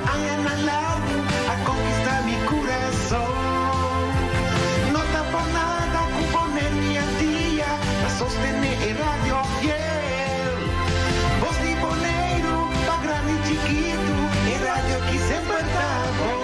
añanan largu a konkistá mi kurason. No ta por nada ku Boneiru i Antia ta sostené e radio fiel. Bos di Boneiru pa grandi i chikitu, e radio ki semper ta bon.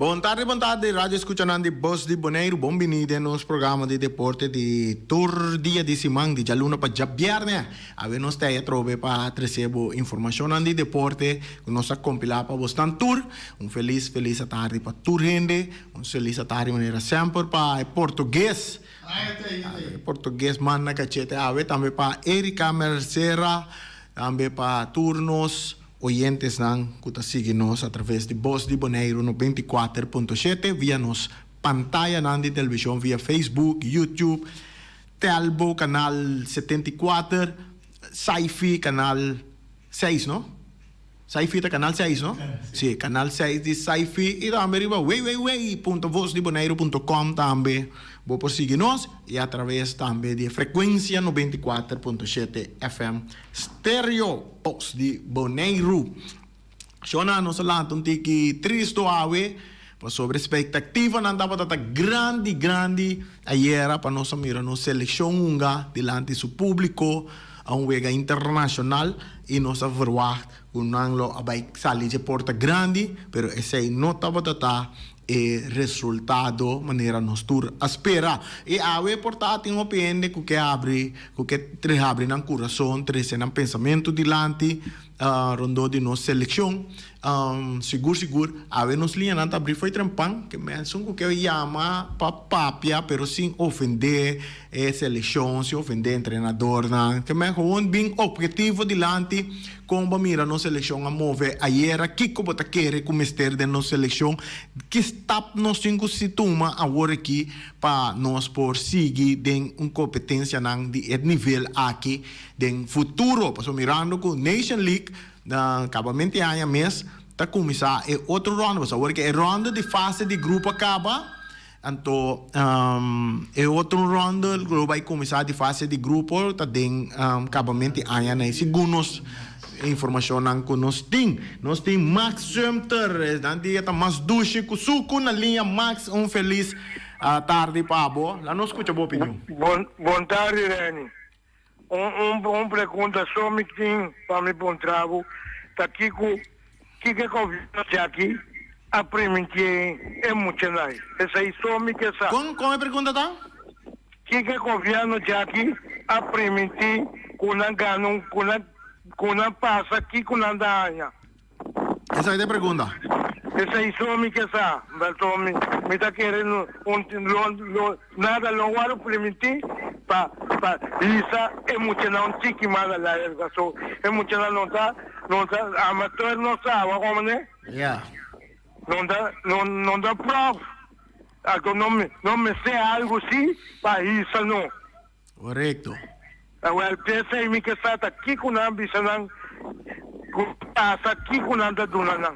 Bon tardi, bon tardi, radio escuchanan di Bos di Boneiru. Bon bini den nos programa di deporte di tur dia di siman, di djaluna pa djabierne. Awe nos ta ei atrobe pa trese bo informashonnan di deporte ku nos a kompilá pa bosnan tur. Un felis, felis atardi pa tur hende. Un felis atardi manera semper pa e portugues. E portugues manda kachete awe. Tambe pa Erika Mercera. Tambe pa tur nos oyentesnan ku ta sigui nos atraves di Bos di Boneiru 94.7 via nos pantayanan di televishon via Facebook, YouTube. Telbo kanal 74, Saifi kanal 6 no? Saifi ta kanal 6 no? Si, kanal 6 di Saifi i tambe riba www.vosdiboneiru.com tambe bo por sigui nos i atraves tambe di e frekuensia 94.7 FM stereo Bos di Boneiru. Shona, nos a lanta un tiki tristo awe, pasobra espektativanan tabata ta grandi, grandi ayera pa nos a mira nos selekshon hunga dilanti su públiko a un wega internashonal i nos a verwagt ku nan lo a bai sali dje porta grandi, pero esei no tabata ta e resultado manera nos tur a spera. I awe por ta tin hopi hende ku ke habri, ku ke habri nan kurason, trese nan pensamentu dilanti rondó di nos selekshon. Sigur sigur awe nos liñanan ta abrí fo'i trempan, ke mensun ku ke yama pa papia pero sin ofendé e selekshon, sin ofendé entrenadornan. Ke men gewoon bin ophetivo dilanti kon bo mira nos selekshon a move ayera, kiko bo ta kere ku mester den nos selekshon, ki stap nos tin ku si tuma awor aki pa nos por sigui den un kompetensianan di e nivel aki den futuro. Pasobra mirando ku Nation League na kabamento di aña mes ta kuminsá e otro ronda, pasobra awor ke e ronda di fase di grupo a kaba, Anto e otro ronde lo bai kuminsá di fase di grupo ta den kabament di aña nei segun nos informashonnan ku nos tin. Nos tin Max Sumter, esnan dia ta mas dushi ku suku na liña. Max, un felis tardi pa bo. La nos skucha bo opinion. Bon bon tardi Renny. Un un un pregunta so mi tin pa mi puntra bo ta kiko kiko e gobierno djaki a priminti e muchanan? Esei so mi ke sa. Kon kon e pregunta ta? Kiko e gobierno djaki a priminti ku nan gana un ku nan ku nan pasa kiko nan ta haña? Esaki ta e pregunta. Esei so mi ke sa, Berto. Mi, mi ta kere no, un, lo, lo, nada lo wòrdu primintí pa, pa hisa e muchanan un tiki mas alá erga. So, e muchanan no ta, no ta amateur no sa, wak hombre? Ya. No ta, no, no ta prof. Anto no, no mester algu si pa hisa no. Korekto. Awel, p'esei mi ke sa ta kiko nan a bisa nan ku pasa, kiko nan ta duna nan.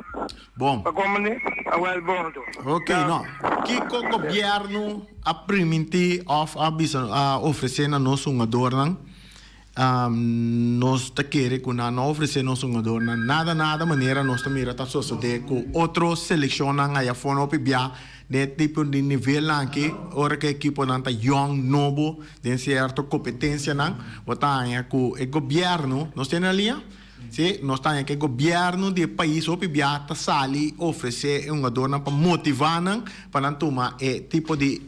Bon. Pa komprendé? Awel, bon anto. Ok, no. Kiko gobièrnu a primintí òf a bisa, a ofresé na nos hungadornan? Nos ta kere ku nan no a ofresé nos hungadornan nada, nada, manera nos ta mira ta sosodé ku otro selekshonnan aya afó hopi bia. Den e tipo di nivelnan aki, ora ku e ekiponan ta yòn, nobo, den sierto kompetensianan, bo ta haña ku e gobièrnu, nos tene na liña? Si, nos ta haña ku e gobièrnu di e pais hopi bia ta sali ofresé e hungadornan pa motivá nan pa nan tuma e tipo di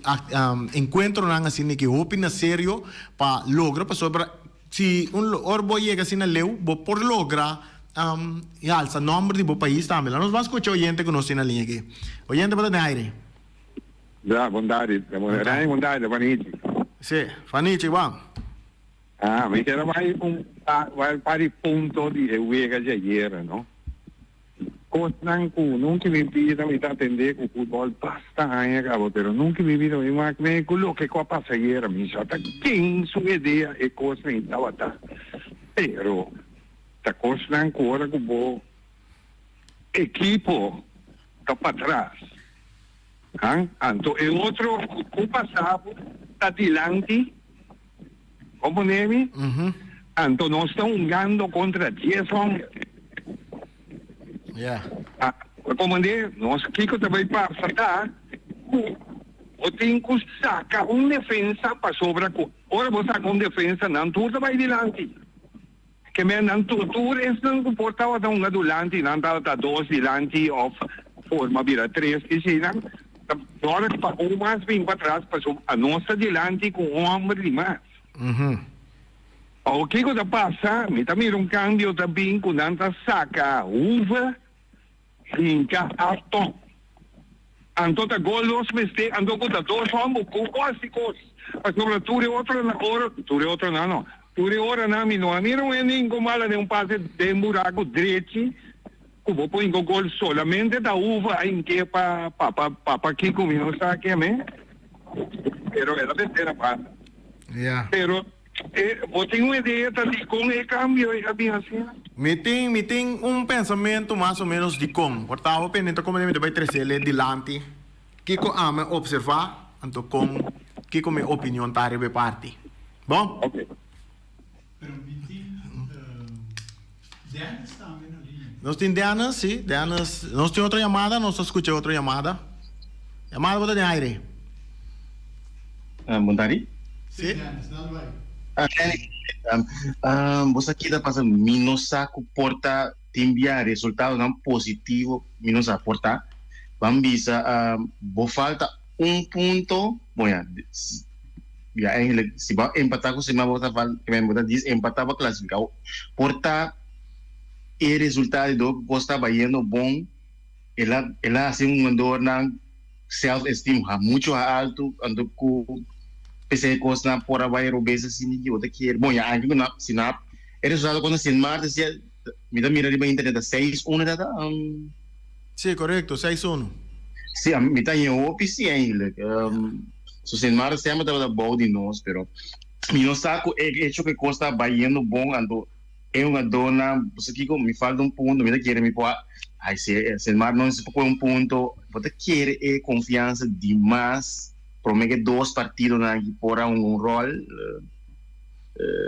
enkuentronan asina ki hopi na serio pa logra pasobra si un ora bo yega asina leu bo por logra i alsa nomber di bo pais tambe. Laat nos ban scucha oyente cu nos tin na liña aki. Oyente bo ta den aire. Ja, bon tardi. Rene, bon tardi, Fanichi. Si, Fanichi, ban. Ah, mi kier a bai un bai un par di punto di e wega di ayera, no? Kosnan ku nunka mi bida mi ta atendé ku futbòl basta aña kaba pero nunka mi bida mi wak me ku loke ku a pasa ayera mi sa ta ken su idea e kosnan ei tabata pero ta kosnan ku ora ku bo ekipo ta patras han anto e otro ku pasa bo ta dilanti Komponé mi? Anto nos ta hungando kontra dies hòmber. Yeah. Ah, komandé, nos kiko ta bai pasa ta ku bo tin ku saka un defensa pasobra ku ora bo saka un defensa nan tur ta bai dilanti. Ke men nan tur tur esnan ku por tabata hunga dulanti nan tabata dos dilanti òf forma bira tres asina ta ora pa un mas bin patras pasobra anos ta dilanti ku un hòmber di mas. Awor kiko ta pasa? Mi ta mira un kambio ta bin ku nan ta saka Hoeve hinka Afton. Anto ta gol nos mester, anto ku ta dos hòmber ku hasi kos. Pasobra tur e otronan ora, tur e otronan no, tur e oranan mi no a mira un hende hinka un bala den un pase den buraku drechi ku bo por hinka un gol, solamente ta Hoeve a hink'é pa papa papa kiko mi no sa keme, pero el a mester a banda. Pero. E, bo tin un idea ta dikon e kambio ei a bin asina? Mi tin, mi tin un pensamentu mas o menos dikon. Por ta hopi hende ta komende mi ta bai tresele dilanti kiko ami a observa, anto kon, kiko mi opinion ta riba e parti. Bon? Ok. Pero mi tin Dennis tambe na liña. Nos tin Dennis, si, Dennis. Nos tin otro yamada, nos ta skucha otro yamada. Yamada bo ta den aire. Bon tardi. Si. Dennis, dal bai. Dennis, bo sa kita pasa mi no sa ku por ta tin bia resultadonan positivo mi no sa por ta. Ban bisa bo falta un punto, bon ya, ya eigenlijk si bo a empatá ku Sint Maarten bo ta fal bo ta dis empatá pa klasifiká. Por ta e resultado di dor ku kos ta bayendo bon el a el a hasi un hungadornan self esteem ha mucho ha alto anto ku p'esei e kosnan por a bai robes asina ki bo ta kier. Bon ya anke ku na si na e resultado kontra Sint Maarten si mi ta mira riba internet ta seis uno ta ta. Sí, korekto, seis uno. Sí, mi ta haña hopi sí eigenlijk. So Sint Maarten semper tabata bou di nos, pero mi no sa ku e hecho ku e kos ta bayendo bon anto e hungadónan bo sa kiko mi falta un punto mi ta kere mi por a ay si Sint Maarten no mester por kohe un punto bo ta kere e konfiansa di mas prome ke dos partidonan aki por a hunga un ròl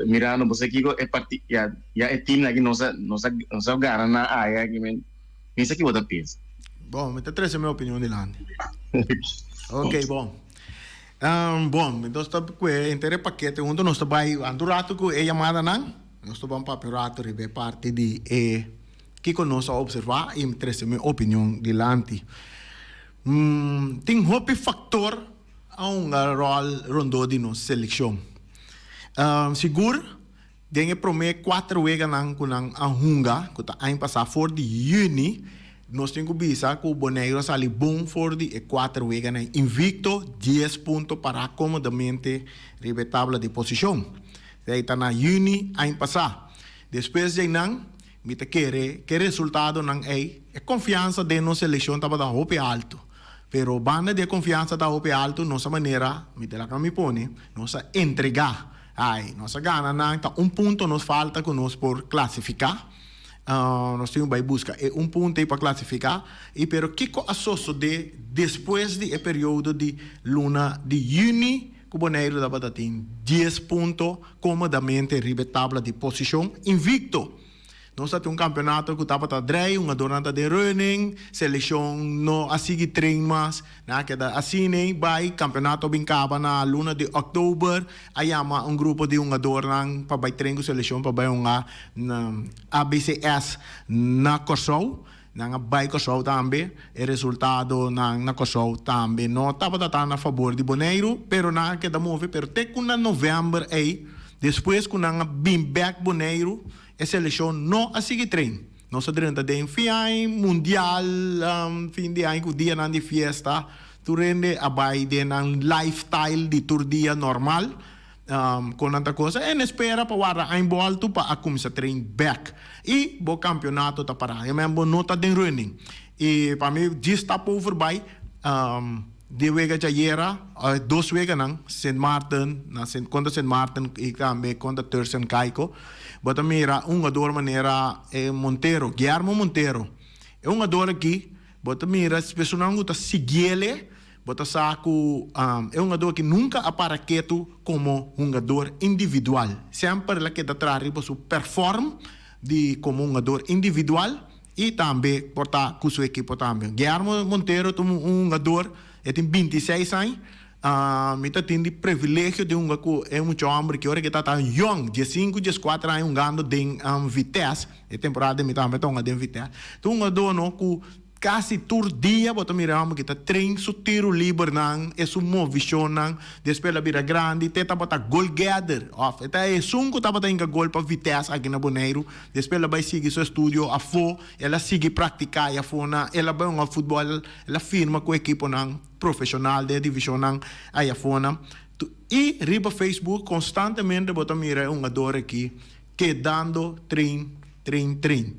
mirando bo sa kiko e parti ya ya e teamnan aki nos a nos a nos a gana nan aya aki men Mi sa ki bo ta pensa. Bon, mi ta trese mi opinion dilanti. Ok, bon. Um, bon, nos ta kue henter e pakete hunto, nos ta bai anto rato ku e yamadanan, nos ta ban papia un rato riba e parti di e kiko nos a observa i mi trese mi opinion dilanti. Mm, tin hopi faktor a hunga ròl rondó di nos selekshon. Um, sigur. Den e promé kuater weganan ku nan a hunga, ku ta aña pasá for di yüni, nos tin ku bisa ku Boneiru a sali bon for di e kuater weganan invikto, dies punto pará kómodamente riba e tabla di posishon. Esei ta na yüni aña pasá. Despues di einan, mi ta kere ku e resultadonan ei, e konfiansa den nos selekshon tabata hopi altu. Pero banda di e konfiansa ta hopi altu, nos a manera, mi ta laga mi pone, nos a entregá. Ai, nos a gana nan, ta un punto nos falta ku nos por klasifiká. Nos tin ku bai buska e un punto ei pa klasifiká. I pero kiko a sosodé despues di e periodo di luna di yüni ku Boneiru tabata tin dies punto komodamente riba e tabla di posishon invikto? Nos ta tin un campeonato cu tabata drei, hungadornan ta den running, seleccion no a sigui train mas, nan a keda asina bay, campeonato a bin caba na luna di october, a yama un grupo di hungadornan pa bay train cu seleccion pa bay hunga na ABCS na Corsou, nan a bay Corsou tambe, e resultadonan na Corsou tambe no tabata tan na fabor di Boneiru, pero nan a keda move, pero te cu na november ey, despues cu nan a bin bek Boneiru, E selekshon no a sigui train. Nos a drenta den fin aña mundial, fin di aña ku dianan di fiesta. Tur hende a bai den nan lifestyle di tur dia normal. Kon nan ta kosa en espera pa warda ein bòltu pa a kuminsá train bèk i bo kampionato ta pará. E men bo no ta den running. I pa mi djis stap over bai di wega djayera dos weganan Sint Maarten na Sint kontra Sint Maarten i tambe kontra Turks and Caicos bo ta mira un hungador manera Montero Guillermo Montero e hungador aki bo ta mira personanan ku ta siguiele. Bo ta sa ku e hungadó aki nunka a para ketu komo hungador individual. Semper el a keda traha riba su perform di komo hungador individual i tambe por ta ku su ekipo tambe. Guillermo Montero ta un hungador, e tin bintiseis aña. Mi ta tin di privilegio di hunga ku e mucha hòmber ki ora ke ta ta yòn, diesinku, dieskuater aña hungando den Vitesse. E temporada mi tambe ta hunga den Vitesse. Ta un hungadó no ku Kasi tur dia bo ta mira hòmber ki ta train su tiru libernan, e su movishonnan, despues el a bira grandi, te tabata goalgetter, òf e ta esun ku tabata hinka gol pa Vitesse aki na Boneiru, despues el a bai sigui su estudio afó, el a sigui praktiká i afó na, el a bai hunga futbòl, el a firma ku ekiponan profeshonal den e divishonnan ai afónan. I riba Facebook konstantemente bo ta mira e hungador aki kedando train, train, train.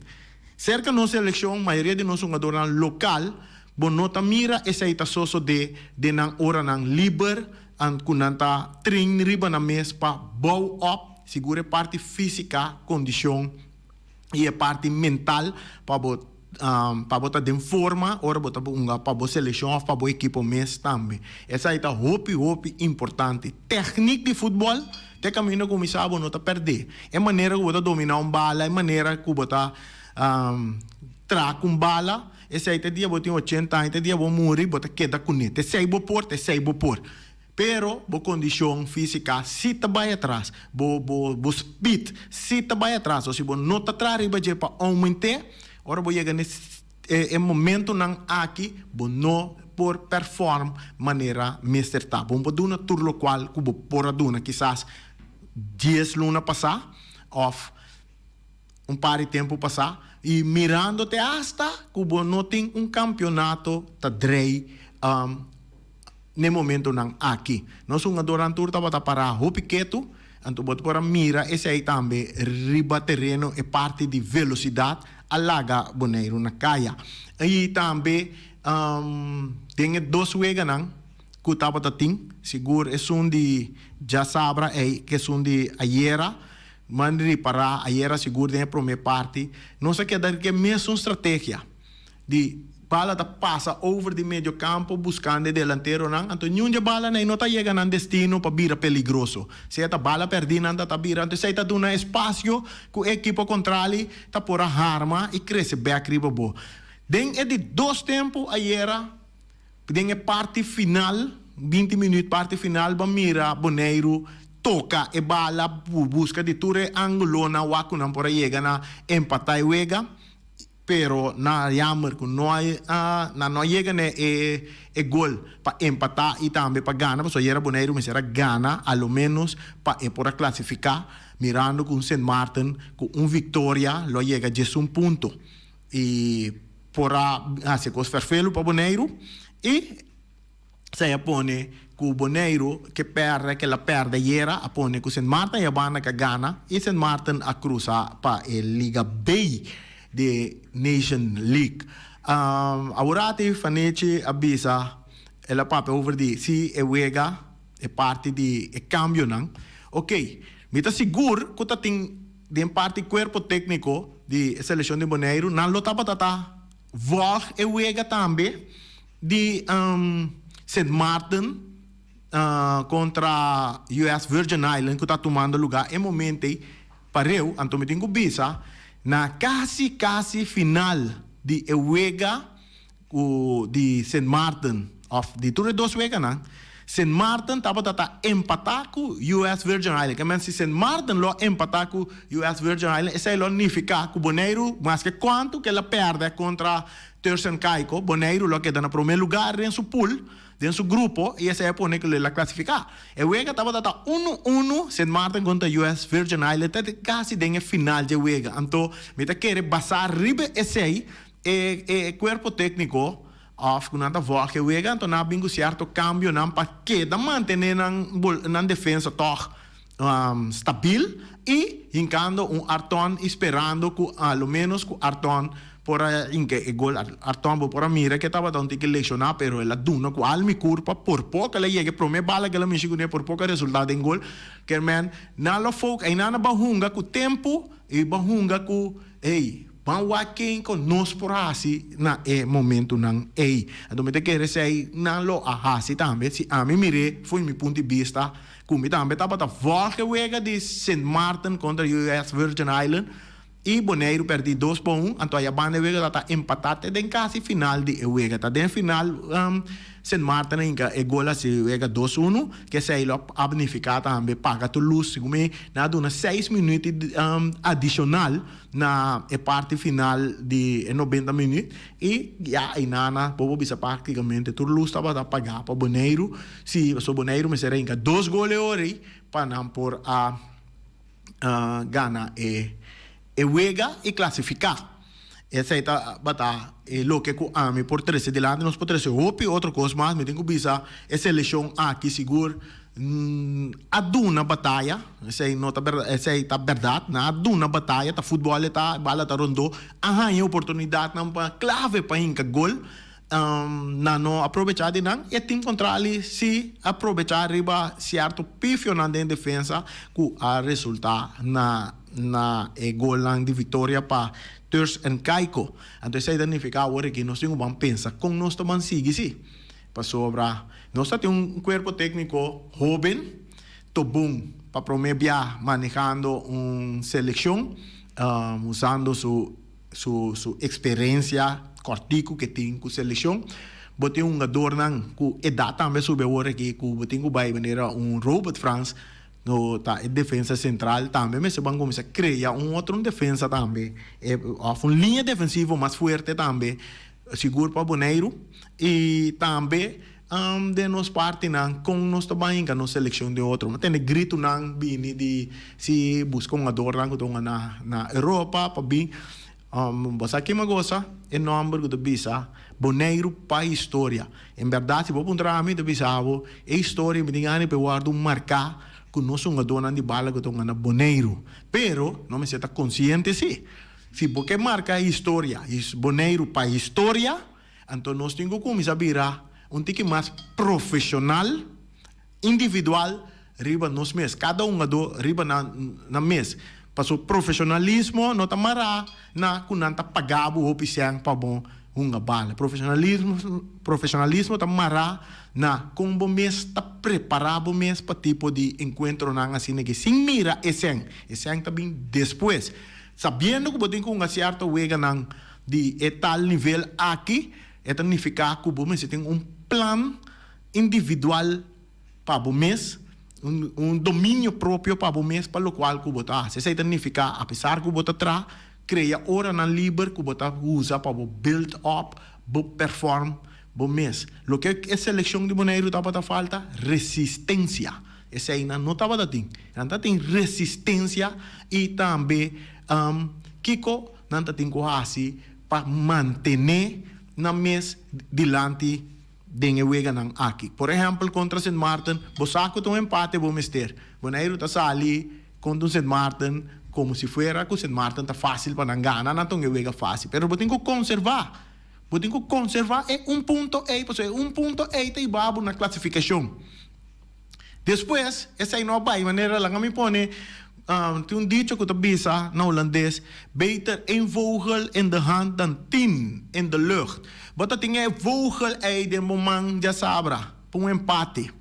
Serka nos selekshon, mayoria di nos hungadornan lokal, bo no ta mira esei ta sosodé den nan oranan liber an ku nan ta train riba nan mes pa bou op, sigur e parti físika, kondishon i e parti mental pa bo pa bo ta den forma ora bo ta hunga pa bo selekshon òf pa bo ekipo mes tambe. Esei ta hopi hopi importante. Tèknik di futbòl. Te kaminda kuminsá bo no ta pèrdé. E manera ku bo ta dominá un bala, e manera ku bo ta traha ku un bala, esei te dia bo tin ochenta aña, te dia bo muri, bo ta keda kuné. Te esei bo por, te esei bo por. Pero bo kondishon físika sí ta bai atras, bo bo bo speed sí ta bai atras. O si bo no ta traha riba dje pa oument'é, ora bo yega na e momentonan aki bo no por perform manera mester ta. Bo por duna tur locual cu bo por a duna kisas dies luna pasa of un par di tempo pasa y mirando te hasta cu bo no tin un campeonato ta drei n'e momentonan aki. Nos hungadornan tur tabata para hopi ketu, anto bo ta por a mira esei tambe riba tereno e parti di velocidad a laga Boneiru na kaya. I tambe den e dos weganan ku tabata tin, sigur esun di djasabra ei ku esun di ayera, mi a ripará ayera sigur den e promé parti, nos a keda ku e mesun strategia. Di bala ta pasa over di medio campo buscando e delanteronan, anto niun dje balanan ei no ta yega nan destino pa bira peligroso. Sea ta bala perdi nan ta ta bira, anto esei ta duna espacio cu e ekipo contrali ta por a harma y crece bek riba bo. Den e di dos tempo ayera, den e parti final, binti minuut parti final, bo a mira Boneiru toca e bala, busca di tur e angulonan wak cu nan por a yega na empata e wega. Pero na jammer cu no a nan no a yega na e e gol pa empata y tambe pa gana pasobra ayera Boneiru mester a gana a lo menos pa e por a clasifica mirando cu un Sint Maarten cu un victoria lo a yega diesun punto y por a haci cos ferfelu pa Boneiru y Esei a pone ku Boneiru ke pèrdè ke el a pèrdè ayera a pone ku Sint Maarten e banda ke a gana i Sint Maarten a krusa pa e Liga B di Nation League. Aworati Fanechi a bisa el a papia over di si e wega e parti di e kambionan. Oke, mi ta sigur ku ta tin den parti kuerpo tékniko di e selekshon di Boneiru nan lo tabata ta vòlg e wega tambe. Di Sint Maarten kontra US Virgin Island ku ta tumando lugá e momento ei pareu, anto mi tin ku bisa na kasi kasi final di e wega ku di Sint Maarten òf di tur e dos weganan, Sint Maarten tabata ta empatá ku US Virgin Island. Ke men si Sint Maarten lo a empatá ku US Virgin Island esei lo a nifiká ku Boneiru maske kuantu ku el a pèrdè kontra Turks and Caicos, Boneiru lo a keda na promé lugar den su pool, den su grupo, i esei a pone ku lo el a klasifiká. E wega tabata ta unu unu, Sint Maarten kontra US Virgin Island ta kasi den e final dje wega. Anto mi ta kere basá riba esei e e kuerpo tékniko òf ku nan ta vòlg e wega, anto nan a bin ku sierto kambionan pa keda mantené nan nan defensa tòg. Stabil y hincando un Arton y sperando cu a lo menos cu Arton por a hinca e gol. Arton bo por a mira ke tabata un tiki lesiona pero el a duna cu al mi curpa por poco el a yega e prome bala ke el a mishi cune por poco a resulta den gol. Kermen nan lo foca eynan a ban hunga cu tempo y ban hunga cu ey ban wak ken cu nos por haci na e momentonan ey. Anto mi ta kere esey nan lo a haci tambe si ami mire fo'i mi punto di bista. Ku mi tambe tabata vòlg e wega di Sint Maarten kontra US Virgin Island i Boneiru pèrdí dos pa un, anto aya banda e wega tabata empatá te den kasi final di e wega. Ta den final Sint Maarten a hinka e gol hasi e wega dos unu, k'esei lo a nifiká tambe paga tur lus. Segun mi nan a duna seis minüt adishonal na e parti final di e nobenta minüt i ya einana bo por bisa praktikamente tur lus tabata pagá pa Boneiru. Si, pasobra Boneiru mester a hinka dos gol e ora ei pa nan por a gana e e wega i klasifiká. Esei tabata e loke ku ami por trese dilanti. Nos por trese hopi otro kos mas. Mi tin ku bisa e selekshon aki sigur a duna bataya. Esei no ta bèrdat, esei ta bèrdat. Nan a duna bataya, ta futbòl e ta, e bala ta rondó. A haña oportunidatnan pa klave pa hinka gol. Nan no a probechá di nan. E tim kontrali sí a probechá riba sierto pifionan den defensa ku a resultá na na e golnan di viktoria pa Turks en Caicos. Anto esei ta nifiká awor aki nos tin ku ban pensa kon nos ta ban sigui sí. Pasobra nos ta tin un kuerpo tékniko hóben, tobon pa promé bia manehando un selekshon, usando su. Su su experencia cortico ke tin cu seleccion. Bo tin hungadornan cu edad tambe subi awor aki cu bo tin cu bay manera un Robert Frans no ta e defensa central tambe mester ban cuminsa crea un otro un defensa tambe of un linea defensivo mas fuerte tambe sigur pa Boneiru y tambe Den nos partinan kon nos ta ban hinka nos selekshon den otro. Mi tende gritonan bini di si buska hungadornan ku ta hunga na na Europa pa bin. Bo sa kima gosa e nòmber ku ta bisa Boneiru pa historia. En bèrdat si bo puntra ami mi ta bisa bo e historia mi tin gana pa e wòrdu marká ku nos hungadornan di bala ku ta hunga na Boneiru. Pero nos mester ta konsiente si. Si bo ke marka historia Boneiru pa historia. Anto nos tin ku kuminsá bira un tiki mas profeshonal, individual riba nos mes, kada hungadó riba nan nan mes. Pasobra profeshonalismo no ta mará na ku nan ta paga bo hopi sèn pa bo hunga bala. Profeshonalismo profeshonalismo ta mará na kon bo mes ta prepará bo mes pa tipo di enkuentronan asina ke sin mira e sèn. E sèn ta bin despues. Sabiendo ku bo tin ku hunga sierto weganan Di e tal nivel aki, e ta nifiká ku bo mester tin un plan individual pa bo mes, un dominio propio pa bo mes pa lokual ku bo ta hasi. Esei ta nifiká apesar ku bo ta traha, krea oranan liber ku bo ta usa pa bo build up, bo perform bo mes. Loke e selekshon di Boneiru tabata falta? Resistensia. Esei nan no tabata tin. Nan ta tin resistensia i tambe kiko? Nan ta tin ku hasi pa mantené nan mes dilanti den e weganan aki. Por ehèmpel kontra Sint Maarten, bo sa ku ta un empate bo mester. Boneiru ta sali kontra un Sint Maarten komo si fuera ku Sint Maarten ta fásil pa nan gana, nan ta un e wega fásil. Pero bo tin ku konservá, bo tin ku konservá e un punto ei, pasobra e un punto ei ta hiba bo na klasifikashon. Despues, esei no a bai manera laga mi pone, tin un dicho ku ta bisa na hulandes, Beter een vogel in de hand dan tien in de lucht. Bo ta tin e vogel ei den bo man djasabra pa un empate.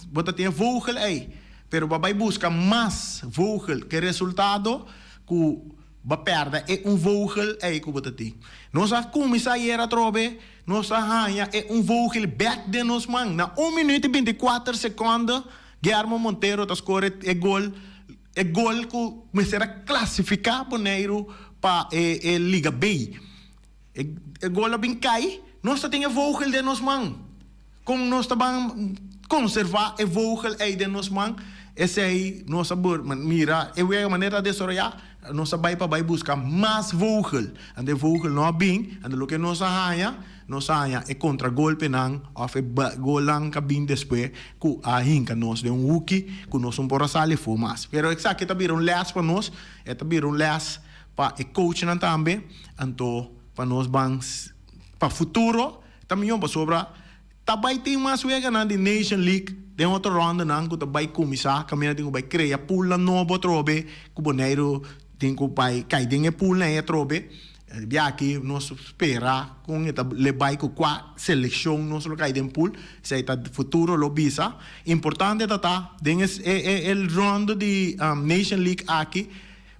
Bo ta tin e vogel ei, pero bo a bai buska mas vogel ke resultado ku bo a pèrdè e un vogel ei ku bo ta tin. Nos a kuminsá ayer atrobe. Nos a haña e un vogel bek den nos man. Na un minuut i binti kuater sekonde Guillermo Montero ta skore e gol, e gol ku mester a klasifiká Boneiru pa e e Liga B. E e gol a bin kai, nos ta tin e vogel den nos man. Kon nos ta ban konservá e vogel ei den nos man? Esei nos a bur mira e wega manera ta desaroyá, nos a bai pa bai buska mas vogel. Anto e vogel no a bin, anto loke nos a haña, nos a haña e kontragolpenan òf e golnan ku a bin despues ku a hinka nos den un huki ku nos no por a sali afó mas. Pero esaki ta bira un lès pa nos, e ta bira un lès pa e coachnan tambe, anto pa nos ban pa futuro ta mihó pasobra Ta bai tin mas weganan di Nation League den otro rondanan ku ta bai kuminsá kaminda tin ku bai krea poolnan nobo atrobe ku Boneiru tin ku bai kai den e poolnan ei atrobe. Bia aki nos spera kon e ta le bai ku kua selekshon nos lo kai den pool, esei ta futuro lo bisa. Importante ta ta den e e rondo di Nation League aki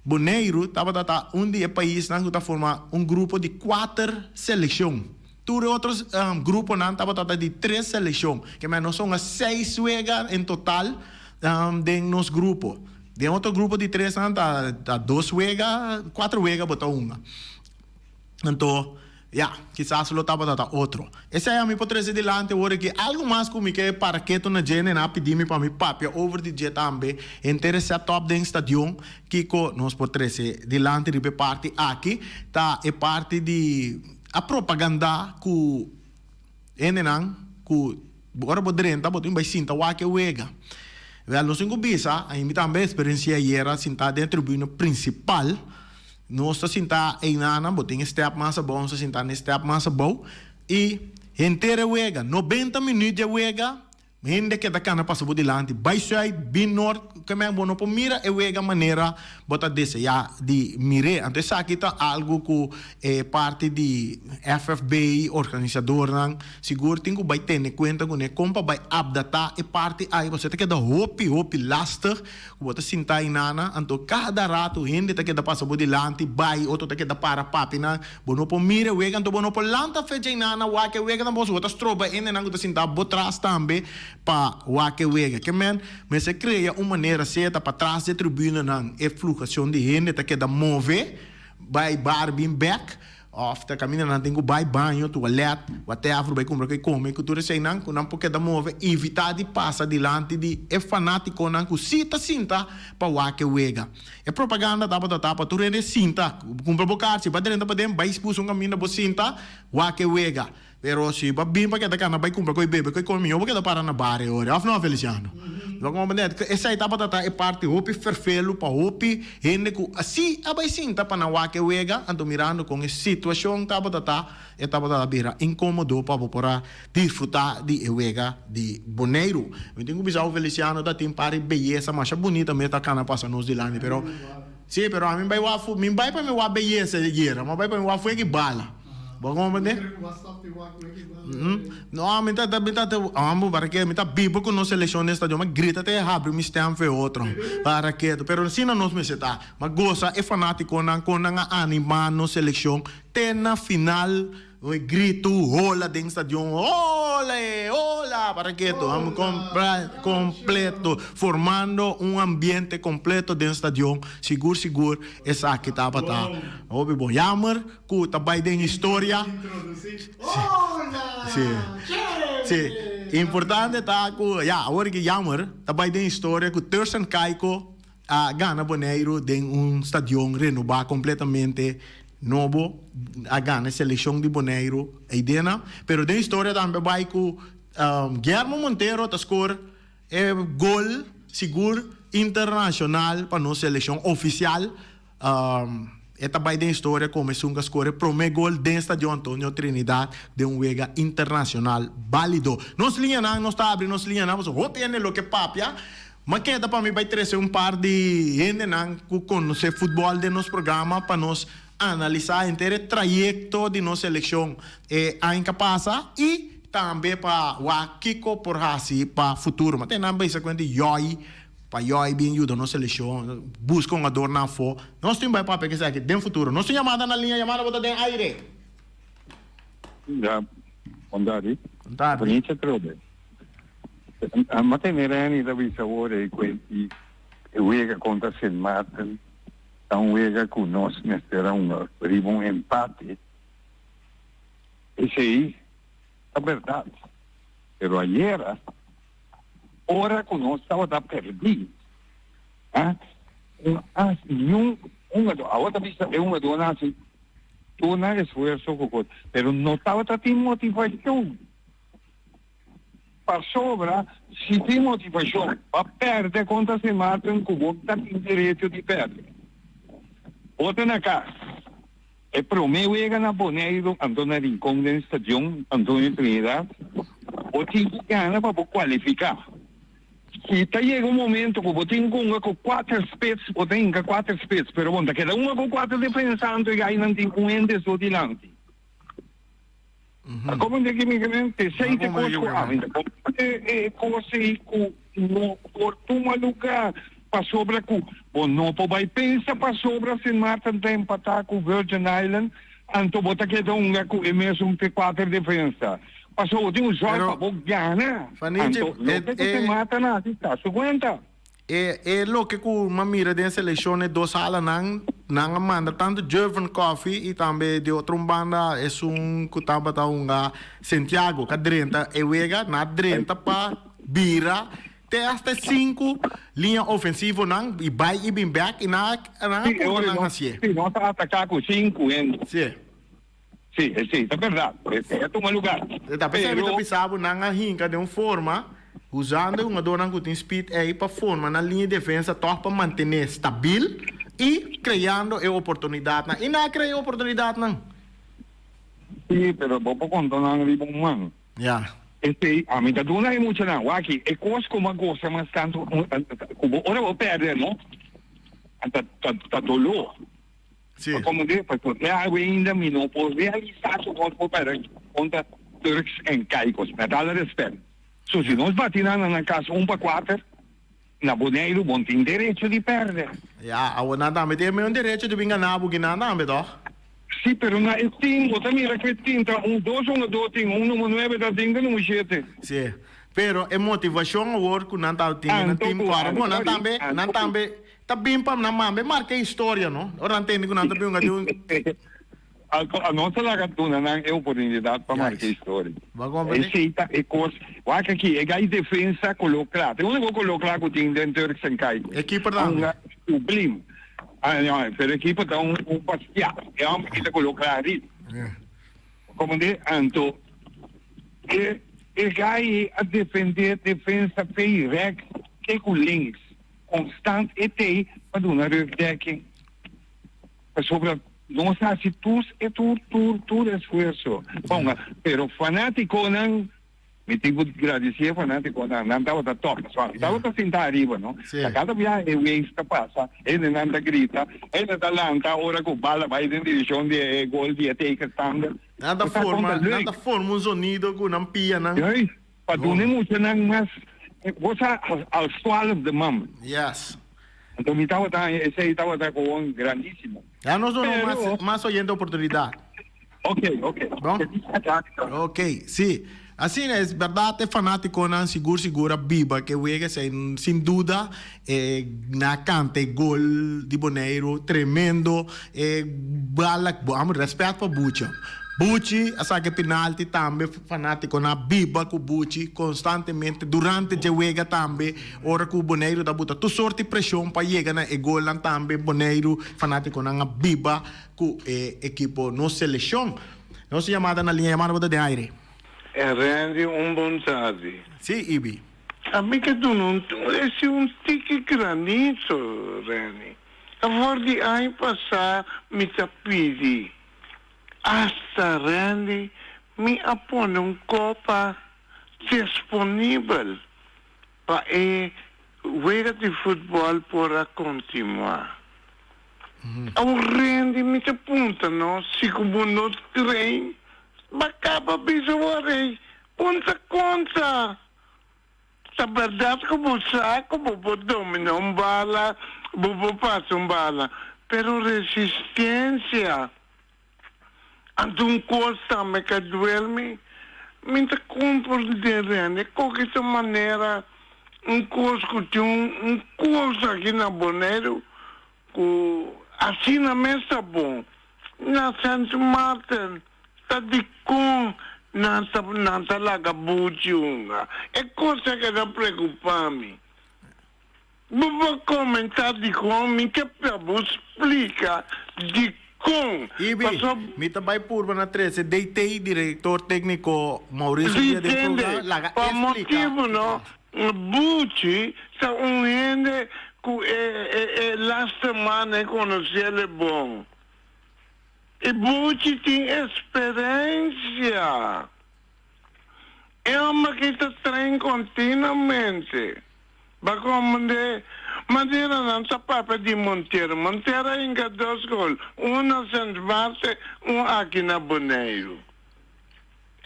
Boneiru tabata ta un di e paisnan ku ta forma un grupo di kuater selekshon. Tur e otro gruponan tabata ta di tres selekshon. Ke men nos hunga seis wega en total den nos grupo. Den otro grupo di tres nan ta dos wega, kuater wega bo ta hunga. Anto, ya, kisas lo tabata ta otro. Esei ami por trese dilanti awor aki. Algu mas ku mi ke para ketu na dje, nan a pidi mi pa mi papia over di dje tambe. Henter e setup den stadion, kiko nos por trese dilanti riba e parti aki, ta e parti di. A propagandá ku hendenan ku ora bo drenta bo tin bai sinta wak e wega. Wèl nos tin ku bisa, ami tambe eksperensiá ayera sintá den e tribuna prinsipal, nos ta sintá einanan, bo tin e stèp mas abou, nos ta sintá na e stèp mas abou i henter e wega, nobenta minüt di e wega, Hende keda kana pasa bo dilanti, bai sùit, bin nort, kemen bo no por mira e wega manera bo ta deseá di mir'é. Anto esaki ta algu ku e parti di FFB, organisadornan, sigur tin ku bai tene kuenta kuné kon pa bai apdatá e parti ai, pasobra ta keda hopi, hopi lastig ku bo ta sinta ainana, anto kada ratu hende ta keda pasa bo dilanti, bai, otro ta keda para papia nan. Bo no por mira e wega, anto bo no por lanta fecha i nana wak e wega tampoco, bo ta stroba hendenan ku ta sinta bo tras tambe pa wak e wega. Ke men mester krea un manera sea ta patras di e tribunanan e flujacion di hende ta keda move bai bar bin bek of ta kaminda nan tin ku bai baño, tualet, whatever, bai kumpra koi kome ku tur eseinan ku nan por keda move, evita di pasa dilanti di e fanatikonan ku si ta sinta pa wak e wega. E propaganda tabata ta pa tur hende sinta, kumpra bo karchi, bai drenta paden, bai puso un kaminda bo sinta, wak e wega. Pero si bo a bin pa keda kana bai kumpra koi bebe, koi kome, mihó bo keda para na bar e ora, òf no, Feliciano? Bo komprende? Esei tabata ta e parti hopi ferfelu pa hopi hende ku si a bai sinta pa nan wak e wega, anto mirando kon e situashon tabata ta, e tabata ta bira inkomodo pa bo por a Disfrutá di e wega di Boneiru. Mi tin ku bisa ku Feliciano ta tin par di beyesa masha bunita mes ta kana pasa nos dilanti pero si pero ami bai wak mi bai pa mi wak beyesa di yera mi bai pa mi wak fuegi bala bo a komprende? No mi ta mi ta amo para ke mi ta biba ku nos selekshon den stadion mi a grita te habri mi stem fe otro para ke pero asina nos mester ta mi a gosa e fanatikonan kon nan a anima nos selekshon te na final. Un gritu hola den stadion, Ole! Hola! Para ketu, amo completo, formando un ambiente completo den stadion, sigur sigur esaki tabata hopi bon. Jammer cu ta bay den historia. Si, si, importante ta cu, ya, awor ki jammer ta bay den historia cu Thurson Caico A gana Boneiru den un stadion renobá kompletamente nobo. A gana e selekshon di Boneiru eidena. Pero den historia tambe bai ku Guillermo Montero ta skor e gol sigur internashonal pa nos selekshon ofisial. E ta bai den historia komo esun ku a skor e promé gol den stadion Antonio Trinidad den un wega internashonal bálido. Nos liñanan, nos ta abri nos liñanan pasobra hopi hende lo ke papia. M'a keda pa mi bai trese un par di hendenan ku konosé futbòl den nos programa pa nos analisá henter e trayekto di nos selekshon e aña ku a pasa i tambe pa wak kiko por hasi pa futuro. M'a tene nan bisa kuenta di yòi pa yòi bin yuda nos selekshon, buska un adornan afó. Nos tin bai papia ku esaki den futuro. Nos tin yamada na liña, yamada bo ta den aire. Ya, bon tardi. Bon tardi. Bonita trobe. Ma tene Renny ta bisa awor ei ku e wega kontra Sint Maarten ta un wega ku nos mester a hunga riba un empate. Esei ta bèrdat. Pero ayera, ora ku nos tabata pèrdí. Ah, un as niun hungadó. Awor ta bisa e hungadónan hasi tur nan esfuerso ku kos, pero no tabata tin motivashon. Pasobra si tin motivashon pa pèrdè kontra Sint Maarten ku bo ta tin derecho di pèrdè. Bo ta na kas. E promé wega na Boneiru anto na Rincon den Stadion Antonio Trinidad, bo tin ku gana pa bo kualifiká. Si ta yega un momento ku bo tin ku hunga ku kuater spits, bo ta hinka kuater spits, pero bo no ta keda hunga ku kuater defensa anto e gainan tin un hende so dilanti. A comprende ki mi kimen? P'esei ta e kos ku ami ta comprende e kos ei ku no por tuma luga pasobra ku bo no por bai pensa pasobra Sint Maarten ta empatá ku Virgin Island anto bo ta keda hunga ku e mesun te kuater defensa pasobra bo tin un zòrg pa bo gana anto loke ku Sint Maarten hasi ta su kuenta. E e loke ku m'a mira den selekshon e dos halanan, nan a manda tantu Jervin Coffie i tambe di otro un banda esun ku tabata hunga Santiago ka drenta e wega, nan a drenta pa bira te hasta e sinku liña ofensivonan i bai i bin bek i nan a nan a Sí, e punto ora nan nos, hasié. sí, nos a ataká ku sinku hende. Sí. Sí, esei ta bèrdat. Esei a tuma lugar. E ta p'esei mi ta Pero. bisa bo, nan a hinka den un forma, usando e hungadornan ku tin speed ei pa forma nan liña di defensa tòg pa mantené stabil i kreando e oportunidatnan. I nan a krea e oportunidatnan. Sí, pero bo por konta nan riba un man. Ya. Esei ami ta duna e muchanan. Wak, e kos ku mi a gosa mas tantu ku bo ora bo pèrdè, no? Ta ta doló. Sí. Pa como di, pasobra te awe ainda mi no por realisa cu nos por perde contra Turks en Caicos, met alle respet. So si nos bati nan na nan cas un pa cuater, na Boneiru bon tin derecho di perde. Ya, awor nan tambe tin e meun derecho di bin gana bo guinan tambe, toch? Sí, pero na e team, bo ta mira cu e team ta un dos hungador tin, un numero nuebe ta tin, un numero shete. Sí, pero e motivacion awor cu nan ta tin den nan Anto team cu, cu ahora, bon, nan sorry, tambe, nan anto cu. tambe Ta bin pa nan mambe marca e historia no. Ora nan tende cu nan ta bin hunga di un. A nos ta laga duna nan e oportunidad pa marca historia. Bo a comprende? Esey ta e cos. Wak aki, e gai defensa colo cla. Ta e unico colo cla cu tin den Turks en Caicos. E keeper tambe. Hunga sublime. Ah, no, pero e keeper ta un un pastia. E homber aki ta colo cla ariba. Bo comprende? Anto e e gai a defende defensa pey rechts te cu links. Constant e tei pa duna rugdekking pasobra nos a haci tur e tur tur tur esfuerzo pa hunga pero fanaticonan mi tin cu gradici e fanaticonan nan tabata top pasobra mi tabata sinta ariba no ta cada biaha e waves ta pasa hendenan ta grita hende ta lanta ora cu bala bay den direccion di e gol di e tegenstander Nan ta forma nan ta forma un zonido cu nan pianan. Juist. Pa duna e muchanan mas, bo sa als twaalfde man. Yes. Anto mi tabata haña esei tabata gewoon grandísimo. Ya nos duna mas mas oyente oportunidad. Ok, ok. Bon? Ok, si. Asina es berdad e fanaticonan sigur sigur a biba ke wega esei sin duda e na canta e gol di Boneiru tremendo e bala bo respet pa Buchi. Buchi a saka e penalti tambe fanaticonan a biba cu Buchi constantemente durante dje wega tambe ora cu Boneiru ta buta tur sorti presion pa yega na e golnan tambe Boneiru fanaticonan a biba cu e ekipo nos seleccion. Nos yamada na liña yamada bo ta den aire. E Randy un bon tardi. Sí, Ibi. Ami ke duna un esi un tiki granito, Randy. For di aña pasá mi ta pidi. Asta, Randy, mi a pone un kopa disponibel pa e wega di futbòl por a kontinuá. Awor Randy mi ta punta no si ku bo no train ba kaba bisa bo rei punta konta. Ta bèrdat ku bo sa ku bo por domina un bala, bo por pasa un bala, pero resistensia. Anto un kos tambe ka duel mi, mi ta komprendé Randy koke ta manera un kos ku tin un kos aki na Boneiru ku asina mes ta bon. Na Sint Maarten ta dikon nan ta nan ta laga buchi hunga? E kos a keda preokupa mi. Bo por komentá dikon? Mi ke pa bo splika dikon. Ibi, Paso. mi ta bai purba na trese DT, Direktor Tékniko Mauricio Si Via den tende, programa, laga pa e splika. motibu no, Buchi ta un hende ku e e e laste man e konosel e bon. I Buchi tin esperensia. E homber aki ta train continuamente. Ba komende manera nan ta papia di Montero. Montero a hinka dos gol, un na Sint Maarten, un aki na Boneiru.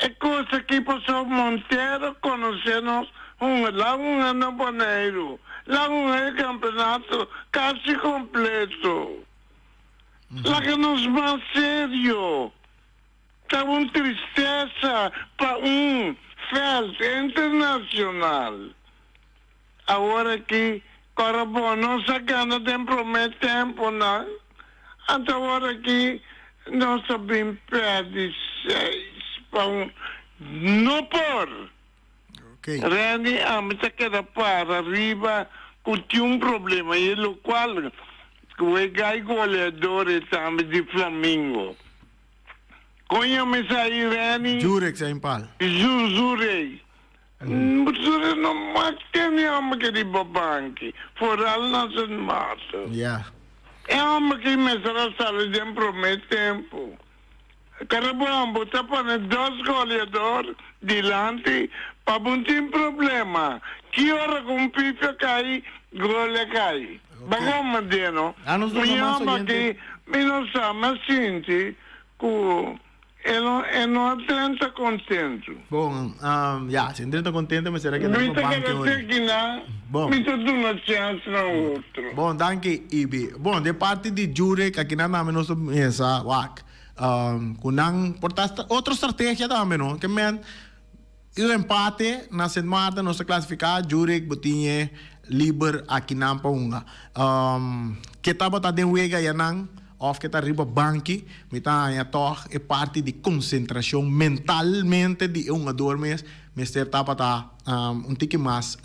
E kos aki pasobra Montero konosé nos hunga. La hunga na Boneiru, la hunga e kampeonato kasi kompleto. Laga nos mas serio. Ta un tristesa pa un veld internacional. Awor aki ora bo nos a gana den prome temponan, anto awor aki nos a bin perdi seis pa un. No por! Randy, ami ta keda para riba ku tin un problema i e lokual ku e gai goleador e tambe di Flamingo. Koña mi sa i Randy? Jurek sa impal. Zurey. Zurey no mag tene homber ke riba banki, foral na Sint Maarten. E homber ki mester a sali den prome tempu. Carabon, bo ta pone dos goleador dilanti pa bo tin problema. Ki ora ku un pifia kai, gol a kai. Bagon Madeno, mi hòmber aki, mi no sa, mi a sinti ku e no e no a drenta kontentu. Bon, ya, si e drenta kontentu mester a keda Mi riba ta banki keda hoy. terkiná, Bon. mi ta duna chèns na otro. Bon, danki Ibi. Bon, den parti di Jurek, akinan tambe nos ta mesa wak ku nan por ta otro strategia tambe no, ke men un empate na Sint Maarten nos ta klasifiká, Jurek bo tin e liber akinan pa hunga. Ke tabata den wega yanan òf ke ta riba banki, mi ta haña tòg e parti di konsentrashon mentalmente di e hungador mes mester tabata un tiki mas,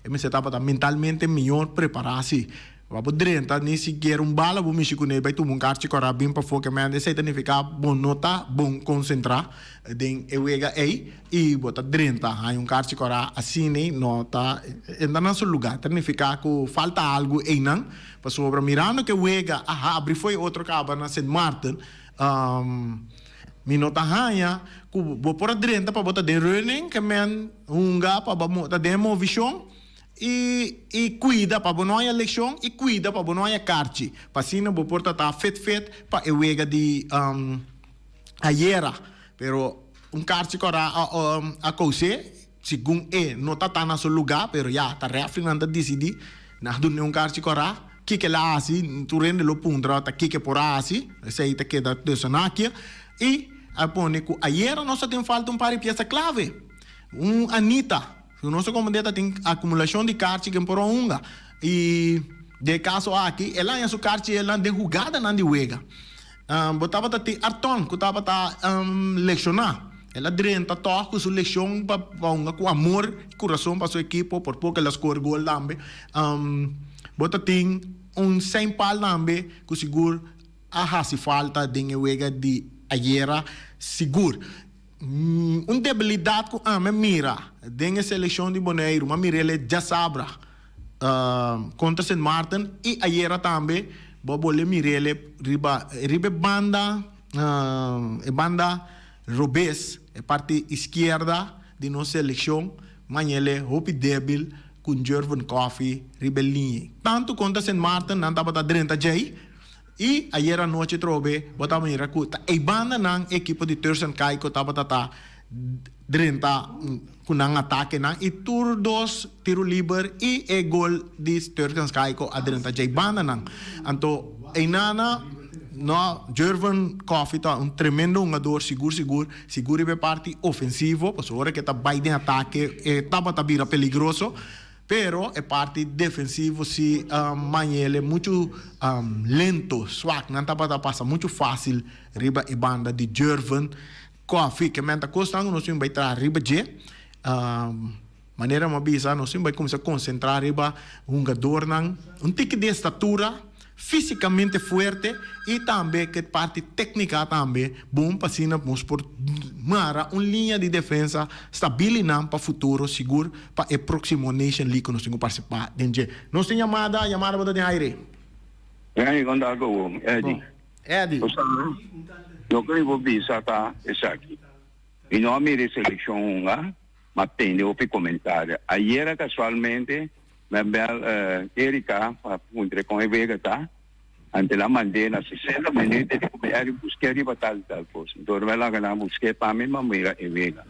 e mester tabata mentalmente mihor prepará si. Bo por drenta ni sikiera un bala bo mishi kuné bai tuma un karchi kòrá bin pafó ke mende esei ta nifiká bo no ta bon konsentrá den e wega ei i bo ta drenta haña un karchi kòrá asina no ta e ta na su lugá ta nifiká ku falta algu einan pasobra mirando ke wega a habri fo'i otro kaba na Sint Maarten mi no ta haña ku bo por a drenta pa bo ta den running ke men hunga pa bo ta den e movishon. I i kuida pa bo no haña lekshon i kuida pa bo no haña karchi, pa asina bo por ta ta fit fit pa e wega di ayera. Pero un karchi kòrá a a kous'é, segun e no ta ta na su lugá, pero ya ta rèfrinan ta disidí, nan a dun'é un karchi kòrá, kiko el a hasi, tur hende lo puntra ta kiko e por a hasi, esei ta keda tussen hakia, i a pone ku ayera nos ta tin falta un par di piesa klave, un Anita. Si nos ta comprende ta tin acumulacion di karchi ken por a hunga. Y den e caso aki el a haña su karchi elnan den hugadanan di wega. Bo tabata tin Arton cu tabata lecciona. El a drenta toch cu su leccion pa hunga cu amor y curason pa su ekipo. Por poco el a score gol tambe. Bo ta tin un Saint Paul tambe cu sigur a haci falta den e wega di ayera sigur. Un debilidat ku ami a mira den e selekshon di Boneiru, mi a mira el e djasabra kontra Sint Maarten i ayera tambe bo a bolbe mira el riba riba e banda e banda robes, e parti iskierda di nos selekshon, maña el e hopi debil ku Jervin Coffie riba e liña. Tantu kontra Sint Maarten nan tabata drenta djei. I ayer anochi trobe bo ta mira ku ta ei banda nan ekipo di Turks Caicos tabata ta drenta ku nan atakenan i tur dos tiro liber i e gol di Turks Caicos a drenta djei banda nan. Anto einana no Jervin Coffie ta un tremendo hungador sigur sigur sigur riba e parti ofensivo pasobra ora ke ta bai den atake e tabata bira peligroso. Pero e parti defensivo si Mañele muchu lento, swak. Nan tabata pasa muchu fácil riba e banda di Jervin Coffie. Ke men ta kosnan ku nos tin bai traha riba dje. Manera mi a bisa, nos tin bai kuminsá konsentrá riba hungadornan un tiki di estatura, físikamente fuerte i tambe ku e parti téknika tambe bon pa asina nos por mara un liña di defensa stabil i nan pa futuro sigur pa e próksimo Nation League ku nos tin ku partisipá den dje. Nos tin yamada, yamada bo ta den aire. Reni, kon ta ku bo, Eddy? Bon, Eddy. Bo sa, loke mi por bisa ta esaki, mi no a mira e selekshon hunga, ma tende hopi komentario. Ayera kasualmente mi a bèl Erika pa puntra kon e wega ta, anto el a mand'é na sesenta minüt e di ku mi Eric busk'é riba tal i tal kos. Enton mi a laga nan busk'é pa mi, mi a mira e wega.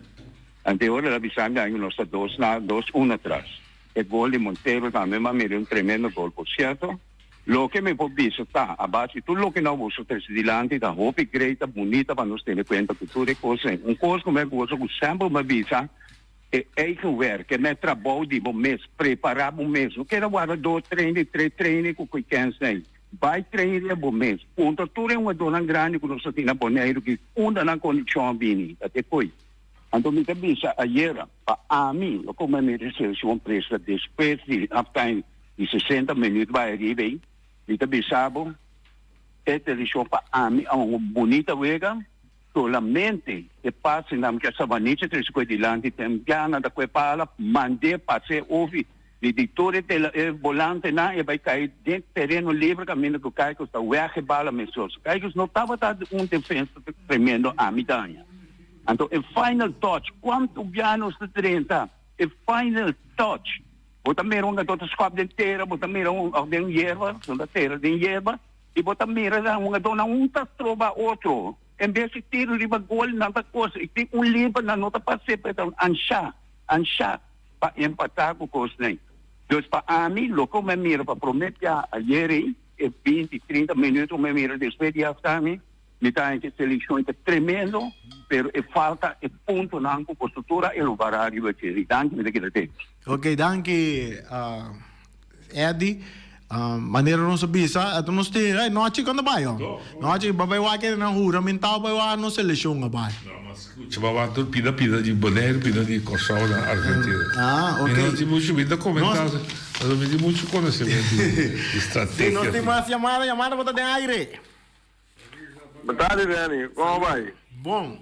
Anto e ora el a bisa mi aña nos ta dos na dos un atras. E gol di Montero tambe mi a mira un tremendo gol. Por sierto, loke mi por bisa ta a base di tur loke nan boso trese dilanti ta hopi great, ta bunita pa nos tene kuenta ku tur e kos ei. Un kos ku mi a gosa ku semper mi a bisa, e eigen werk, e me trabou di bo mes, prepara bo mes. No keda warda dos training, tres training ku ku kens ei. Bai train bo mes. Puntra tur e hungadornan grandi ku nos ta tin na Boneiru ki unda nan kondishon a bini. Ta te koe. Anto mi ta bisa ayera, pa ami, lo come mi reservacion presta despues di halftime di 60 minuut bai ariba ei, mi ta bisa bo, e televishon pa ami a un bunita wega, solamente e pasenan ku a Savaneta trese ku e dilanti ten gana ta ku e pala, mand'é pas'é ofi di di tur e tela e volantenan e bai kai den tereno libre kaminda ku Kaikos ta wèg e bala mesos. Kaikos no tabata un defensa tremendo ami daña. Anto e final touch, cuanto bia nos ta drenta e final touch? Bo ta mira un gato ta scop den tera, bo ta mira un of den yerba, no ta tera, den yerba, y bo ta mira nan un gatonan un ta stroba otro. En bes di tiro riba gol nan ta cos y tin un liber nan no ta pas'e pero ta ansha, ansha pa empata cu cosnan. Dus pa ami loke mi a mira pa prome bia ayer ey, e binti, trinta minuto mi a mira despues di halftime, Mi ta haña ku e selekshon ta tremendo, pero e falta e puntonan ku boso tur a elobará riba dje. Danki, mi ta keda te. Ok, danki Eddy. Manera nos a bisa, ata nos tin, ey, nochi cuando bai oh? Nochi, bo bai wak nan huramentao bai wak nos selekshon a bai. No, mas scucha, bo a wak tur pida pida di Boneiru, pida di Kòrsou na Argentina. Ah, ok. Mi no tin muchu, mi ta komentá, pero mi tin muchu konosementu di strategia. Si nos tin mas yamada, yamada bo ta den aire. Bon tardi Benny, como bai? Bon.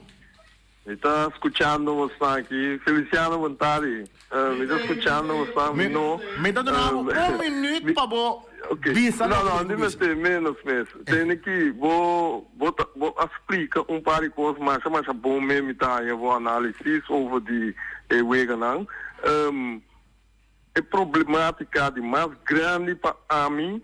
Mi ta scuchando bosnan aki. Feliciano bon tardi. Mi ta scuchando bosnan, mi no. Mi ta duna bo un minuut pa bo bisa No, no, mi mester menos mes. Tene ki bo bo ta bo a splica un par di cos masha masha bon mes mi ta haña bo analisis over di e weganan. E problematica di mas grandi pa ami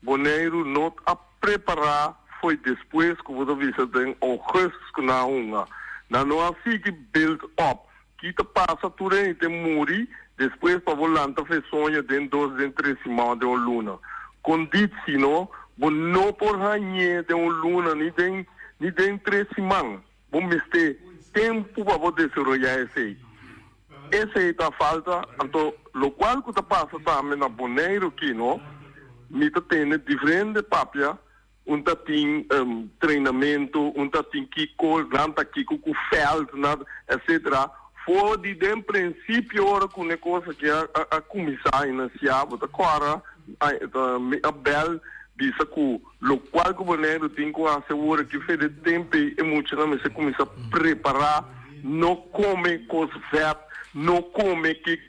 Boneiru no a prepará fo'i despues ku bo ta bisa den ougùstus ku nan a hunga. Nan no a sigui build up. Ki ta pasa tur hende te muri despues pa bo lanta fe soño den dos den tres siman den un luna. Konditsi no, bo no por hañ'é den un luna ni den ni den tres siman. Bo mester tempu pa bo desaroyá esei. Esei ta falta, anto lokual ku ta pasa tambe na Boneiru ki no, mi ta tende diferente papia, un ta tin treinamentu, un ta tin kiko, nan ta kiko ku vèlt, nan etcetera. For di den prinsipio ora ku ne kos aki a kuminsá a inisiá, bo ta kòrda mi a bèl bisa ku Lokual ku Boneiru tin ku hasi awor aki fe de tempu ei e muchanan mester kuminsá prepará, no kome kos vèt, no kome ke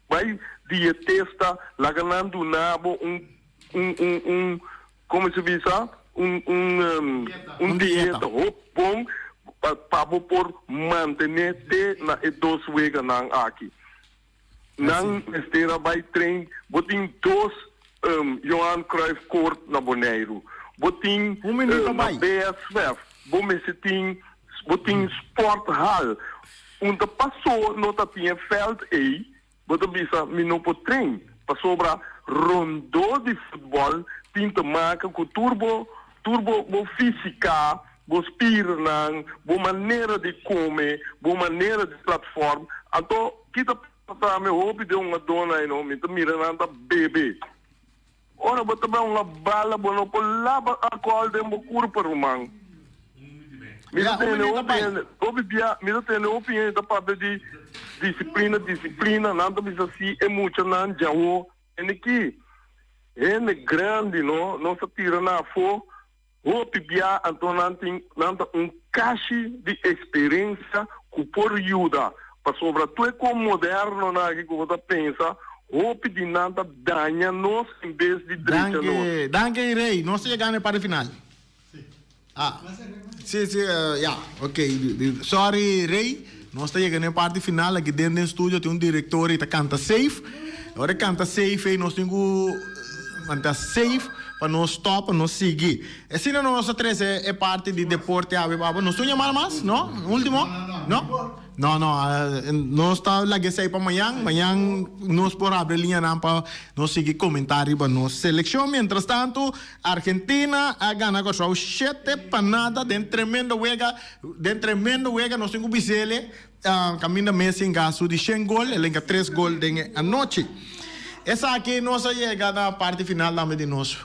bai dietista laga nan duna bo un un un un komo se bisa un un un dieta hop bon pa pa bo por mantené te na e dos weganan aki. Nan mester a bai train. Bo tin dos Johan Cruijff Court na Boneiru. Bo tin na BSF. Bo mester tin bo tin sporthal. Un ta paso no ta tin e veld ei, bo ta bisa mi no por train. Pasobra rondó di futbòl tin te maka ku tur bo tur bo bo físika, bo spiernan, bo manera di kome, bo manera di platform. Anto Ki ta pasa mi hopi den un adona ei no, mi ta mira nan ta bebe. Ora bo ta bai un bala bo no por laba alcohol den bo curpa ruman. Mi Ja, ta un tende minuut hopi bai. hende, hopi bia, mi ta tende hopi hende ta papia di disiplina, disiplina, nan ta bisa si e muchanan djawo. Hende ki, hende grandi no, nos ta tira nan afó hopi bia, anto nan tin, nan ta un kashi di eksperensia ku por yuda. Pasobra tur e kon modernonan aki ku bo ta pensa, hopi di nan ta daña nos en bes di drecha nos. Danki, danki Rey. Nos ta yega na e parti final. Ah, si, si, ya, ok. Sorry Rey, nos ta yega na e parti final aki den den studio tin un director y ta canta safe. Ora e canta safe ey nos tin cu manta safe pa nos stop pa nos sigui. Asina nos a trece e parti di deporte awe pa bo. Nos tin un yamada mas? No? Ultimo? No? No, no, nos ta laga esei pa mañan. Mañan nos por habri liñanan pa nos sigui comenta riba nos seleccion. Mientras tanto, Argentina a gana Kòrsou shete pa nada den tremendo wega. Den tremendo wega nos tin ku bis'ele kaminda Messi hinka su di shen gol, el hinka tres gol den e anochi. Esaki nos a yega na parti final tambe di nos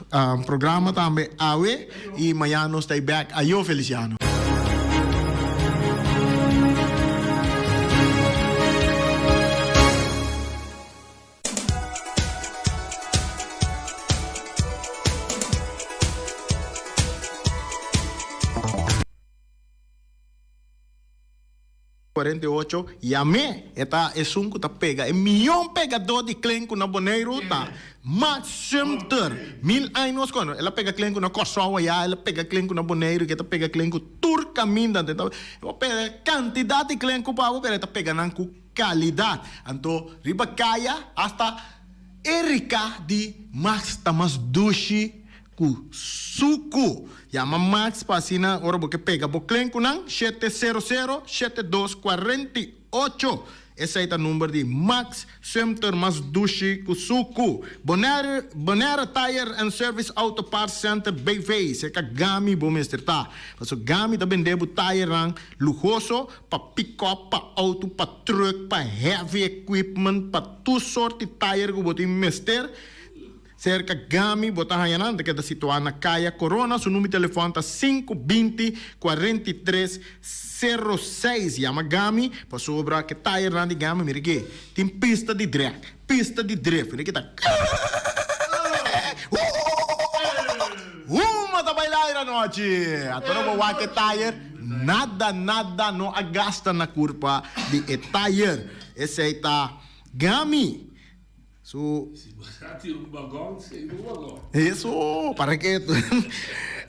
programa tambe awe y mañan nos ta e bek. Ayo Feliciano. 48, Yam'é, e ta esun ku ta pega e mion pegadó di klenku na Boneiru ta Max Sumter. Mil aña nos kono, el a pega klenku na Kòrsou ayá, el a pega klenku na Boneiru, ke ta pega klenku tur kaminda. Anto e ta pega kantidat di klenku pa bo, pero e ta pega nan ku Calidad. Anto riba caya hasta Erika di Max ta mas dushi cu sucu. Yama Max pa asina ora bo ke pega bo klen cu nan, 700 7248. Esey ta number di Max Sumter mas dushi cu sucu. Bonaire Bonaire Tire and Service Auto Parts Center BV. Cerca Gami bo mester ta. Paso Gami ta bende bo tirenan luhoso Pa pick-up, pa auto, pa truck, pa heavy equipment, pa tur sort di tayer ku bo tin mester, serka Gami bo ta haña nan. Ta keda situá na Kaya Corona. Su number di telefòn ta 5 20 43 06. Yama Gami pasobra ke tayernan di Gami mira ke tin pista di drag, pista di drift. Mira ke ta Huma ta baila ayer anochi. Ato bo wak e tayer. Nada nada no a gasta na curpa di e tayer. Esey ta Gami su. Si bo sa tira un bagon, sey un bagon. Eso, para ke tu.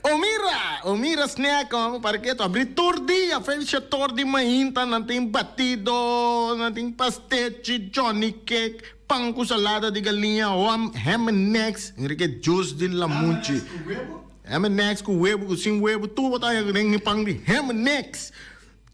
Omira, Omira snack hombre, para ke tu abri tur dia, fecha tor di mainta, nan tin batido, nan tin pastechi, johnny cake, pan cu salada di galiña, ham and eggs, mira ke juice di lamunchi. Ham and eggs ku webu ku sin webu tur bo ta haña den e pan di ham and eggs.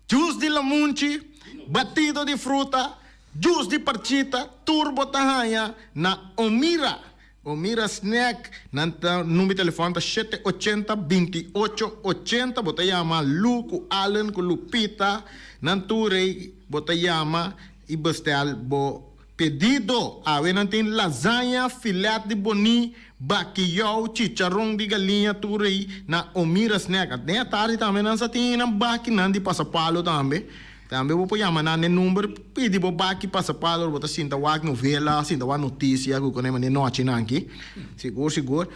Juice di lamunchi, batido di fruta, juice di parchita tur bo ta haña na Omira. Omira Snack, nan ta number di telefòn ta shete ochenta binti ocho ochenta. Bo ta yama Lu ku Allen ku Lupita, nan tur ei bo ta yama i bestel bo Pedido, Awe nan tin lasaña, filet di boní, bakiyou, chicharon di galiña tur ei na Omira Snack. Den atardi tambe nan sa tin nan bakinan di pasapalo tambe. Tambe bo por yama nan den number pidi bo baki pasapalo ora bo ta sinta wak novela, sinta wak notisia ku kone mane nochinan aki. Sigur sigur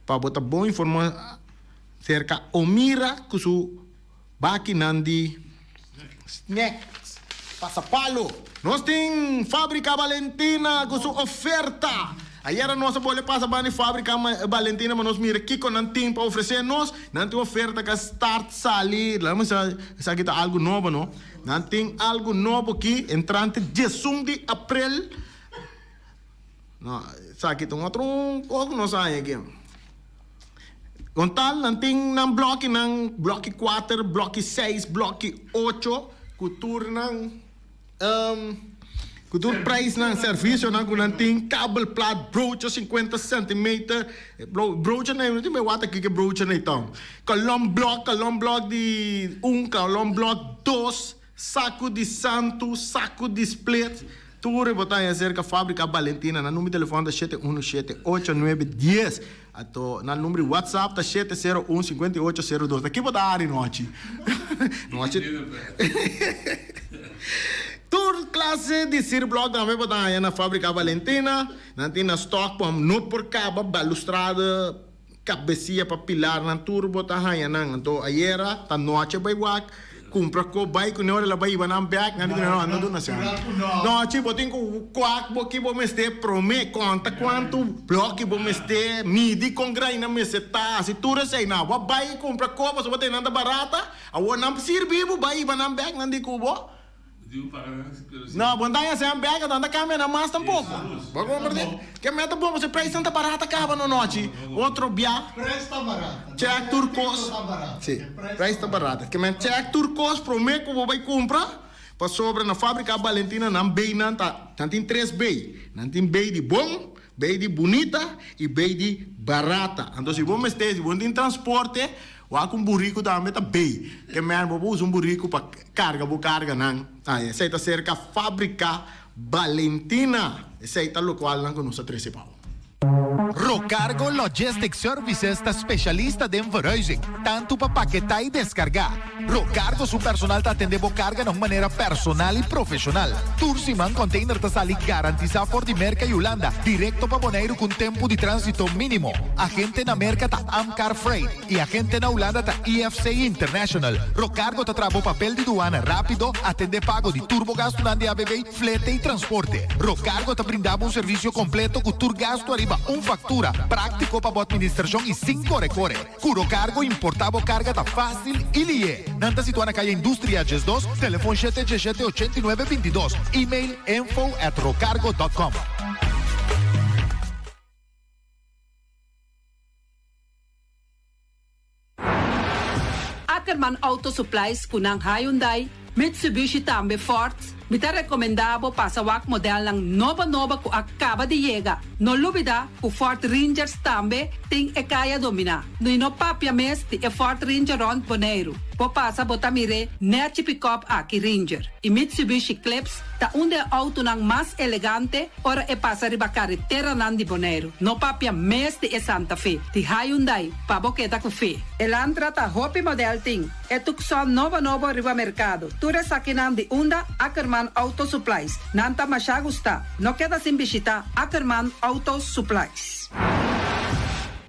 pa bo ta bon informa serka Omira ku su Bakinan di snacks pasapalo. Nos tin Fabrica Valentina cu su oferta. Ayera nos a bole pasa banda di Fabrica Valentina pa nos mira kico nan tin pa ofrece nos. Nan tin oferta ca start sali, laga mi sa esaki ta algo nobo no. Nan tin algo nobo aki entrante diesun di april. No, esaki ta un otro un cu nos a haña aki. Con tal nan tin nan blokinan, bloki kuater, bloki seis, bloki ocho, ku tur nan ku tur prijsnan, servisionan ku nan tin, kabel plat, brocha sinkuenta sentimeter, brocha nan, no tin bay wak aki ke brocha nan ta. Kolom blok, kolom blok di un, kolom blok dos, saku di santu, saku di split. Tur bo ta haña serka Fábrika Balentina. Nan number di telefòn ta 717 8910. Ato nan number di WhatsApp ta 701 58 02. Ta ki bo ta hari nochi? Nochi. Tur klase di sierblòk tambe bo ta haña na Fábrika Balentina. Nan tin na stock pa no por kaba balustrada, kabesia pa pilarnan tur bo ta haña nan. Anto ayera ta nochi bai wak kumpra ko bai ku ne ora el a bai hiba nan bek nan di ku ne no no duna asina. Nochi bo tin ku kwak bo ki bo mester prome konta kuantu bloki bo mester midi kon graina mester ta hasi tur esei. Nan bo a bai kumpra ko pasobra bo tene nan ta barata awor nan sirbi bo bai hiba nan bek nan di ku bo. No, bo no ta haña sean bek, nan ta cambia nan mas tampoco. Bo comprende? Ke meta bo, pasobra prijsnan ta barata caba no nochi. Otro bia, Prijs ta barata. check tur cos. Si, prijs ta barata. Ke men check tur cos prome cu bo bay cumpra, pasobra na Fabrica Valentina nan beynan ta, nan tin tres bey. Nan tin bey di bon, Bay di bunita y bay di barata. Anto si bo mester, si bo no tin transporte, wak un buriku tambe ta bay. Ke men bo por usa un buriku pa carga bo carganan. Ay, esey ta cerca Fabrica Valentina. Esey ta locualnan cu nos a trece pa bo. Rocargo Logistics Services ta specialista den verhuizing, tantu pa paketá y descargá. Rocargo su personal ta atendé bo carga na un manera personal y profesional. Tur siman container ta sali garantisá for di Merca y Hulanda directo pa Boneiru cu un tempu di transito minimo. Agente na Merca ta Amcar Freight y agente na Hulanda ta IFC International. Rocargo ta traha bo papel di duana rápido, atendé pago di tur bo gastunan di ABB, flete y transporte. Rocargo ta brinda bo un servicio completo cu tur gastu ariba un factura, práctico pa bo administracion y sin core-core. Ku Rocargo importá bo karga ta fásil i lié. Nan ta situá na Kaya Industria 12, telefon shete diesshete 89 22, email info at rocargo dot com. Ackerman Auto Supplies ku nan Hyundai, Mitsubishi tambe Ford, mi ta rekomendá bo pasa wak modelnan nobo nobo ku a kaba di yega. No lubidá ku Ford Rangers tambe tin e kaya dominá. I no papia mes di e Ford Ranger rònt Boneiru. Bo pasa bo ta mir'é nèchi pikòp aki Ranger i Mitsubishi Eclipse ta un di e outonan mas elegante ora e pasa riba kareteranan di Boneiru. No papia mes di e Santa Fe di Hyundai pa bo keda ku fe. Elantra ta hopi modèl tin. E Tucson nobo nobo riba mercado. Tur esakinan di unda Ackerman Auto Supplies. Nan ta masha gusta. No keda sin bishita Ackerman Auto Supplies.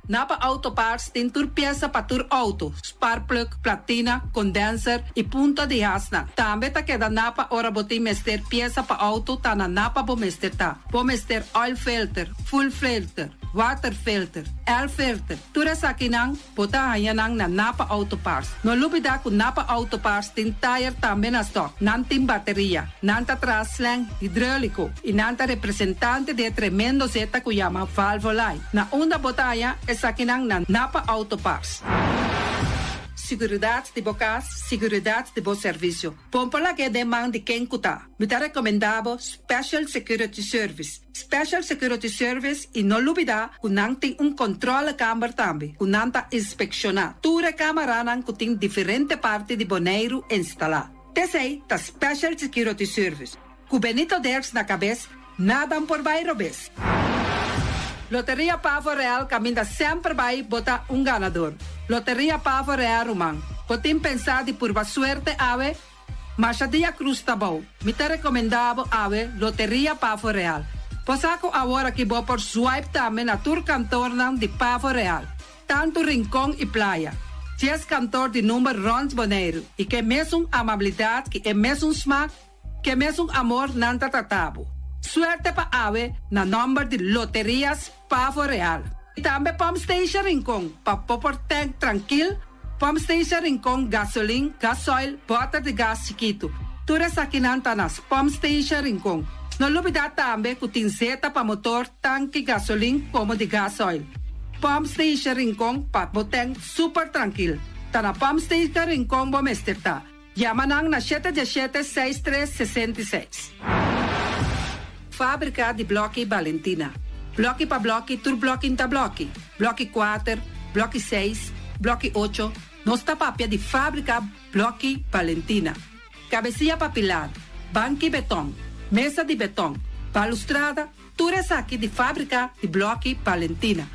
Napa Auto Parts tin tur piesa pa tur auto, sparkplug, platina, condenser y punta di hasnan. Tambe ta keda Napa ora bo tin mester piesa pa auto ta na Napa bo mester ta. Bo mester oil filter, fuel filter, water filter, air filter, tur esakinan Bo ta haña nan na Napa Auto Parts. No lubidá ku Napa Auto Parts tin tayer tambe na stòk. Nan tin bateria, nan ta traha slang hidróliko i nan ta representante di e tremendo zeta ku yama Valvoline. Na unda bo ta haña esakinan na Napa Auto Parts. Siguridat di bo kas, siguridat di bo servisio. Bon por lag'é den man di ken ku ta. Mi ta rekomendá bo Special Security Service. Special Security Service i no lubidá ku nan tin un kontrolekamber tambe ku nan ta inspekshoná tur e kamaranan ku tin diferente parti di Boneiru instalá. T'esei ta Special Security Service. Ku Benito Dirks na kabes, nadan por bai robes. Loteria Pavo Real kaminda semper bai bo ta un ganador. Loteria Pavo Real ruman, bo tin pensá di purba suerte awe? Masha dia cruz ta bou. Mi ta recomenda bo awe Loteria Pavo Real. Bo sa cu awor aki bo por swipe tambe na tur kantornan di Pavo Real, tanto Rincon y Playa. Dies kantor di number rond Boneiru y ke mesun amabilidad ki e mesun smaak, ke mesun amor nan ta trata bo. Suerte pa awe na nomber di Loterias Pavo Real. Y tambe Pump Station Rincon pa bo por tank trankil, Pump Station Rincon gasolin, gasoil, bòter di gas chikitu. Tur esakinan ta na Pump Station Rincon. No lubidá tambe ku tin zeta pa motor, tanki gasolin komo di gasoil. Pump Station Rincon pa bo tank super trankil. Ta na Pump Station Rincon bo mester ta. Yama nan na shete diesshete seis tres 66. Fábrika di blòki Balentina. Blòki pa blòki tur blòki n'ta blòki. Blòki kuater, blòki seis, blòki ocho, nos ta papia di fábrika blòki Balentina. Kabesia pa pilar, banki betòn. Mesa di beton, balustrada, tur esaki di fábrika di blòki Valentina.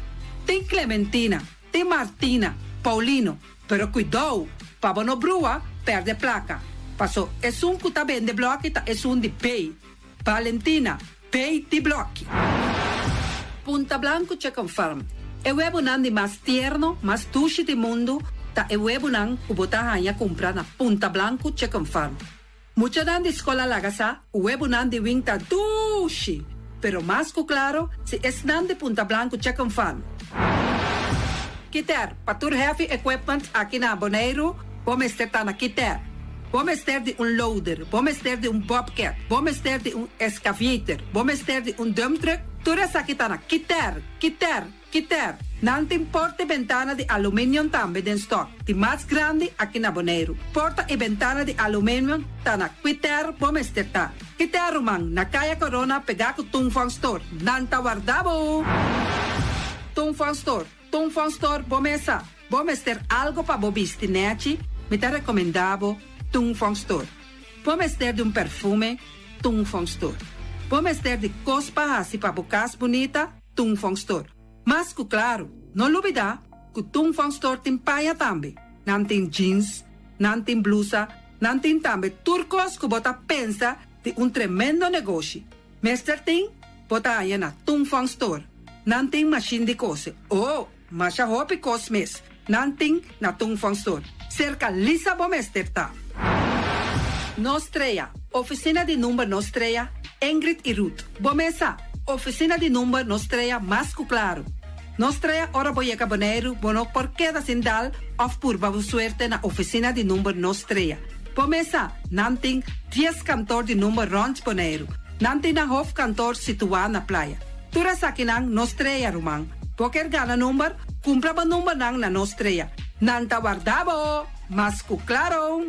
Tin Clementina, tin Martina, Paulino, pero kuidou pa bo no brua pèrdè plaka, paso esun ku ta bende blòki ta esun di B. Valentina, B di blòki. Punta Blanco Chicken Farm, E webonan di mas tierno, mas dushi di mundu ta e webonan ku bo ta haña kumpra na Punta Blanco Chicken Farm. Muchanan di skol a laga sa ku webonan di win ta dushi, pero mas ku klaro si esnan di Punta Blanco Chicken Farm. Kiter, pa tur heavy equipment aki na Boneiru, bo mester ta na Kiter. Bo mester di un loader, bo mester di un bobcat, bo mester di un excavator, bo mester di un dump truck, tur esaki ta na Kiter, Kiter! Kiter, nan tin porta i bentana di aluminium tambe den stock, di mas grandi aki na Boneiru. Porta i bentana di aluminium ta na Kiter bo mester ta. Kiter ruman, na Kaya Corona pegá ku Tung Fong Store. Nan ta warda bo! Tung Fong Store, Tung Fong Store bo mesa. Bo mester algo pa bo bisti nechi, mi ta rekomendá bo Tung Fong Store. Bo mester di un perfume, Tung Fong Store. Bo mester di kos pa hasi pa bo kas bunita, Tung Fong Store. Mas ku klaru, no lubidá ku Tung Fong Store tin paña tambe. Nan tin jeans, nan tin blusa, nan tin tambe tur kos ku bo ta pensa di un tremendo negoshi. Mester tin, bo ta haña na Tung Fong Store. Nan tin mashin di kose. Oh, masha hopi kos mes nan tin na Tung Fong Store. Serka Lisa bo mester ta. Nostrea, Oficina di number Nostrea, Ingrid y Ruth. Bo mesa, Oficina di number Nostrea mas cu claro. Nostrea ora bo yega Boneiru bo no por keda sin dal of purba bo suerte na oficina di number Nostrea. Bo mesa, nan tin dies kantoor di number rond Boneiru. Nan tin nan hoofdkantoor situa na Playa. Tur esakinan Nostrea ruman. Bo kier gana number? Cumpra bo numbernan na Nostrea. Nan ta warda bo! Mas cu claro!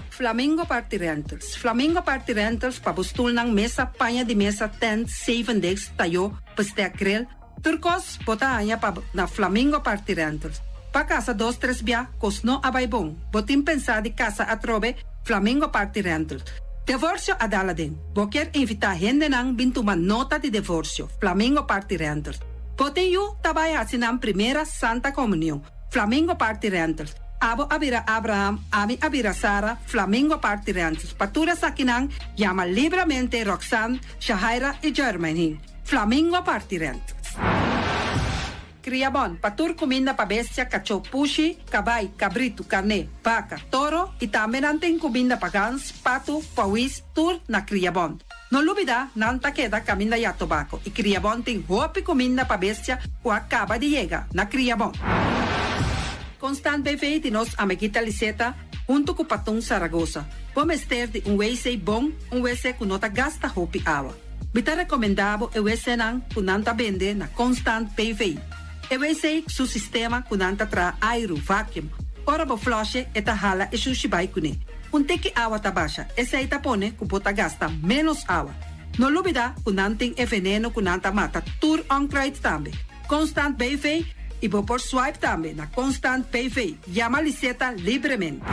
Flamingo Party Rentals Flamingo Party Rentals pa bo stulnan, mesa, paña di mesa, tent, zevendegs, tayó, bestek, grill, tur kos bo ta haña pa na Flamingo Party Rentals. Pa kasa dos tres bia kos no a bai bon, bo tin pensá di kasa atrobe, Flamingo Party Rentals. Devorsio a dal aden, bo kier invitá hendenan bin tuma nota di devorsio, Flamingo Party Rentals. Bo tin yu ta bai hasi nan primera Santa Komunion, Flamingo Party Rentals. Abo a bira Abraham, ami a bira Sara, Flamingo Party Rentals. Pa tur esakinan, yama libramente Roxanne, Shahaira i Jermaine. Flamingo Party Rentals. Kriabon, pa tur kuminda pa bestia, kachó, pushi, kabai, kabritu, karné, baka, toro i tambe nan tin kuminda pa gans, patu, pawis, tur na Kriabon. No lubida, nan ta keda kaminda ya tobako i Kriabon tin hopi kuminda pa bestia ku a kaba di yega na Kriabon. Constant BV di nos amiguita Liseta huntu ku Patun Saragosa. Bo mester di un wc bon, un wc ku no ta gasta hopi awa. Mi ta rekomendá bo e wcnan ku nan ta bende na Constant BV. E wc su sistema ku nan ta traha airu, vacuum. Ora bo flush'e e ta hala e shushi bai kuné. Un tiki awa ta basha, esei ta pone ku bo ta gasta ménos awa. No lubidá ku nan tin e veneno ku nan ta mata tur onkruid tambe. Constant BV i bo por swipe tambe na Constant BV. Yama Liseta libremente.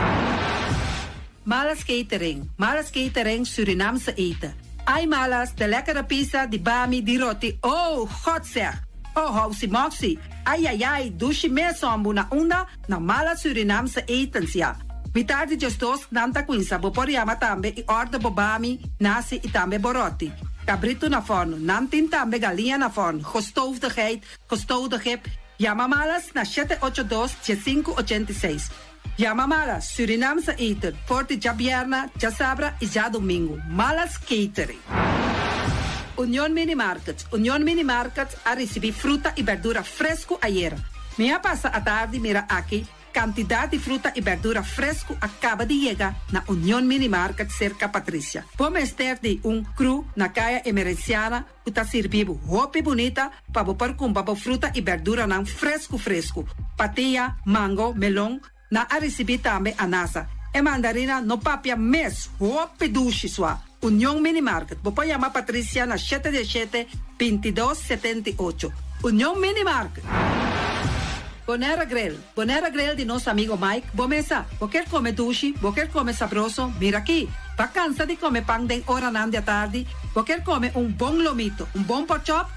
Malas Catering, Malas Catering Surinaamse eten. Ai Malas, de lekkere pizza, di bami, di roti, oh, God zeg! Oh, housi moxi, ai ai ai, dushi mes hombu na unda? Na Malas Surinaamse etens ya. Mitar di djesdos nan ta cuinsa bo por yama tambe y order bo bami, nasi y tambe bo roti. Cabrito na forno, nan tin tambe galiña na forno, gestoofde geit, gestoofde gip. Yama Malas na shete ocho dos, diesinku ochenta i seis. Yama Malas Surinaamse eten for di djabierna, djasabra y djadomingo. Malas Catering. Union Mini Market, Union Mini Market a ricibi fruta y berdura fresco ayera. Mi a pasa atardi mira aki kantidat di fruta i bèrdura fresku a kaba di yega na Union Mini Market serka Patricia. Bo mester di un kru na Kaya Emerenciana ku ta sirbi bo hopi bunita pa bo por kumpra bo fruta i bèrduranan fresku fresku. Patia, mango, melon, nan a risibí tambe anasa. E mandarina no papia mes, hopi dushi sua. Union Mini Market, bo por yama Patricia na shete diesshete, bintidos, setenta i ocho. Union Mini Market. Bonera Grill, Bonera Grill di nos amigo Mike, bo mesa, bo kier come dushi, bo kier come sabroso, mira aki. Bo a cansa di come pan den oranan di atardi? Bo kier come un bon lomito, un bon porkchop?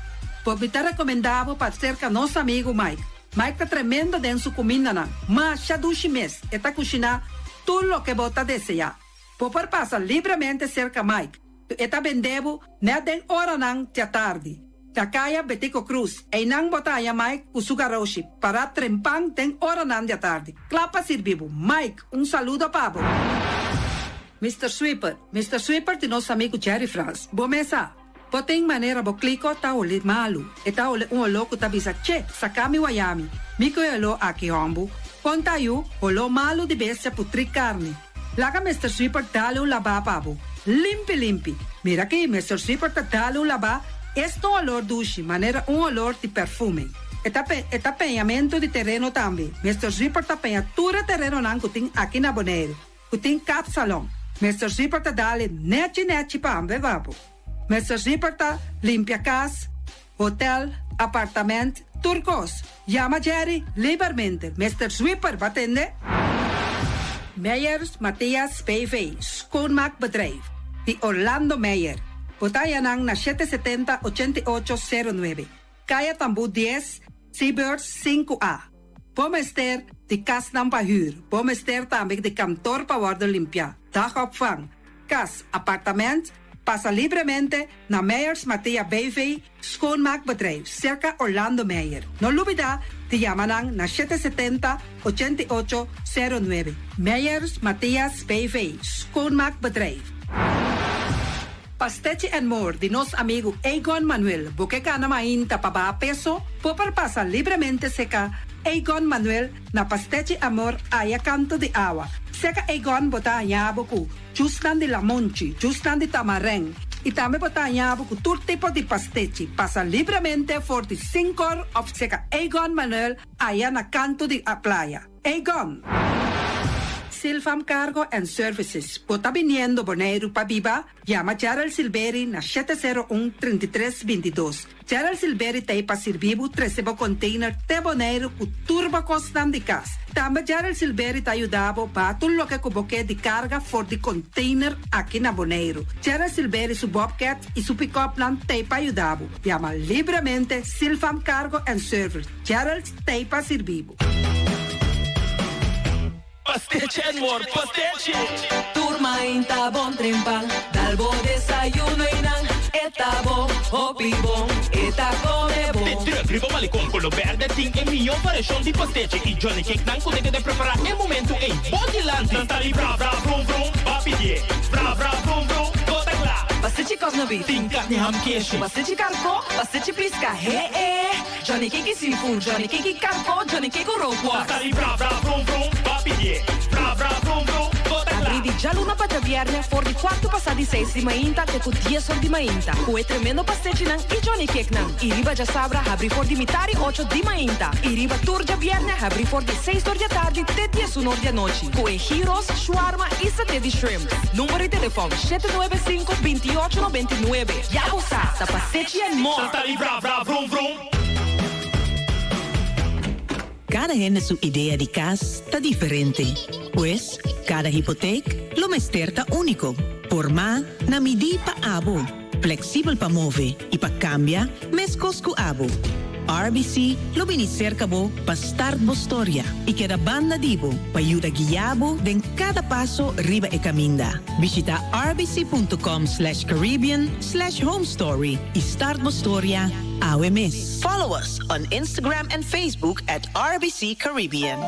Bo mi ta recomenda bo pa cerca nos amigo Mike. Mike ta tremendo den su cumindanan. Masha dushi mes, e ta cushina tur loke bo ta desea. Bo por pasa libremente cerca Mike. E ta bende bo net den oranan di atardi. Na Kaya Betico Croes, einan bo ta haña Mike ku su garoshi pará trempan den oranan di atardi, kla pa sirbi bo. Mike, un saludo pa bo. Mister Sweeper, Mister Sweeper di nos amigu Jerry Frans. Bo mes sa, bo tin manera bo kliko ta holi malu. E ta holi un oló ku ta bisa, Che, saka mi wayami. Mi ku e oló aki hòmbu. Kon ta yu, holó malu di bestia putrí karni. Laga Mister Sweeper dale un labá pa bo. Limpi limpi. Mira aki, Mister Sweeper ta dale un labá, es ta un olor dushi, manera un olor di perfume. E ta pe, e ta peñamentu di tereno tambe. Mister Sweeper ta peña tur e terenonan ku tin aki na Boneiru, ku tin kapsalon. Mister Sweeper ta dale nechi nechi pa ambe pa bo. Mister Sweeper ta limpia kas, hotel, apartament, tur kos. Yama Jerry libermente. Mister Sweeper, bo a tende? Meyers Mathias BV, Schoonmaakbedrijf, di Orlando Meyer. Bo ta haña nan na 770 88 09, Kaya Tambú 10, Seabirds 5A. Bo mester di kasnan pa hür. Bo mester tambe di kantor pa wòrdu limpiá, dagopvang, kas, apartament. Pasa libremente na Meyers Mathea BV, Schoonmaakbedrijf, serka Orlando Meyer. No lubida di yama nan na 770 88 09. Meyers Mathias BV, Schoonmaakbedrijf. Pastechi and More di nos amigu Egon Manuel. Bo ke gana mainta pa baha peso? Bo por pasa libremente seka Egon Manuel na Pastechi Amor aya kanto di awa. Seka Egon bo ta haña bo ku jusnan di lamonchi, jusnan di tamarèn i tambe bo ta haña bo ku tur tipo di pastechi. Pasa libremente for di sinkor òf seka Egon Manuel aya na kanto di playa. Egon! Silfam Cargo and Services, bo ta biniendo Boneiru pa biba? Yama Gerald Silberi na 701 33 22. Gerald Silberi ta ei pa sirbi bo trese bo container te Boneiru ku tur bo kosnan di kas. Tambe Gerald Silberi ta yuda bo baha tur loke ku bo ke di karga for di container aki na Boneiru. Gerald Silberi su bobcat i su pick-upnan ta ei pa yuda bo. Yama libremente Silfam Cargo and Service. Gerald ta ei pa sirbi bo. Pastechi and more pastechi. Tur mainta bon trempan, dal bo desayuno y nan e ta bon, hopi bon, e ta come bon. De truck riba malecon color berde tin e miyo variacion di pastechi y Johnny Cake nan cu ta keda prepara e momento ey bo dilanti. Nan ta di bra bra brum brum, ba pidie, bra bra brum brum, bo ta cla. Pastechi cosno beef. Tin carni ham keshi. Pastechi carco, pastechi pisca, he e. Johnny Cake seafood, Johnny Cake carco, Johnny Cake rookworst. Ta di bra bra brum brum, ba pidié. Bra bra brum brum, bo ta kla. Abrí di djaluna pa djabièrnè for di kuartu pasá di seis di mainta te ku dies or di mainta, ku e tremendo pastechinan i Johnny Cakenan. I riba djasabra habrí for di mitar di ocho di mainta. I riba tur djabièrnè habrí for di seis or di atardi te diesun or di anochi, ku e gyros, shawarma i saté di shrimp. Number di telefòn, 795 28 99. Ya bo sa, ta pastechi and more! Ta di bra bra vrum vrum. Kada hende su idea di kas ta diferente. Pues, kada hipotek lo mester ta úniko, formá na midí pa abo, fleksibel pa move i pa kambia meskos ku abo. RBC lo bini serka bo pa start bo storia i keda banda di bo pa yuda guia bo den kada paso riba e kaminda. Bishita rbc.com slash caribbean slash homestory i start bo storia awe mes. Follow us on Instagram and Facebook at RBC Caribbean.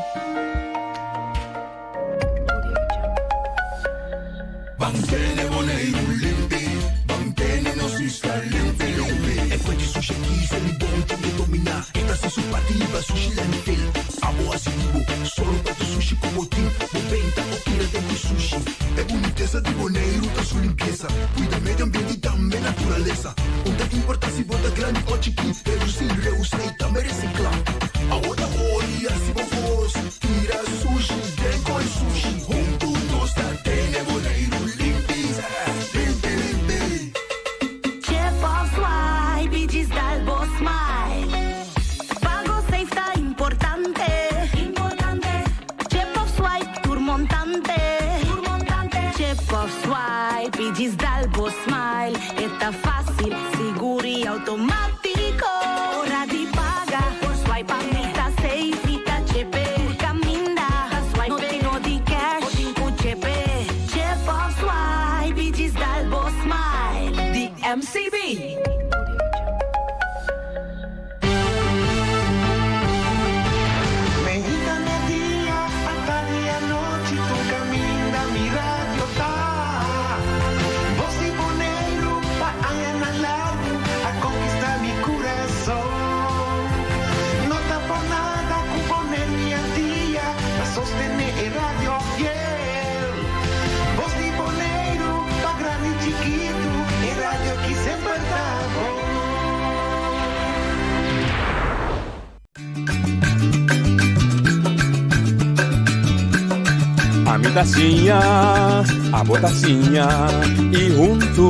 Ban tene Boneiru limpi, ban tene nos isla limpi limpi. E fuente di sushi aki Selibon tin ke dominá. E ta hasi su parti liba sushi landfill. Abo hasi di bo, sòru pa tur sushi ku bo tin. Bo benta o tira den ku sushi. E bunitesa di Boneiru ta su limpiesa. Kuida medio ambiente i tambe naturalesa. Un ta importá si bo ta grandi o chikí, redusí, reusá i tambe resiklá. Awor ta ora di hasi bo kos. Tira sushi den koi sushi. Huntu nos ta tene Boneiru limpi, limpi, limpi. Chip of swipe i djis dal bo smile. Pago safe ta importante. Importante. Chip of swipe tur montante. Tur montante. Chip of swipe. Outomátiko. Ora di paga, por swipe pa mi ta safe, mi ta chepe. Tur kaminda, ta swipe, no tin no di cash, bo tin ku chepe. Chip òf swipe i djis dal bo smile. Di MCB. Meinta merdia, atardi anochi tur caminda mi radio ta. Voz di Boneiru pa añanan largu a conquista mi curason. No ta por nada cu Boneiru y Antia ta sostene e radio fiel. Voz di Boneiru pa grandi y chikitu e radio ki semper ta bon. Ami ta siña, abo ta siña y huntu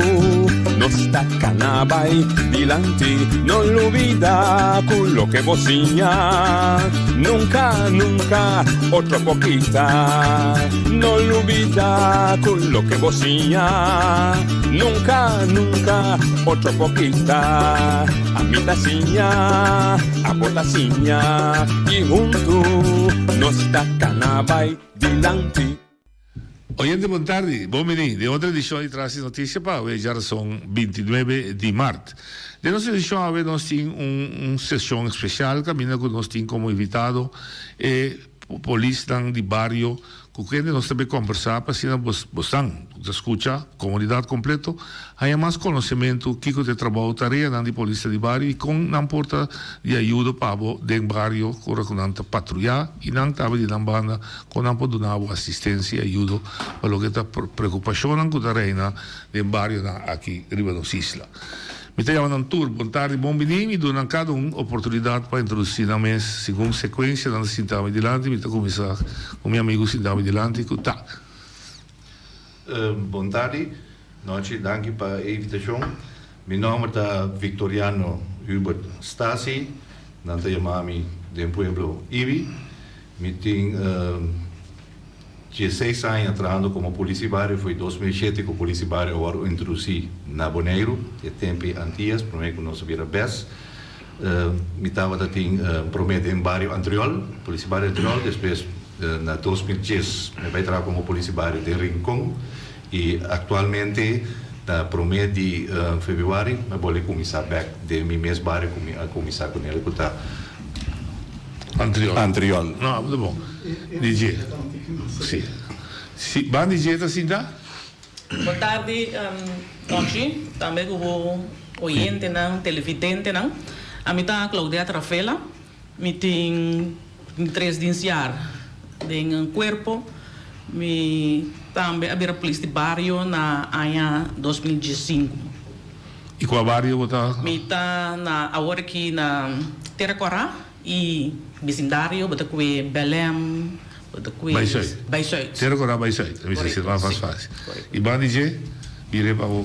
nos ta cana bay dilanti. No lubida cu loke bo siña nunca, nunca otro por kita. No lubida cu loke bo siña nunca, nunca otro por kita. Ami ta siña, abo ta siña y huntu nos ta cana bay dilanti. Oyente bon tardi, bon bini den otro edicion di Tras di Noticia pa awe djarason 29 di mart. Den nos edicion awe nos tin un un sesion especial caminda cu nos tin como invitado e polisnan di bario Ku kende nos ta bay kombersá pa asina bos bosnan ku ta skucha, komunidat kompleto, haña mas konosementu kiko ta e trabou, tareanan di polista di bario i kon nan por ta di ayudo pa bo den bario ora ku nan ta patruyá i nan tambe di nan banda kon nan por duna bo asistensia i ayudo pa loke ta preokupashonnan ku ta reina den barionan aki riba nos isla. Mi ta yama nan tur bon tardi, bon bini, mi duna nan kada un oportunidat pa introdusí nan mes segun sekuensia nan ta sinta mi dilanti. Mi ta kuminsá ku mi amigu sinta mi dilanti ku ta. Bon tardi, nochi, danki pa e invitashon. Mi nòmber ta Victoriano Hubert Stasi, nan ta yama mi den pueblo Ibi. Mi tin. Dieseis aña trahando komo polis di bario, foi 2007 ku polis di bario a wòrdu introdusí na Boneiru, e tempu Antias, promé ku nos a bira bes. Mi tabata tin promé den bario Antriol, polis di bario Antriol, despues na 2010 mi a bai traha komo polis di bario den Rincon i aktualmente na promé di febrüari mi a bolbe kuminsá bèk den mi mes bario ku mi a kuminsá kuné ku ta Antriol. Antriol. No, abo ta bon. DJ. Si. Si, ban DJ ta sinta? Bon tardi, Nochi. Tambe ku bo oyentenan, televidentenan. Ami ta Claudette Rafaela. Mi tin tres dinsiar den kuerpo. Mi tambe a bira polis di bario na aña 2015. I kua bario bo ta? Mi ta na awor aki na Tera Kòrá i bisindario, bo ta kue Bèlèm, bo ta kue Bai Sùit. Bai Sùit. Tera Kòrá Bai Sùit, mi sa si ta mas fásil. I banda di dje, bira pa bo.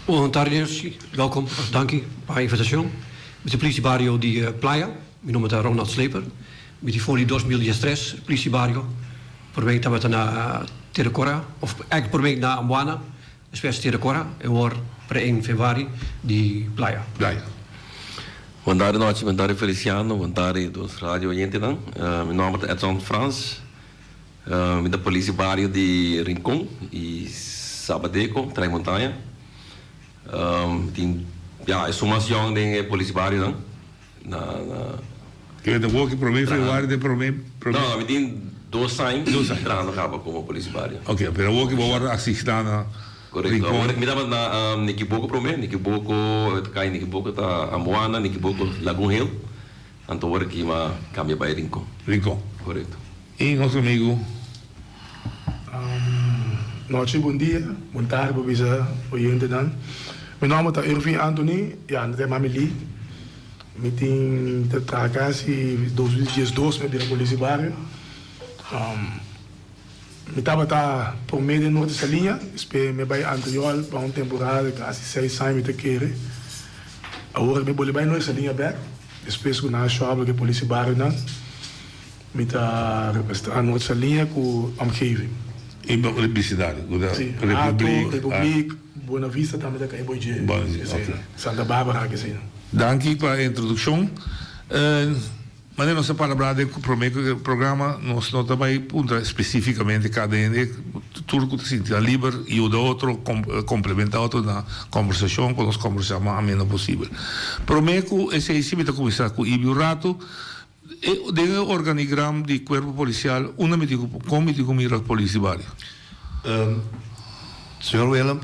Bon tardi, welkom, danki pa e invitashon. Mi ta polis di bario di Playa, mi nomber ta Ronald Sleper. Mi tin for di 2013 polis di bario. Promé tabata na Tera Kòrá, òf èk promé na Ambuana. Despues Tierra Cora e wor pre en februari di Playa. Playa. Bon tardi nochi, bon tardi Feliciano, bon tardi nos radio oyentenan. Mi nomber ta Edson Frans. Mi ta polis di bario di Rincon y Sabadeco, Trai Montaña. Mi tin, ya, esun mas yong den e polis di barionan. Na, na. Ke ta woki prome februari den prome, prome. No, mi tin dos aña. Dos aña. Trahando caba como polis di bario. Ok, pero awoki bo worde asigna na Correcto. Rincon. Mi tabata na Nikiboko prome, Nikiboko ta cay Nikiboko ta Amboana, Nikiboko Lagoon Hill. Anto awor aki mi a cambia bay Rincon. Rincon. Correcto. Y nos amigo. Nochi, bon dia, bon tardi pa bisa oyentenan. Mi nomber ta Irving Anthony, ya nan ta yama mi Lee. Mi tin ta traha kasi 2012 mi a bira polis di bario. Mi tabata prome den Norte Saliña, despues mi a bai Antriol pa un temporada di kasi seis aña mi ta kere. Awor mi bolbe bai Norte Saliña bek, despues ku nan a shòbel ku e polis di barionan. Mi ta representá Norte Saliña ku omgeving. E bisindario, ku ta Si, Hato, Republiek, Republiek, Buena Vista tambe ta kai boi dje. Buena Vista, Esei, ok. Santa Barbara ke esei. Danki pa e introdukshon. Manera nos a palabrá den promé programa, nos no ta bai puntra spesífikamente kada hende, tur ku ta sinti nan liber yuda otro, komplementá otro na kòmbersashon ku nos kòmbersá mas ameno posibel. Promé ku esei si mi ta kuminsá ku Ibi un ratu, den e organigram di kuerpo polisial unda mi tin ku kon mi tin ku mira polis di bario? Señor Willem,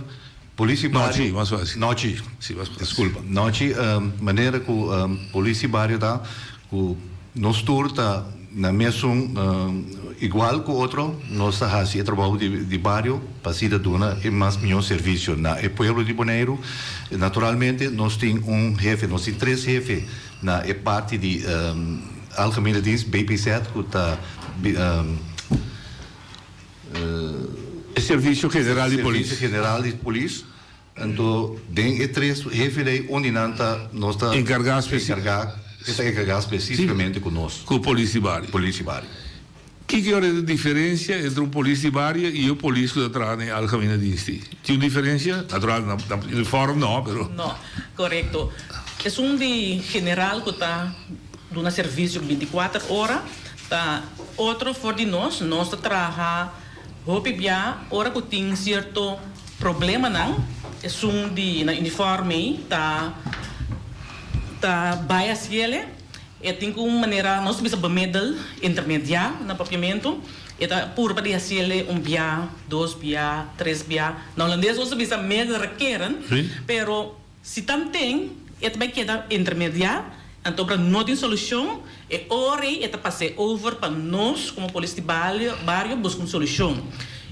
Polis di bario. Nochi, mas fácil. Nochi. Si, mas fácil. Disculpa. Nochi, manera cu polis di bario ta, cu nos tur ta na mesun igual cu otro, nos ta haci e trabou di bario pa asina duna e mas miho servicio na e pueblo di Boneiru. Naturalmente nos tin un hefe, nos tin tres hefe na e parti di Algemene Dienst, BPZ, cu ta. E Servisio General di Polis. Servisio General di Polis. Anto den e tres hefe lei un di nan ta nos ta Enkargá enkargá e ta enkargá spesífikamente ku nos. Ku polis di bario. Polis di bario. Kiko ora e diferensia entre un polis di bario i e polis ku ta traha na e Algemene Dienst? Tin un diferensia? Natural na uniform no, pero. No, korekto. Esun di general ku ta duna servisio bintikuater ora. Ta otro for di nos, nos ta traha hopi bia ora ku tin sierto problemanan, esun di na uniforme ta ta bai hasiele, e tin ku un manera nos ta bisa bemiddel, intermediá na papiamentu, e ta purba di hasiele un bia, dos bia, tres bia, na holandes nos ta bisa meerdere keren, pero. Si tanten e ta bai keda intermediá, anto ora no tin solushon, e ora ei e ta pas'é over pa nos komo polis di bario buska un solushon.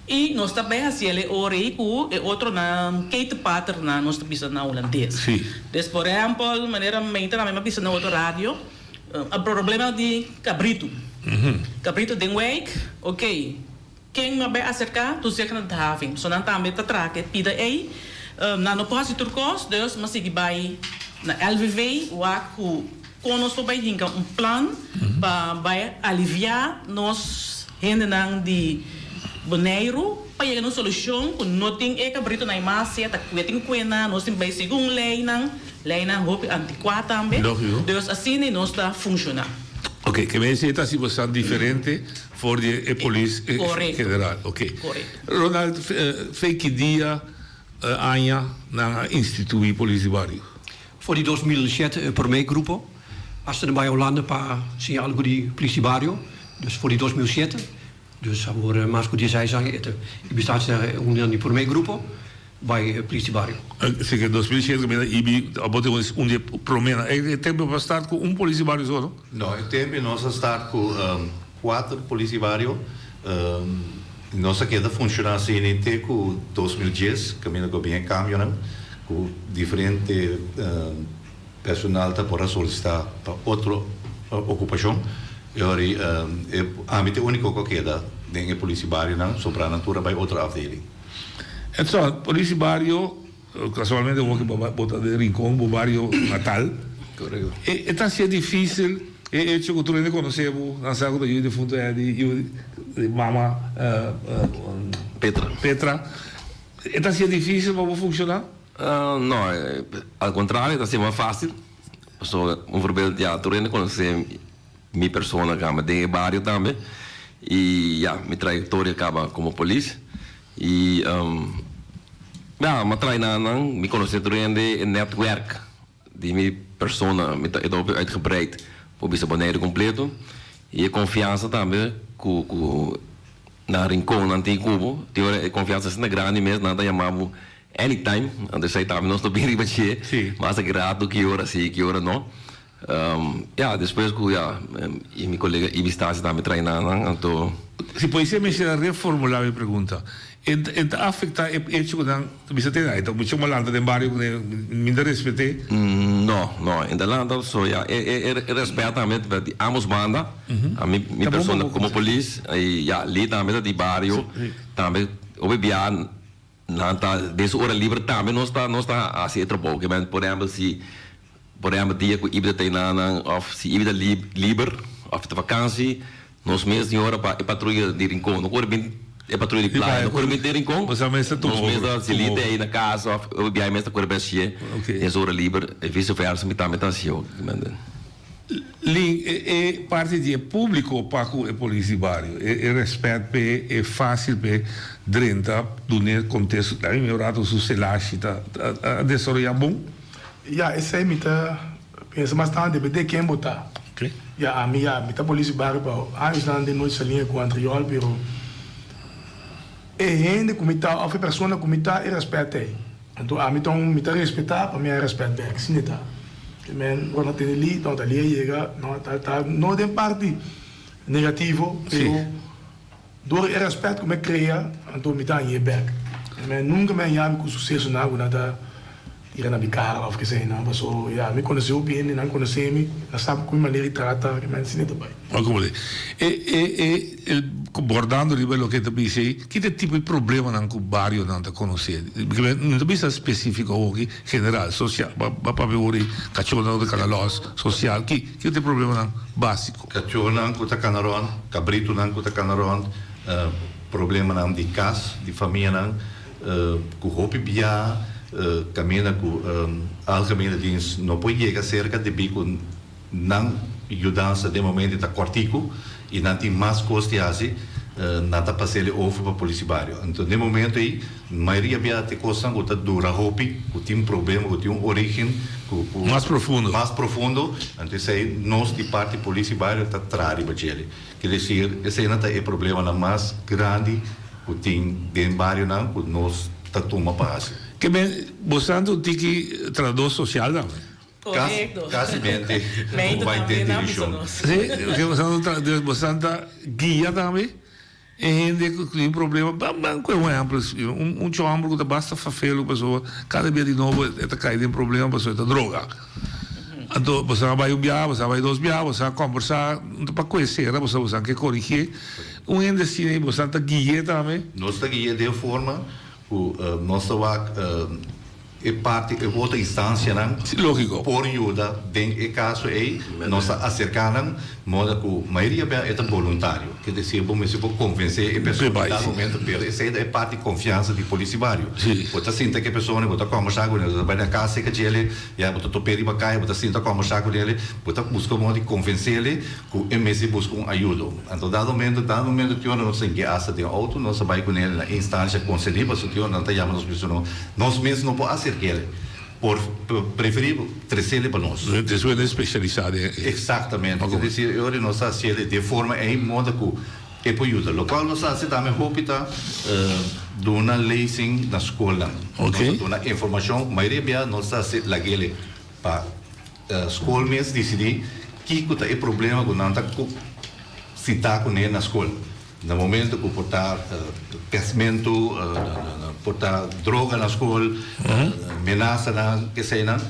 I nos ta bai hasiel e ora ei ku e otronan ketenpartnernan nos ta bisa na hulandes. Des por ehèmpel, manera Meita tambe a bisa na otro radio, a problema di kabritu. Kabritu den wijk, oké. Ken no a bai aserká toezichthandhaving? So nan tambe ta traha ku e pida ei. Nan no por hasi tur kos, dus mi a sigui bai na LVV wak ku kon nos por bai hinka un plan pa bai aliviá nos hendenan di Boneiru pa yega na un solushon ku no tin e kabritonan ei mas sea ta kue tin kue nan, nos tin bai segun leinan, leinan hopi antikuá tambe. Dus asina nos ta funshoná. Oké, ke men esei ta hasi bo esnan diferente For di e polis general. Ok. Ronald, fe ki dia, aña nan a institui polis di bario? For di 2007 e prome grupo hasta nan bai Holanda pa siña algu di polis di bario. Dus for di 2007, dus awor mas ku dieseis aña e ta e bista un di prome grupo. Bai polis di bario. Si ke 2007 kaminda Ibi a bota un di e promenan. E tempo pa start ku un polis di bario so, no? No, e tempo nos a start ku kuater polis di bario. Nos a keda funshoná asina te ku 2010 kaminda ku a bin e kambionan ku diferente personal ta por a solisitá pa otro okupashon. E ora ei ami ta e úniko ku a keda den e polis di barionan, sobrá nan tur a bai otro afdeling. Edson, polis di bario, casualmente bo ke bo ta den Rincon, bo bario natal. Correcto. E ta hacié dificil e hecho cu tur hende conoce bo, nan sa cu ta yu di difunto Eddy, yu di mama Petra. Petra. E ta hacié dificil pa bo funciona? No, al contrario, e ta hacié mas facil. Pasobra, un voorbeeld, ya tur hende conoce Mi persona kaba den e bario tambe y ya mi trayectoria kaba como polis y ya mi a trae nan nan mi conoce tur hende e netwerk di mi persona mi ta e ta hopi uitgebreid por bisa Bonaire completo y e confiansa tambe cu cu na Rincon nan tin cu bo tin ora e confiansa asina grandi mes nan ta yama bo anytime anto esey tambe nos ta bin riba dje mas grato ki ora si ki ora no. Ya, despues ku ya i mi kolega Ibi Stasi tambe trae nan nan, anto. Si poesia mester a reformulá mi pregunta, e e ta afektá e hecho ku nan ta bisa te, e ta mucho malanta den bario ku mi ta respet'é? No, no, e ta lanta so ya e e e respet tambe ta di ambos banda, ami mi persona komo polis i ya Lee tambe ta di bario, tambe hopi bia Nan ta den su ora liber tambe nos ta nos ta hasi e trabou ke men por ehempel si por ehempel dia ku Ibi ta tei nan of si Ibi ta liber of ta vakansi nos mes tin ora pa e patruya di Rincon no kore bin. E patruya di playa no kore mete Rincon. Boso mester tuma Nos over. mester silite ei na kas of biaha mester kore bes shie. Den su ora liber e vice versa mi tambe ta hasi hopi. Lin, e e parti di e publico pa cu e polis di bario, e e respet p'e, e facil p'e drenta dun'e contesto, tambe mi rato su celashi ta a desaroya bon. Ya, esey mi ta pensa mas tantu depende di ken bo ta. Ya, ami ya, mi ta polis di bario pa añosnan den nochi salinga cu Antriol, pero e hende cu mi ta of e persona cu mi ta e respet ey. Anto ami ta un mi ta respetá pa mi a respet bek, asina e ta. Ke men ora no tene li, no ta li a yega, no ta ta no den parti negativo, pero dor e respet ku mi a krea, anto mi ta hañ'é bek. Ke men nunka mi a haña mi ku susesonan ku nan ta tira na mi kara òf keseinan, paso ya mi konosé hopi hende, nan konosé mi, nan sa ku mi manera di trata, ke men asina e ta bai. Oke bo di. E e e el bordando riba loke ta bisa ei, ki ta e tipo di problemanan ku barionan ta konosé? No ta bisa spesífiko awoki, general, sosial, ba ba papia wor di kachónan ku ta kana lòs, sosial, ki ki ta e problemanan básiko? Kachónan ku ta kana rònt, kabritunan ku ta kana rònt, problemanan di kas, di famianan ku hopi bia kaminda ku algemene dienst no por yega serka debí ku Nan yudansa den momento ta kòrtiku i nan tin mas kos di hasi, nan ta pas'el e over pa polis di bario. Anto den momento ei, mayoria bia ta e kosnan ku ta dura hopi, ku tin problema, ku tin un orígen ku ku Mas profundo. Mas profundo. Anto esei nos di parti polis di bario ta traha riba djele. Ker desir, eseinan ta e problemanan mas grandi ku tin den barionan ku nos ta tuma pa hasi. Ke men, bosan ta un tiki trahadó sosial tambe? Correcto. Casimente Meito bai tambe den nan bisa direccion. nos. Sí, ke bosan ta dus bosan ta guia tambe e hende ku tin problema. Ban ban ku un ehempel, un un chomber ku ta basta fafelu pasobra kada bia di nobo e ta kai den problema pasobra e ta droga. Anto bosan a bai un biaha, bosan a bai dos biaha, bosan a kombersá, no ta pa koe sera pasobra bosan ke korigié. Un hende asina ei bosan ta gui'é tambe? Nos ta gui'é den forma ku nos ta wak. E parti e otro instancianan por yuda den e caso ey, nos ta acerca nan moda cu mayoria bia e ta boluntario, ke decir bo mester por convence e persona den tal momento, pero esey ta e parti confiansa di polis di bario. Bo ta sinta cu e persona, bo ta combersa cu nel, bo ta bay na cas cerca djele, ya bo ta tope riba caya, bo ta sinta combersa cu nel, bo ta busca moda di convencele cu e mester busca un ayudo. Anto dado momento, dado momento tin ora nos ta guia hasta den auto, nos ta bay cu nel na e instancia concerni, pasobra tin ora nan ta yama nos bisa no, Nos mes no por aserk'el, por preferí tres'el pa nos. Despues den spesialisá den e. Eksaktamente. Es desir, e ora nos ta hasiel den forma ei moda ku e por yuda. Lokual nos ta hasi tambe hopi ta duna lezing na skolnan. Nos ta duna informashon. Mayoria bia nos ta hasi lag'el pa skol mes disidí kiko ta e problema ku nan ta sitá kuné na skol. Na momento cu por ta pestmento, por ta droga na school, menasanan, eseynan,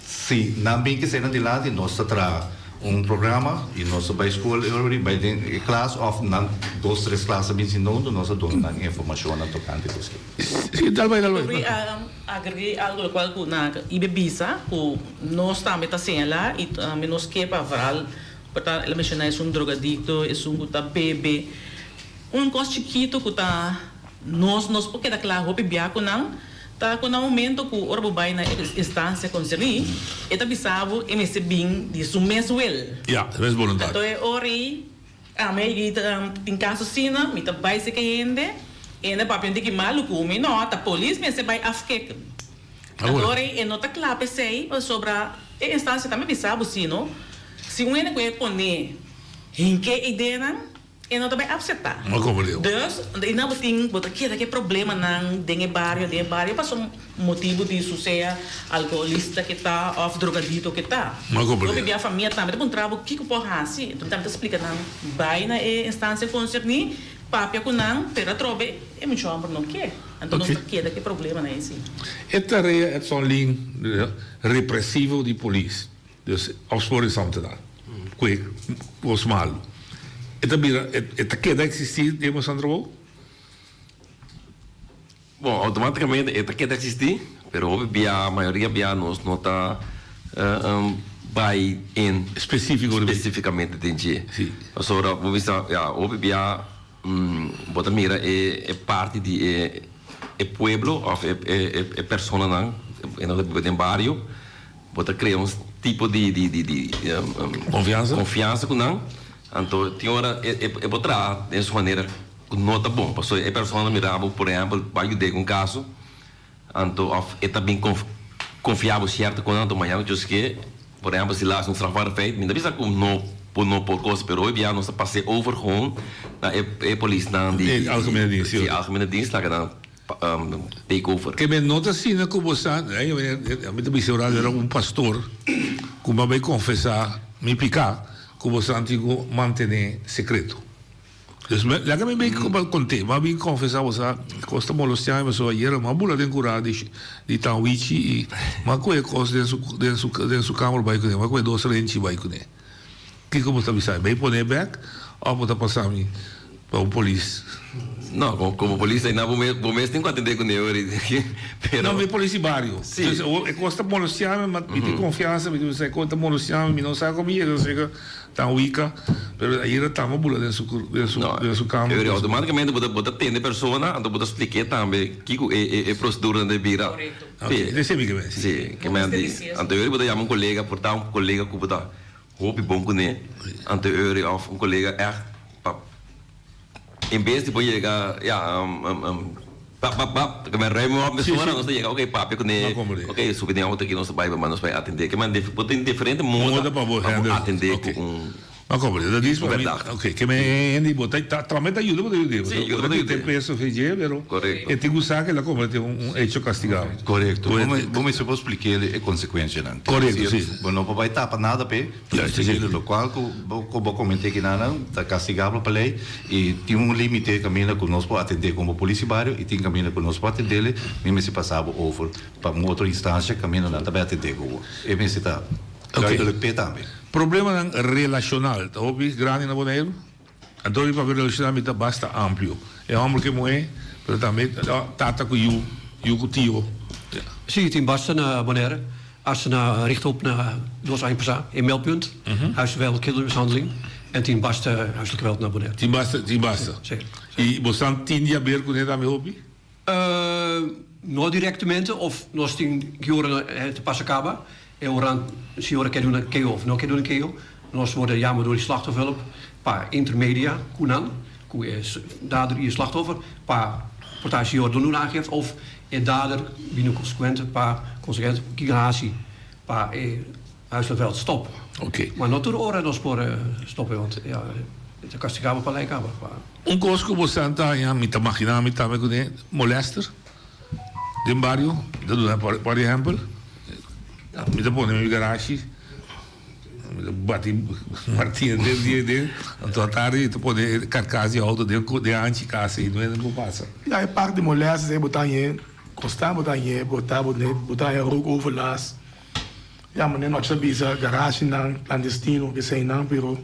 si nan bin cu eseynan dilanti nos ta traha un programa y nos ta bay school e ora bay den e klas of nan dos tres klas ta bin sinta hunto nos ta duna nan informacionnan tocante di esey. Si, dal bay, dal bay. Sobre agrega algo locual cu nan a iba bisa cu nos tambe ta señala y tambe nos ke pa vooral Por ta el a menshoná esun drogadikto, esun ku ta bebe. Un kos chikitu ku ta nos nos por keda kla hopi bia ku nan ta ku na momento ku ora bo bai na e instansia konserní e ta bisa bo e mester bin di su mes wil. Ya, e mes boluntat. Anto e ora ei ami a yega tin kaso asina, mi ta bai serka e hende, e hende a papia un tiki malu ku mi, no, ta polis mester bai afkeken. Anto ora ei e no ta kla p'esei pasobra e instansia tambe bisa bo sino Si un hende ku e pone hinke e ideanan, e no ta bai apseptá. Dus, i nan bo tin, bo ta keda ku e problemanan den e bario, den e bario pasobra motibu di su sea alkoholista ke ta òf drogadito ke ta. Hopi bia famia tambe ta puntra bo kiko por hasi. Enton tambe ta splika nan bai na e instansia konserní, papia ku nan, pero atrobe e mucha hòmber no ke. Anto nos ta keda ku e problemanan ei si. E tarea Edson Lin represivo di polis. Dus opsporingsambtenaar ku e kos malu e ta bira e ta keda eksistí den boso trabou? Bon, outomátikamente e ta keda eksistí, pero hopi bia, mayoria bia nos no ta bai in Spesífiko spesífikamente den dje. Pasobra bo bisa, ya, hopi bia. Bo ta mira e e parti di e e pueblo of e e e personanan e nan ta biba den bario. Bo ta crea un tipo di di di di Confiansa? confiansa cu nan. Anto tin ora e e e por traha den su manera cu no ta bon. Pasobra e persona ta mira bo, por ehempel, bo a yud'é cu un caso, anto of e ta bin conf confia bo cierto cosnan, anto mañana cu djoske, por ehempel, si laga un strafbaar feit, mi ta bisa cu no bo no por cos, pero hoy bia nos ta pas'é over gewoon na e e polisnan di E algemene dienst, si, algemene dienst laga nan take over. Ke men no ta asina ku bo sa, mi ta bisa ora era un pastor ku mi a bai konfesá mi piká ku bo sa tin ku mantené sekreto. Dus mi laga mi bai kont'é, mi a bin konfesá bo sa kos ta molostiá mi pasobra ayera mi a bula den kurá di di Tan Wichi i mi a kohe kos den su den su den su kamer bai kuné, mi a kohe dos renchi bai kuné. Kiko bo ta bisa? Bay pone bek of bo ta pasa mi pa un polis? No, como polis ayna bo mes bo mes tin cu atende cu ne ori. Pero. No, mi polis di bario. Si. Entonces awor e cos ta molestia mi, ma mi tin confiansa, mi ta bisa e cos ta molestia mi, mi no sa como yega cerca tan wika, pero ayera tamba bula den su den su den su cama. Pero automaticamente bo ta bo ta tende persona, anto bo ta spliké tambe kico e e e procedura den bira. Correcto. Ok, esey mi ke mester. Si, ke men di. Anto ori bo ta yama un colega, por ta un colega cu bo ta. Hopi bon kuné ante Uri òf un kolega ègt pa en bes di por yega ya pap pap pap ke men ruim op mesora nos ta yega oke papia kuné oke subi den outo aki nos ta bai pa nos bai atendé ke men bo tin diferente moda pa bo atendé ku un Ma komprendé ta dis pa mi oke ke men hende bo ta tambe ta yuda bo ta yuda si yuda bo ta yuda bo ta preso fe dje pero e tin ku sa ke el a komete un hecho kastigabel. Korekto bo mester por splik'é e konsekuensianan. Korekto, si. Bo no por bai tapa nada p'e, pero si e lokual ku bo ku bo koment'é kinanan ta kastigabel pa lei i tin un límite kaminda ku nos por atendé komo polis di bario i tin kaminda ku nos por atendé mi mester pasa bo over pa un otro instansia kaminda nan ta bai atendé ku bo. E mester ta duidelijk p'e tambe. Problemanan relashonal ta hopi grandi na Boneiru. Anto mi papia relashonal mi ta basta amplio. E hòmber ku e muhé, pero tambe tata ku yu, yu ku tio. Si, tin basta na Bonaire. Hasta na richt op na dos aña pasá e meldpunt, huiselijk geweld, kindermishandeling. En tin basta huiselijk geweld na Bonaire. Tin basta, tin basta. Si. I bo san tin di haber kuné tambe hopi? No directamente of nos tin ki ora ta pasa caba e ora si ora ke duna keho of no ke duna keho nos worde yama door di slachtofferhulp pa intermedia cu nan cu e dader y e slachtoffer pa por ta si ora duna aangifte of e dader bini consecuente pa consecuente kico nan haci pa e huiselijk geweld stop. Maar no tur ora nos por stop want ya e ta castigabel pa ley caba. Un kos ku bo san ta haña, mi ta maginá mi tambe kuné, molèster den bario. Mi ta duna por ehèmpel, mi ta pone mi garashi, mi ta bati martiña den dia den, anto atardi mi ta pone e karkas di outo den den hanchi kas ei, no hende por pasa. Ya e parti di molèster ei bo ta hañ'é konstant, bo ta hañ'é, bo ta bo ta haña rookoverlast. Ya manera nochi ta bisa garashinan klandestino keseinan pero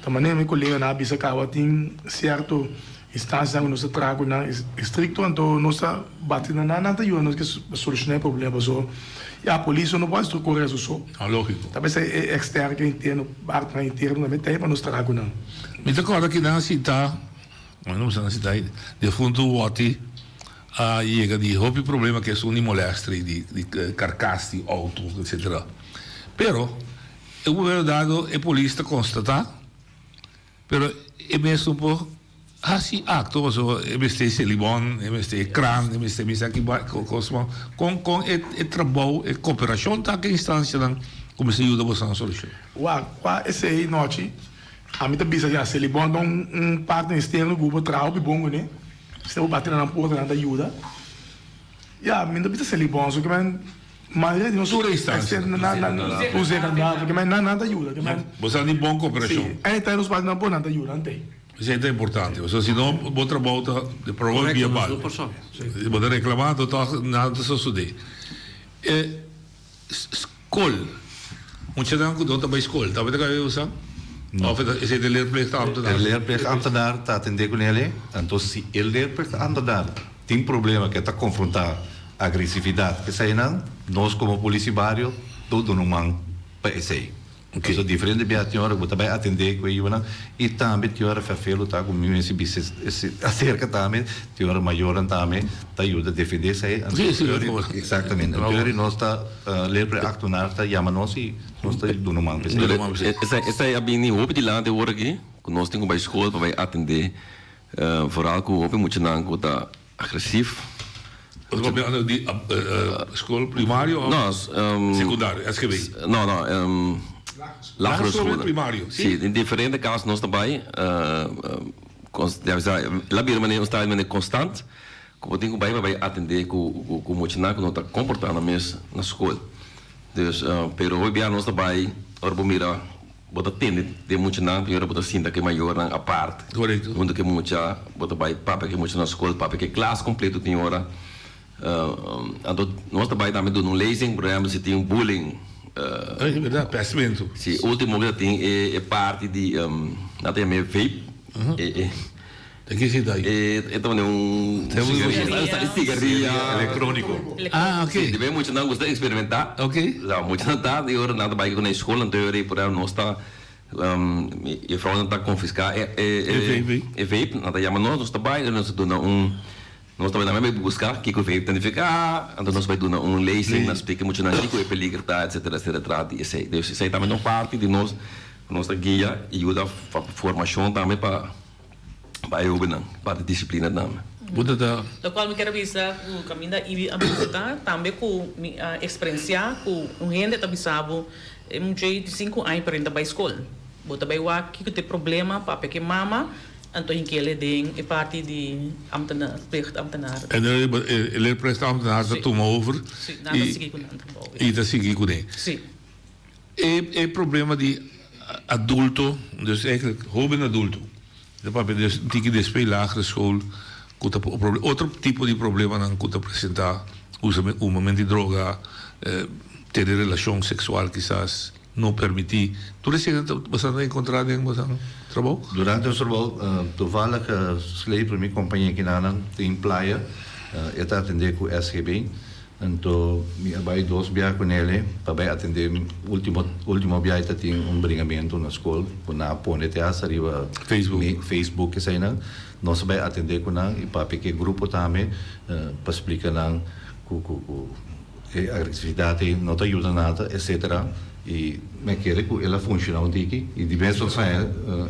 ta manera mi koleganan a bisa kaba tin sierto instansianan ku nos ta traha ku nan estrikto anto nos ta bati na nan nan ta yuda nos ke solushoná e problema paso ya polis no por hasi tur kore su so ta mester e eksterno ke interno partnan interno tambe ta ei pa nos traha ku nan. Mi ta kòrda kinan a sita, no mi sa nan sita ei, defuntu Wòti. A yega di hopi problema ku esun di molèster i di karkas di outo etsetera. Pero e gobierno dado e polis ta konstatá pero e mes no por hasi akto pasobra e mester selibon, e mester kran, e mester mi sa ki kos mas. Kon kon e trabou e koperashon ta ku e instansianan ku mester yuda boso na solushon? Wak, kua esei nochi ami ta bisa ya selibon ta un partner esterno ku bo traha hopi bon kuné. Si bo bati na nan porta nan ta yuda. Ya, mi no ta bisa Selibon so kimen mayoria di nos Tur instancia. Tur zeta nan kimen nan nan ta yuda kimen. Bo sa di bon cooperacion. Si, anytime nos bati na nan porta nan ta yuda nan ta ei. Esei ta importante pasobra si no bo trabou ta de proba bia bal. Bo ta reclama anto toch nada ta sosode. E Skol. Muchanan ku no ta bai skol tambe ta kaba usa? Of esei ta e leerplichtambtenaar? E leerplichtambtenaar ta atendé ku nel, anto si e leerplichtambtenaar tin problema ku e ta konfrontá agresividat eseinan, nos komo polis di bario lo duna un man pa esei. So diferente bia tin ora ku bo ta bai atendé ku e yunan i tambe tin ora ferfelu ta ku mi mester bisa aserka tambe tin ora mayornan tambe ta yuda defendé esei. Sí, sí, Exactamente. Anto nos ta leerplichtambtenaar ta yama nos i nos ta duna un man p'esei. Esei esei a bini hopi dilanti awor aki ku nos tin ku bai skol pa bai atendé vooral ku hopi muchanan ku ta Agresief. Bo ta papia di skol primario of sekundario, SGB? No, no, lagere school. Primario, si? Si, den diferente kas nos ta bai, el a bira manera un stado manera konstant ku bo tin ku bai pa bai atendé ku muchanan ku no ta komportá nan mes na skol. Dus, pero hopi bia nos ta bai ora bo mira Bo ta tende den muchanan, primero bo ta sinta ku e mayornan apart. Korekto. Huntu ku e mucha, bo ta bai papia ku e mucha na skol, papia ku e klas kompleto tin ora. Anto nos ta bai tambe duna un lezing, por ehempel si tin un bullying. Ay, e berdad, pèstmentu. Si, ultimo ku ta tin e parti di, nan ta yama e vape. E. Ta ki si ta? E ta pone un sigaria. Electronico. Ah, ok. Si, debe muchanan gusta experimenta. Ok. Sa, muchanan ta di ora nan ta bai ku na e skol anto e por ehempel nos ta e vrouwnan ta konfiská e e vape, nan ta yama nos, nos ta bai nos ta duna un nos ta bai tambe bai buska kiko e vape ta nifiká, anto nos bai duna un lezing, nan splika muchanan kiko e peliger ta etcetera etcetera tras di esei. Dus esei tambe ta un parti di nos ku nos ta guia i yuda formashon tambe pa. Pa e hobennan, parti disiplina tambe. Bo ta ta. Lokual mi kier a bisa ku kaminda Ibi a bisa tambe ku mi a eksperensiá ku un hende ta bisa bo e muchei di sinku aña pero e ta bai skol. Bo ta bai wak kiko ta e problema, papia ku e mama, anto hink'el den e parti di ambtenaar, plichtambtenaar. En e leerplichtambtenaar ta tuma over. Si, nan ta sigui ku nan trabou. I ta sigui kuné. Si. E problema di adulto, dus eigenlijk hoben adulto, ta papia des un tiki despues lagere school cu ta otro tipo di problemanan cu ta presenta, humamento di droga, tene relacion sexual kisas no permiti, tur esey ta boso ta encontra den boso trabou? Durante nos trabou, toevallig Sleper, mi compañe kinanan tin playa, e ta atende cu SGB. Anto mi a bai dos bia ku nele pa bai atendé ultimo ultimo bia ta tin un bringamentu na skol ku nan a pone te hasta riba Facebook Facebook eseinan. Nos a bai atendé ku nan i papia ku e grupo tambe pa splika nan ku ku ku e agresividat ei no ta yuda nada etcetera i mi a kere ku el a funshoná un tiki i di mes nos haña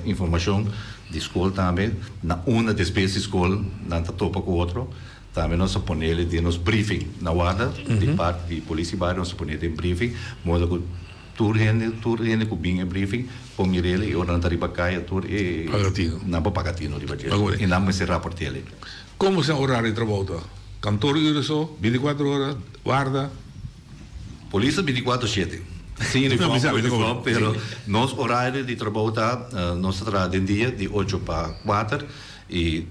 informashon di skol tambe na unda despues di skol nan ta topa ku otro. Tambe nos a ponele den nos briefing na warda di parti di polis di bario nos a pone den briefing modo ku tur hende tur hende ku bin e briefing por mirele i ora nan ta riba kaya tur e nan por paga tino riba dje i nan mester raportele. Komo sa orario di trabou ta? Kantor ura so? Bintikuater ora? Warda? Polis ta bintikuater shete sin uniform pero nos orario di trabou ta nos ta traha den dia di ocho pa kuater I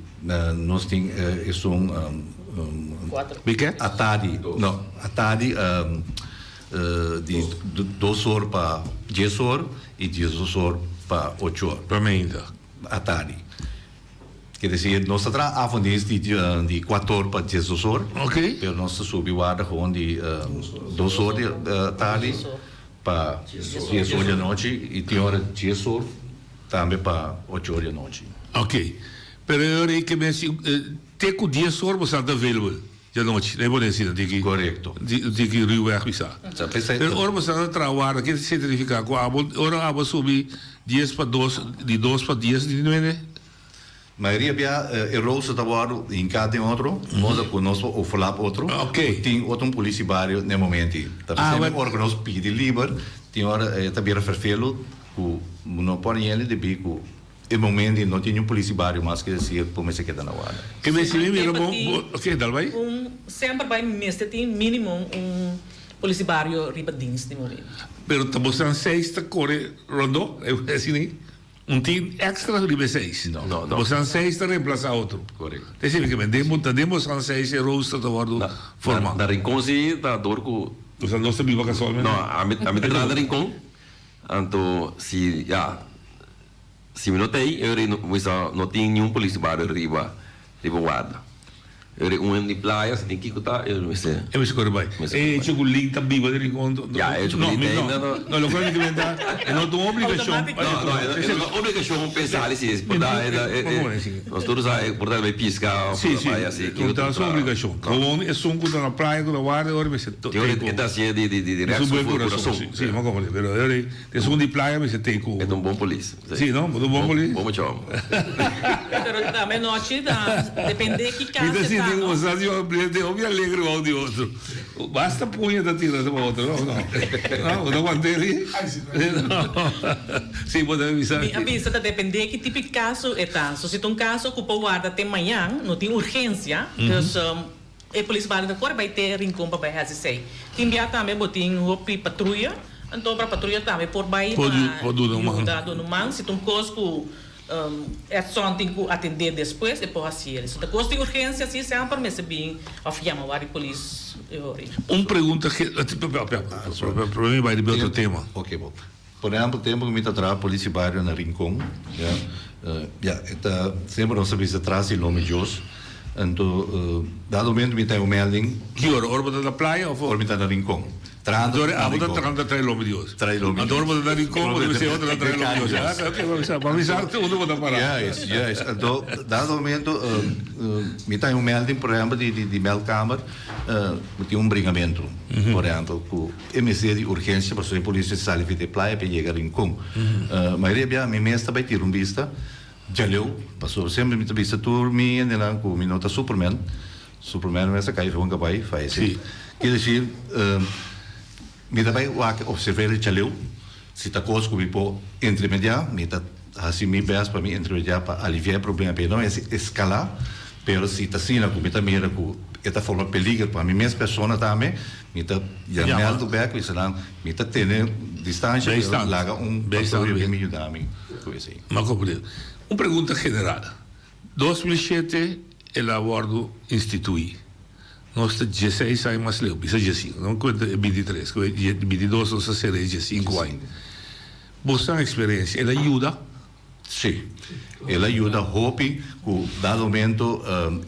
nos tin esun atardi, no, atardi di dos or pa dies or i diesdos or pa ocho or. Pa meinta. Atardi. Ke desir, nos ta traha avonddienst di kuater or pa diesdos or. Ok. Pero nos ta subi warda gewoon di dos or di atardi pa dies or di anochi i tin ora dies or. Tambe pa ocho or di anochi. Ok. Pero e ora ei ke men si te ku dies or bo sa ta available di anochi. Dai bo asina di ki. Korekto. Di ki ruweg bisa. Sa p'esei. Pero ora bo sa ta traha warda ke significa ku abo ora abo subi dies pa dos di dos pa dies di nuebe. Mayoria bia e rooster ta wòrdu hinká den otro, modo ku nos por overlap otro. Ok. Ku tin otro un polis di bario n'e momento ei. Ta p'esei mi ora ku nos pidi liber, tin ora e ta bira ferfelu ku no por yende debí ku e momento ei no tin niun polis di bario mas ke desir por mester keda na warda. Ke mester mi mira bo, bo, ok, dal bai. Un, semper bai mester tin minimo un polis di bario riba dienst di momento. Pero ta bosan seis ta kore rondó, asina ei? Un tin extra riba e seis. No, no. Bosan seis ta reemplasa otro. Correcto. Te sirbi ke men den bo ta den bosan seis e rooster ta wordo forma. Na Rincon si ta dor ku. Bosan dos ta biba casualmente? No, ami ami ta traha na Rincon. Anto si ya si mi no ta ei e ora no tin niun polis di bario riba riba warda. E un di playa, si tin kiko ta, e mester. E mester kore bai. E hecho ku Lin ta biba den Rincon. Ya, e hecho ku Lin ta ei, no. No, lokual mi ta menta, e no ta un obligashon. No, no, e no ta un obligashon pensa si es por ta, nos tur sa e por ta bai piska of bai hasi kiko. No ta su obligashon. Gewoon esun ku ta na playa ku ta warda e ora mester take ku. E ta hasié di di resto su kurason. Si, mi a komprende. Pero e ora ei, esun di playa mester take ku. E ta un bon polis. Sí, no? Bo ta un bon polis? Bon mucha homber. Pero tambe nochi ta depende ki Mi cas ta e ta, sinti no? como sa di un hopi alegre bou di otro. Basta puña ta tira pa otro, no? No, no, bo ta want'é li? No. Sí, bo ta bisa. Mi a bisa ta depende ki tipo di caso e ta. So si ta un caso cu por warda te mañan, no tin urgencia, dus E polis bali ta kore bai te Rincon pa bai hasi esei. Tin bia tambe bo tin hopi patruya, anto ora patruya tambe por bai pa yuda duna un man. Si ta un kos ku Edson tin ku atendé despues e por hasi el. Si ta kos di urgensia si semper mester bin òf yama wak di polis e hora ei. Un pregunta ke, prome mi bai riba otro tema. Oke bo. Por ehempel tempo ku mi ta traha polisie bario na Rincon ya ya e ta semper nos ta bisa tras di lomi Dios anto dado momento mi ta un melding. Ki ora? Ora bo ta na playa of? Ora mi ta na Rincon trahando na Rincon. Abo ta trahando tras di lomi Dios. Tras di lomi Dios. Anto ora bo ta na Rincon bo ta bisa e otro ta tras di lomi Dios. Ah ok pa bisa pa bisa unda bo ta para. Juist juist anto dado momento mi ta un melding por ehempel di di meldkamer mi tin un bringamentu por ehempel ku. E mester di urgensia pasobra e polis mester sali for di e playa pa e yega Rincon. Mayoria bia mi mes ta bai tira un bista djaleu pasobra semper mi ta bisa tur mi hendenan ku mi no ta superman. Superman mes a kai for un kabai fayesé. Kier desir mi ta bai wak observ'é djaleu si ta kos ku mi por intermediá mi ta hasi mi best pa mi intermediá pa aliviá e problema pa e no eskalá. Pero si ta asina ku mi ta mira ku e ta forma peliger pa mi mes persona tambe, mi ta yama mèldu bèk bisa nan mi ta tene distansha pero laga un patruya bin mi yuda mi ku esei. M'a komprende. Un pregunta general. 2007 el a wòrdu instituí. Nos ta dieseis aña mas leu, bisa diesinku, no kuenta e bintitres, ku e bintidos nos a sera e diesinku aña. Bo san eksperensia, el a yuda? Sí. El a yuda hopi ku dado momento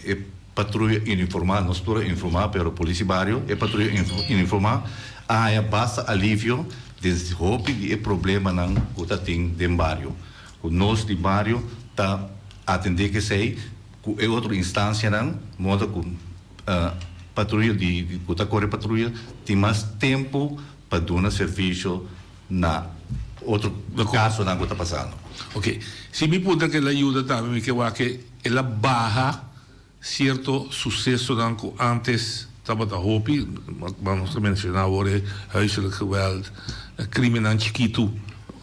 e patruya uniformá, nos tur a informá, pero polis di bario, e patruya uniformá a haña basta alivio den hopi di e problemanan ku ta tin den bario. Ku nos di bario ta atendé ku esei ku e otro instansianan, moda ku patruya di ku ta kore patruya tin mas tempu pa duna servisio na otro kasonan ku ta pasando. Ok, si mi puntra ku el a yuda tambe mi ke wak ke el a baha sierto susesonan ku antes tabata hopi, nos ta menshoná awor e huiselijk geweld, krimennan chikitu,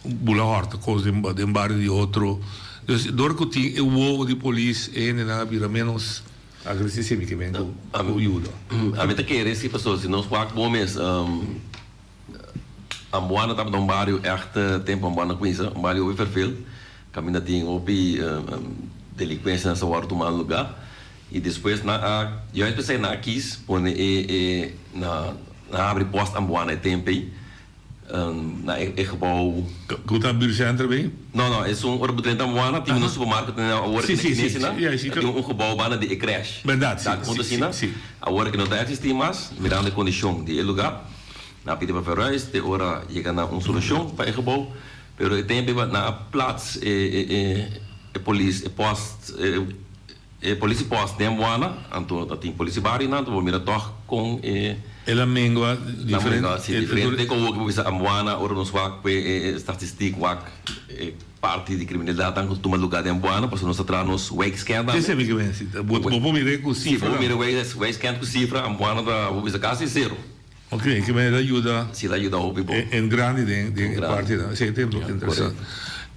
bula hòrta kos den bario di otro. Dus dor ku tin e wowo di polis e hendenan a bira ménos agresivo, si mi ke men ku yuda. Ami ta kere si pasobra si nos wak bo mes. Ambuana tabata un bario ègt tempu Ambuana kuminsa, un bario hopi ferfeel, kaminda tin hopi delinkuensia nan sa wòrdu tuma lugá i despues nan a juist p'esei nan a kis pone e e nan a habri pòst Ambuana e tempu ei na e gebou. Ku ta buurtcentrum ei? No no esun ora bo drenta Ambuana tin un supermarket awor ku na kinesenan tin un gebou banda di e crèche. Bèrdat si si si si. Awor ku no ta eksistí mas mirando e kondishon di e lugá. Nan a pidi pa verhuis te ora yega na un solucion pa e gebouw, pero e tempo ey nan a plaats e e polis e post e politie post den Buana, anto ta tin politie bario nan, anto bo mira toch con e. El a mengua diferente. Si, diferente con wou ke bo bisa Ambuana ora nos wak cu e statistiek wak e parti di criminalidad nan cu ta tuma lugar den Ambuana pasobra nos ta traha nos wijkscan tambe. Esey mi ke mester, bo por mira cu cifra. Si, bo por mira wijkscan cu cifra, Ambuana ta bo bisa casi cero. Ok, ke manera el a yuda? Si, el a yuda hopi bon. En grandi den den e parti nan. Esei ta interesante.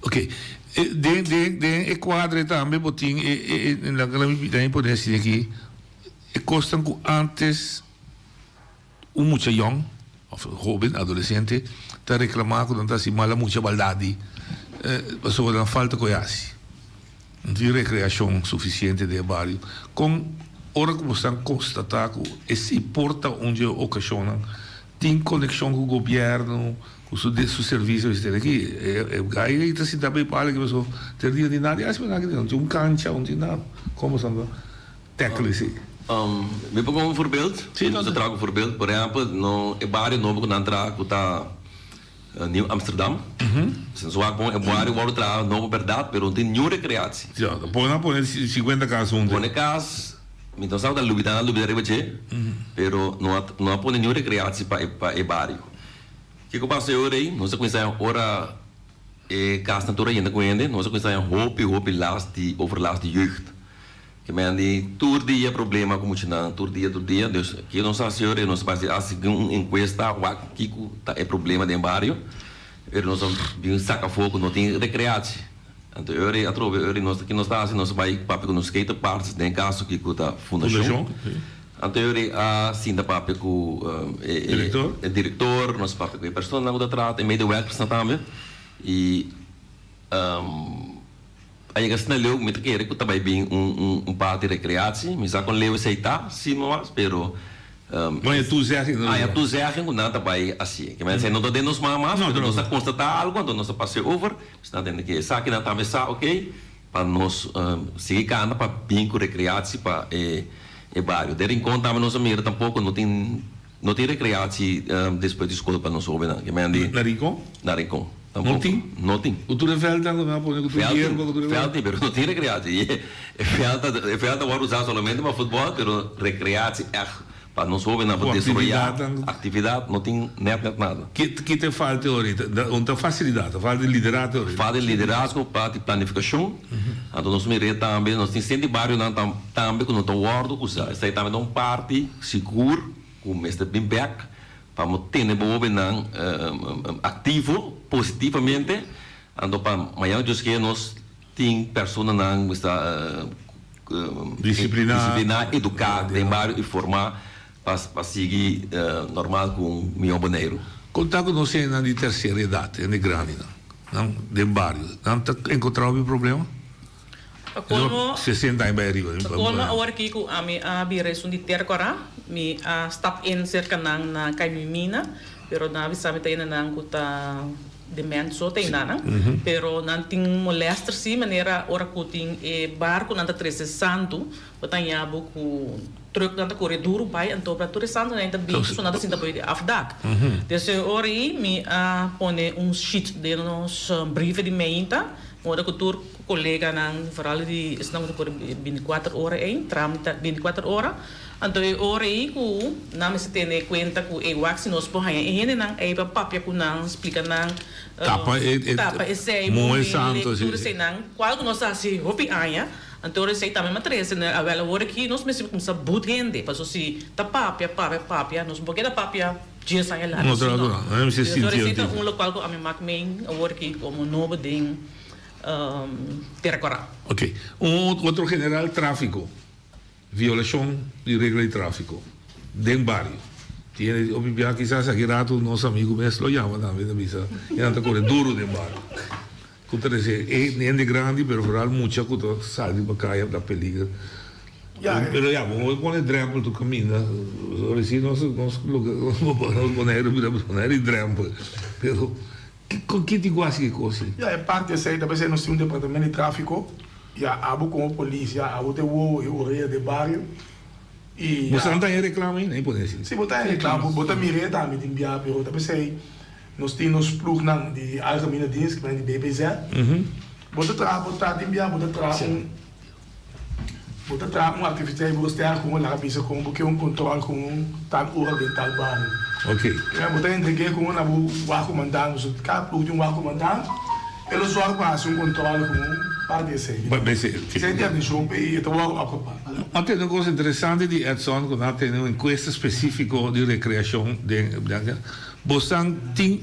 Ok, den den den e kuadre tambe bo tin e e e laga mi laga mi pone asina aki, e kosnan ku antes un mucha yòn òf hoben, adolesente ta reklamá ku nan ta hasi mala mucha baldadi pasobra nan falta ku e hasi. No tin recreacion suficiente den e bario. Con ora cu bo stan constata cu esey por ta un dje ocasionnan, tin conexion cu gobierno, cu su su servicio esey aki. E guy ey ta sinta bay pala aki pasobra ter dia di nada, y asina aki no tin un cancha, no tin nada. Con bo stan ta tackle esey? Um, mi por un voorbeeld? Sí, no. trago un voorbeeld. Por ehempel, no, e bario nobo ku nan traha ku ta eh, Nieuw Amsterdam. Mm Zwak bon, e bario wòrdu traha nobo bèrdat, pero no tin niun recreatie. Ja, dan pone pone 50 kas huntu. Pone kas, mi no sa ta lubida nan lubida riba dje, pero no a no a pone niun recreatie pa e pa e bario. Kiko pasa e ora ei? Nos a kuminsá ora e kasnan tur a yenda ku hende, nos a kuminsá hopi hopi last di overlast di jeugd. Ke men di tur dia problema ku muchanan, tur dia tur dia. Dus ke nos hasi ora nos a hasi un enkuesta wak kiko ta e problema den bario. Ora nos a bin saka afó ku no tin rekreatie. Anto ora atrobe ora nos ke nos ta hasi nos a bai papia ku nos skaterparks den kaso kiko ta fundashon. Anto ora a sinta papia ku e direktor, nos a papia ku e personanan ku ta trata, e medewerkersnan tambe i. A yega asina leu mi ta kere ku ta bai bin un un parti rekreatie. Mi sa kon leu esei ta, si no mas, pero No hay toezegging. No hay toezegging ku nan ta bai hasi. Ke men esei no ta den nos man mas, pero nos a konstatá algu, anto nos a pas'é over. Nos ta tende ke esakinan tambe sa oke pa nos sigui kanda pa bin ku rekreatie pa e e bario. Den Rincon tambe nos a mira tampoko no tin No tin recreatie despues di school pa nos hobennan. Ke men di. Na Rincon? Na Rincon. Tampoco. No tin? No tin. Ku tur e veldnan ku nan a pone ku tur yerba ku tur e. Veld tin, pero no tin recreatie. E veld ta e veld ta wòrdu usá solamente pa futbòl, pero recreatie ègt pa nos hobennan pa desaroyá aktividat no tin nèt nèt nada. Ki ki ta e falta ahorita? Un ta fasilidat, ta falta di liderato ahorita. Falta di liderazgo, falta di planifikashon. Anto nos mir'é tambe, nos tin senti barionan tambe ku no ta wòrdu usá. Esei tambe ta un parti sigur ku mester bin bèk pa bo tene bo hobennan aktivo positivamente. Anto pa mañana Dios kere nos tin personanan ku sta disipliná, eduká den bario i formá pa sigui normal ku un mihó Boneiru. Konta ku nos hendenan di tersera edat, hende grandinan, nan den bario, nan ta enkontrá hopi problema? Pa colmo, 60 aña bai ariba. Pa colmo awor aki cu ami a bira esun di Tercora, mi a stap in cerca nan na Caimimina, pero nan a bisa mi ta yenda nan cu ta dement so ta yenda nan, pero nan tin molester si, manera ora cu tin e barco nan ta trece santo, bo ta haña bo cu truck nan ta core duro bai, anto pa tur e santo nan ta bin, so nan ta sinta boe di afdak. Desde e ora ei mi a pone un sheet den nos brieven di meinta, Ora ku tur koleganan, vooral di esnan ku ta kore bintikuater ora ei, tramita bintikuater ora, anto e ora ei ku nan mester tene kuenta ku e wak si nos por haña e hendenan ei pa papia ku nan, splika nan, Tapa e e tapa esei, moe moe santo si. tur eseinan, kual ku nos a hasi hopi aña, anto ora esei tambe a trese na awel awor aki nos mester kumsa but hende, pasobra si ta papia, papia, papia, nos no por keda papia. Dies aña largu No si tra no. no. No mester Pues sinti ora esei ta anti. un lokual ku ami mak meen awor ki komo nobo den Tera Kòrá. Ok. Un otro general tráfiko. Violashon di regla di tráfiko den bario. Tin hende hopi bia kisas aki rato nos amigu mes lo yama tambe ta bisa e nan ta kore duru den bario. Ku ta rese e hende grandi pero vooral mucha ku ta sali pa kaya ta peliger. Pero ya bo por pone drempel tur kaminda ora si nos nos nos Boneiru bira Boneiru di drempel pero kon ki tin ku hasi ki kos si. Ya e parti esei ta p'esei nos tin un departamento di trafiko ya abo komo polis ya abo ta e wowo e orea den bario i Bo sa ta haña reklamo ainda e pone asi. Si bo ta haña reklamo bo ta mir'é tambe tin bia pero ta p'esei Nos tin nos ploegnan di Algemene Dienst, ki di BBZ. Bo ta traha, bo ta tin bia bo ta traha un bo ta traha un activiteit bo ster con laga bisa con bo ke un control con un tal ora den tal bario. Bo ta entreg'é con na bo wachcommandant, so cada ploeg tin un wachcommandant, e lo zorg pa haci un control con un par di esei. Esei ta e atencion p'e y e ta wordo opgepakt. A tene un cosa interesante di Edson cu nan a tene un encuesta specifico di recreacion den. Bosan tin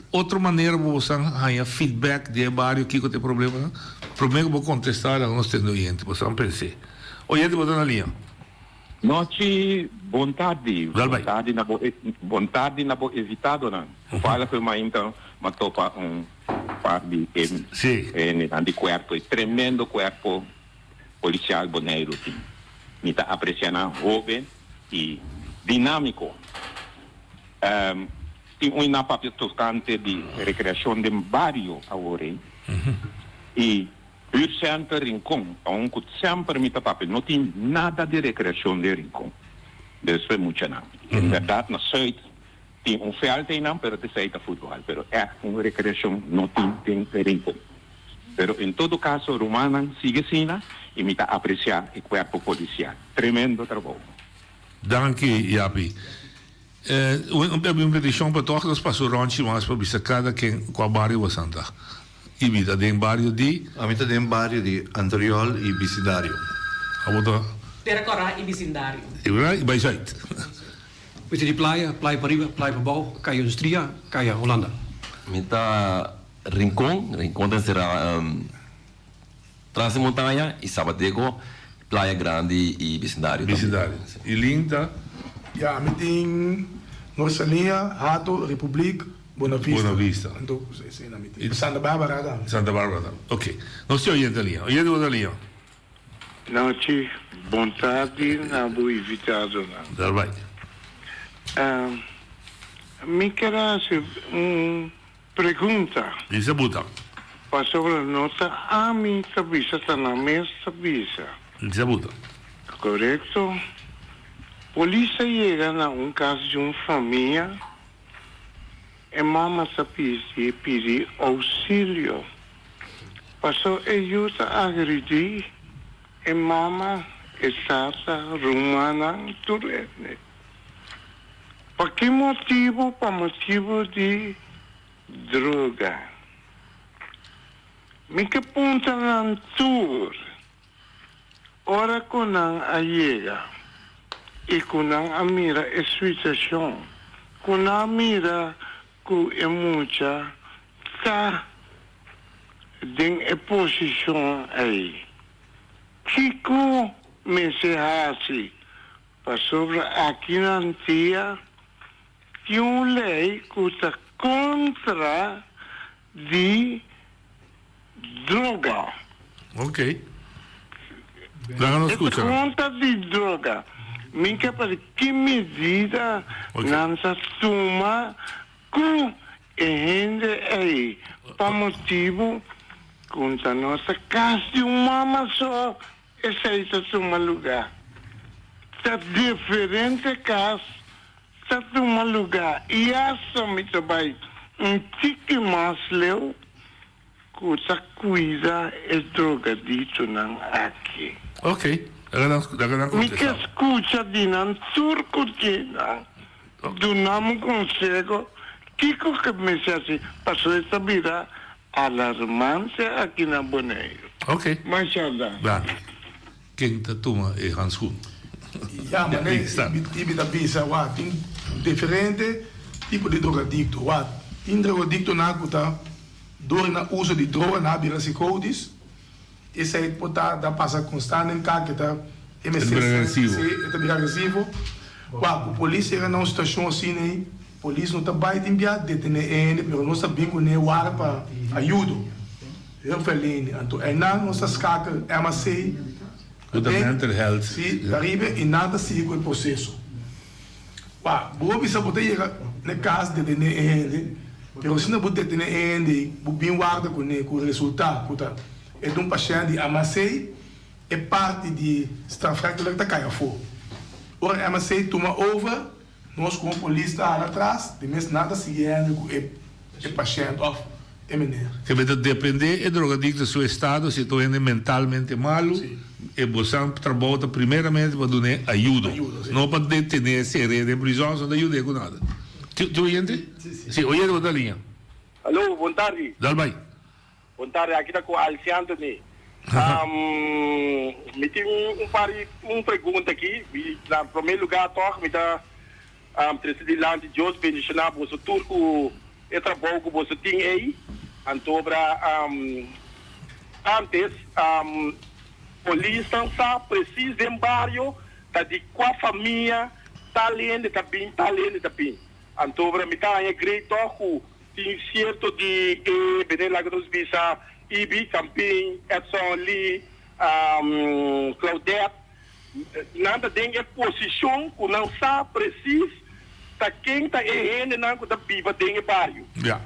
otro manera bo bosan haña feedback di e bario kiko ta e problemanan? Prome ku bo kontestá laga nos tende oyente, bosan pens'é. Oyente bo ta na liña. Nochi bon tardi. Dal bai. Bon tardi na bo bon tardi na bo invitadonan. Toevallig mi mainta m'a topa un par di e hendenan di cuerpo, e tremendo cuerpo policial Boneiru tin. Mi ta aprecia nan hoben y dinamico. Tin un na papia tocante di recreacion den bario awor ei. Y. Buurtcenter Rincon, aun ku semper mi ta papia, no tin nada di rekreashon den Rincon. Dus pa e muchanan. En bèrdat na Zuid tin un vèlt einan, pero t'esei ta futbòl. Pero ègt un rekreashon no tin den Rincon. Pero en todo kaso rumannan sigui asina i mi ta apresiá e kuerpo polisial. Tremendo trabou. Danki Yapi. Un un petishon pa tòg nos pasa un ròntji mas pa bisa kada ken kua bario bosan ta. I mi ta den bario di. Ami ta den bario di Antriol i bisindario. Abo ta. Tera Kòrá i bisindario. I bai zuid. Mi ta di Playa, Playa Pariba, Playa Pabou, Kaya Industria, Kaya Holanda. Mi ta Rincon, Rincon ta enserá tras di montaña i Sabadeco, Playa Grandi i bisindario tambe. Bisindario. I Lin ta? Ya, mi tin Norsania, Hato, Republiek, Bonavista. Bonavista. Anto esei mi tin. Santa Barbara tambe. Santa Barbara tambe. Ok. Nos tin oyente liña. Oyente bo ta liña. Nochi, bon tardi na bo invitadonan. Dal bai. Mi ker a hasi un pregunta. Bisa buta. Pasobra no ta ami ta bisa ta nan mes ta bisa. Bisa buta. Korekto. Polis a yega na un kas di un famia. E mama ta pidi pidi ousilio. Paso e yu ta agridí e mama, e tata, rumannan, tur hende. Pa ki motibu? Pa motibu di droga. Mi ke puntra nan tur. Ora ku nan a yega i ku nan a mira e situashon, ku nan a mira ku e mucha ta den e posishon ei, kiko mester hasi? Pasobra aki na Antia tin un lei ku ta kontra di droga. Ok. Laga nos E scucha. pregunta di droga. Mi ke pa ki medida nan ta tuma ku e hende ei pa motibu ku ta no ta kas di un mama so Esei ta tuma lugá. Ta diferente kas ta tuma lugá i asta mi ta bai un tiki mas leu ku ta kuida e drogaditonan aki. Ok, laga nan laga nan Mi ke kontestá. skucha di nan tur ku tin nan duna mi konseho kiko ke mester hasi pasobra e ta bira Alarmante aki na Boneiru. Ok. Masha danki. Danki. Ken ta tuma e handschoen? Ya, mane i ta bisa wak tin diferente tipo di drogadicto. Wak tin drogadictonan cu ta door na uso di droga nan a bira psicotis. Esei por ta ta pasa constant den kak e ta e mester si e ta bira agresivo. Wak cu polis yega na un situacion asina ei. Polis no ta bai tin bia detene e hende pero nos ta bin cune wara pa ayudo, hulpverlening. Anto einan nos ta skakel MAC Ku ta mental health. Si, ta riba y nan ta sigui cu e proceso. Wak, bo a bisa bo ta yega na e cas detene e hende pero si no bo detene e hende ei bo bin warda cune cu resulta cu ta e ta un pashent di MAC e parti di strafrechtelijk ta cay afo. Ora MAC tuma over. Nos komo polis ta hala tras di mes nan ta siguiendo ku e e pashènt òf e meneer. Kebe ta depende e drogadicto su estado, si e ta un hende mentalmente malu, e bosan trabou ta primeramente pa dun'é ayudo, no pa detené, ser'é den prizòn, so no ta yud'é ku nada. Tin oyente? Si, oyente bo ta liña. Alo, bon tardi. Dal bai. Bon tardi, aki ta ku Alci Anthony. Mi tin un par di un pregunta aki. Mi na prome lugar tog mi ta trese dilanti Dios bendiciona boso tur ku e trabou ku boso tin ei. Antobra antes polisnan sa precies den bario ta di kua famia tal hende ta bin tal hende ta bin. Antobra mi ta haña great tog ku Tin cierto di e bene laga nos bisa Ibi, Campin, Edson, Lee, Claudette, nan ta den e posicion cu nan sa precies ta ken ta e hendenan cu ta biba den e bario. Ja.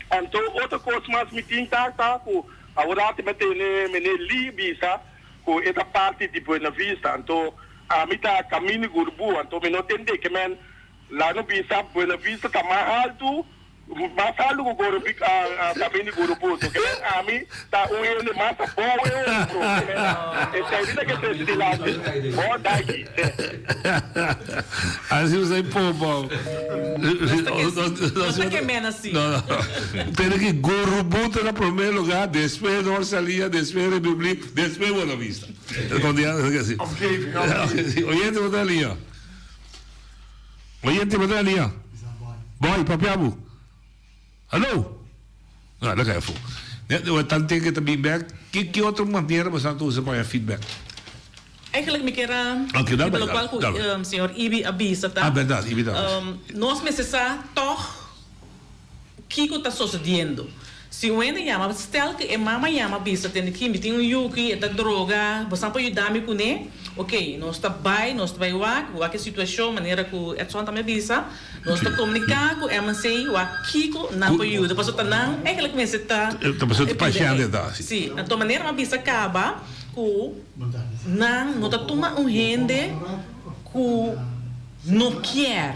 Anto otro cos mas mi tin ta ta cu. Awor mi a tene meneer Lee bisa ku e ta parti di Buena Vista anto ami ta Camino Gurubú anto mi no tende ke men la no bisa Buena Vista ta mas haltu mas haltu ku Gorobi Camino Gurubú anto ke men ami ta un hende mas abou e otro ke men esei mi ta ke trese dilanti bo danki. Así usa e popo. No ta ke men así. No, no. Pero ki Gurubú ta na promé lugá, despues Norsalia, despues Republiek, despues Buena Vista. Omgeving, omgeving. Oyente bo ta lia. Oyente bo ta lia. Boy, papia bo. Hallo. No, la kai afó. Tanten ke ta bin bek, ki ki otro manera bo sa ta usa pa haña feedback? Eigenlijk mi kier a Ok, dal riba bai, lokual ku dal bai. señor Ibi a bisa ta, Ah, berdad, Ibi ta bisa. nos mester sa tòg kiko ta sosediendo. Si un hende yama, stel ku e mama yama bisa tende ki mi tin un yuki, e ta droga, bosan por yuda mi kuné? Ok, nos ta bai, nos ta bai wak, wak e situashon manera ku Edson tambe a bisa. Nos ta komuniká ku MNC wak kiko nan por yuda pasobra ta nan eigenlijk mester ta Ta pasobra ta pashente ta si. Si, anto manera mi a bisa kaba ku nan no ta tuma un hende ku no kier.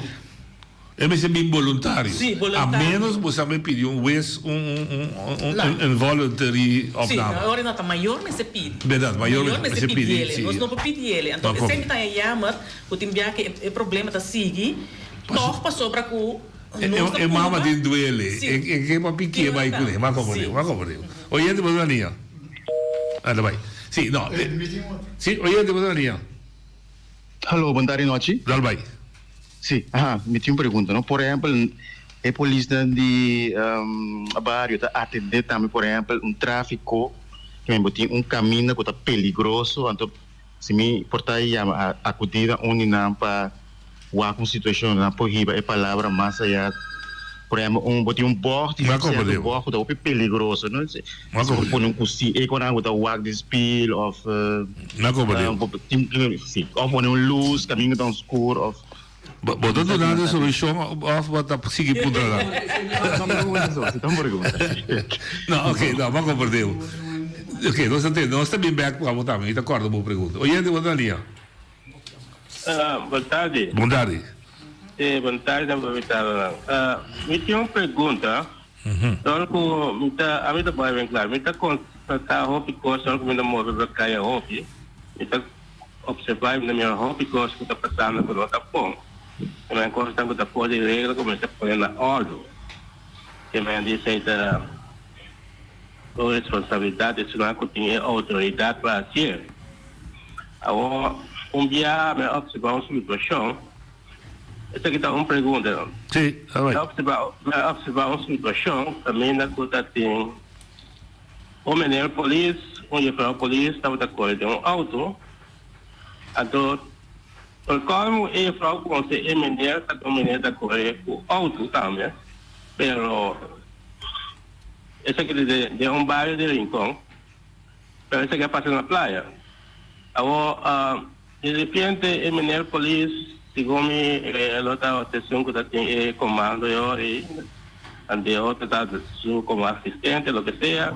E mester bin boluntario. Si, boluntario. A menos bo sa pidi un wes un un un voluntary opname. Si, ora no ta mayor mester pidi. Berdad, mayor mester pidi, si. Nos no por pidiele. Anto esei mi ta jammer. Ku tin bia ku e problema ta sigui tòg pasobra ku nos ta E mama purba. tin duele, Sí. e ke pa pikié bai kuné, mas komo diu, mas komo diu. Oyente bo ta nia? Anda bai. Sí, no. Sí, oyente bo ta nia? Hallo, bon tardi nochi. Dal bai. Sí, aha, mi tin un pregunta, no? Por ehempel, e polisnan di bario ta atendé tambe, por ehempel, un tráfiko, ke bo tin un kaminda ku ta peligroso, anto Si mi por ta yama a acudi na un di nan pa wak un situacion, nan por hiba e palabra mas aya. Por ehempel, un bo tin un bocht y M'a cierto comprende. bocht cu ta hopi peligroso, no? Si M'a si bo comprende. pone un cusi e con nan cu ta wak den spiel of M'a comprende. bo tin si, of pone un luz caminda ta oscur of Bo bo ta duna nan solucion of bo ta sigui puntra nan? No, no, no, si ta un pregunta. No, ok, no, m'a comprende bo. Ok, nos ta tende, nos ta bin bek pa bo tambe, mi ta corda bo pregunta. Oyente, bo ta na liña? Bon tardi. Bon tardi. Sí, bon tardi na bo invitadonan. Mi tin un pregunta. Dor ku mi ta, ami ta bai ben klar, mi ta konstatá hopi kos dor ku mi ta move pa kaya hopi. Mi ta Observá i mira hopi kos ku ta pasando ku no ta bon. E men kosnan ku ta for di regla ku mester pone na òrdu. E men di esei ta un responsabilidat di esnan ku tin e outoridat pa hasié. Awor, un biaha mi a observá un situashon, esaki ta un pregunta, Sí, a mi bai. a observá, mi a observá un situashon kaminda ku ta tin Un meneer polis, un juffrouw polis tabata kore den un auto, anto por colmo e juffrouw conoce e meneer ta un meneer ta kore cu auto tambe, pero esaki ta den un bario di Rincon, pero esaki a pasa na playa. Awor di repente e meneer polis, segun mi e lo ta esun cu ta tin e comando e ora ey, anto e otro ta su como asistente, loke sea.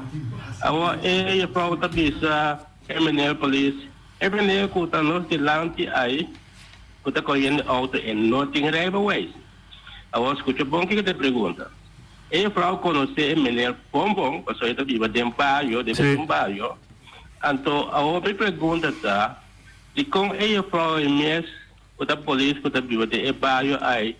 Awor e juffrouw ta bisa e meneer polis, e meneer cu ta nos dilanti ay, cu ta coriendo auto e no tin rijbewijs. Awor scucha bon kico ta e pregunta. E juffrouw conoce e meneer bon bon, pasobra e ta biba den bario, den mesun bario. Anto awor mi pregunta ta, dikon e juffrouw ei mes ku ta polis ku ta biba den e bario ai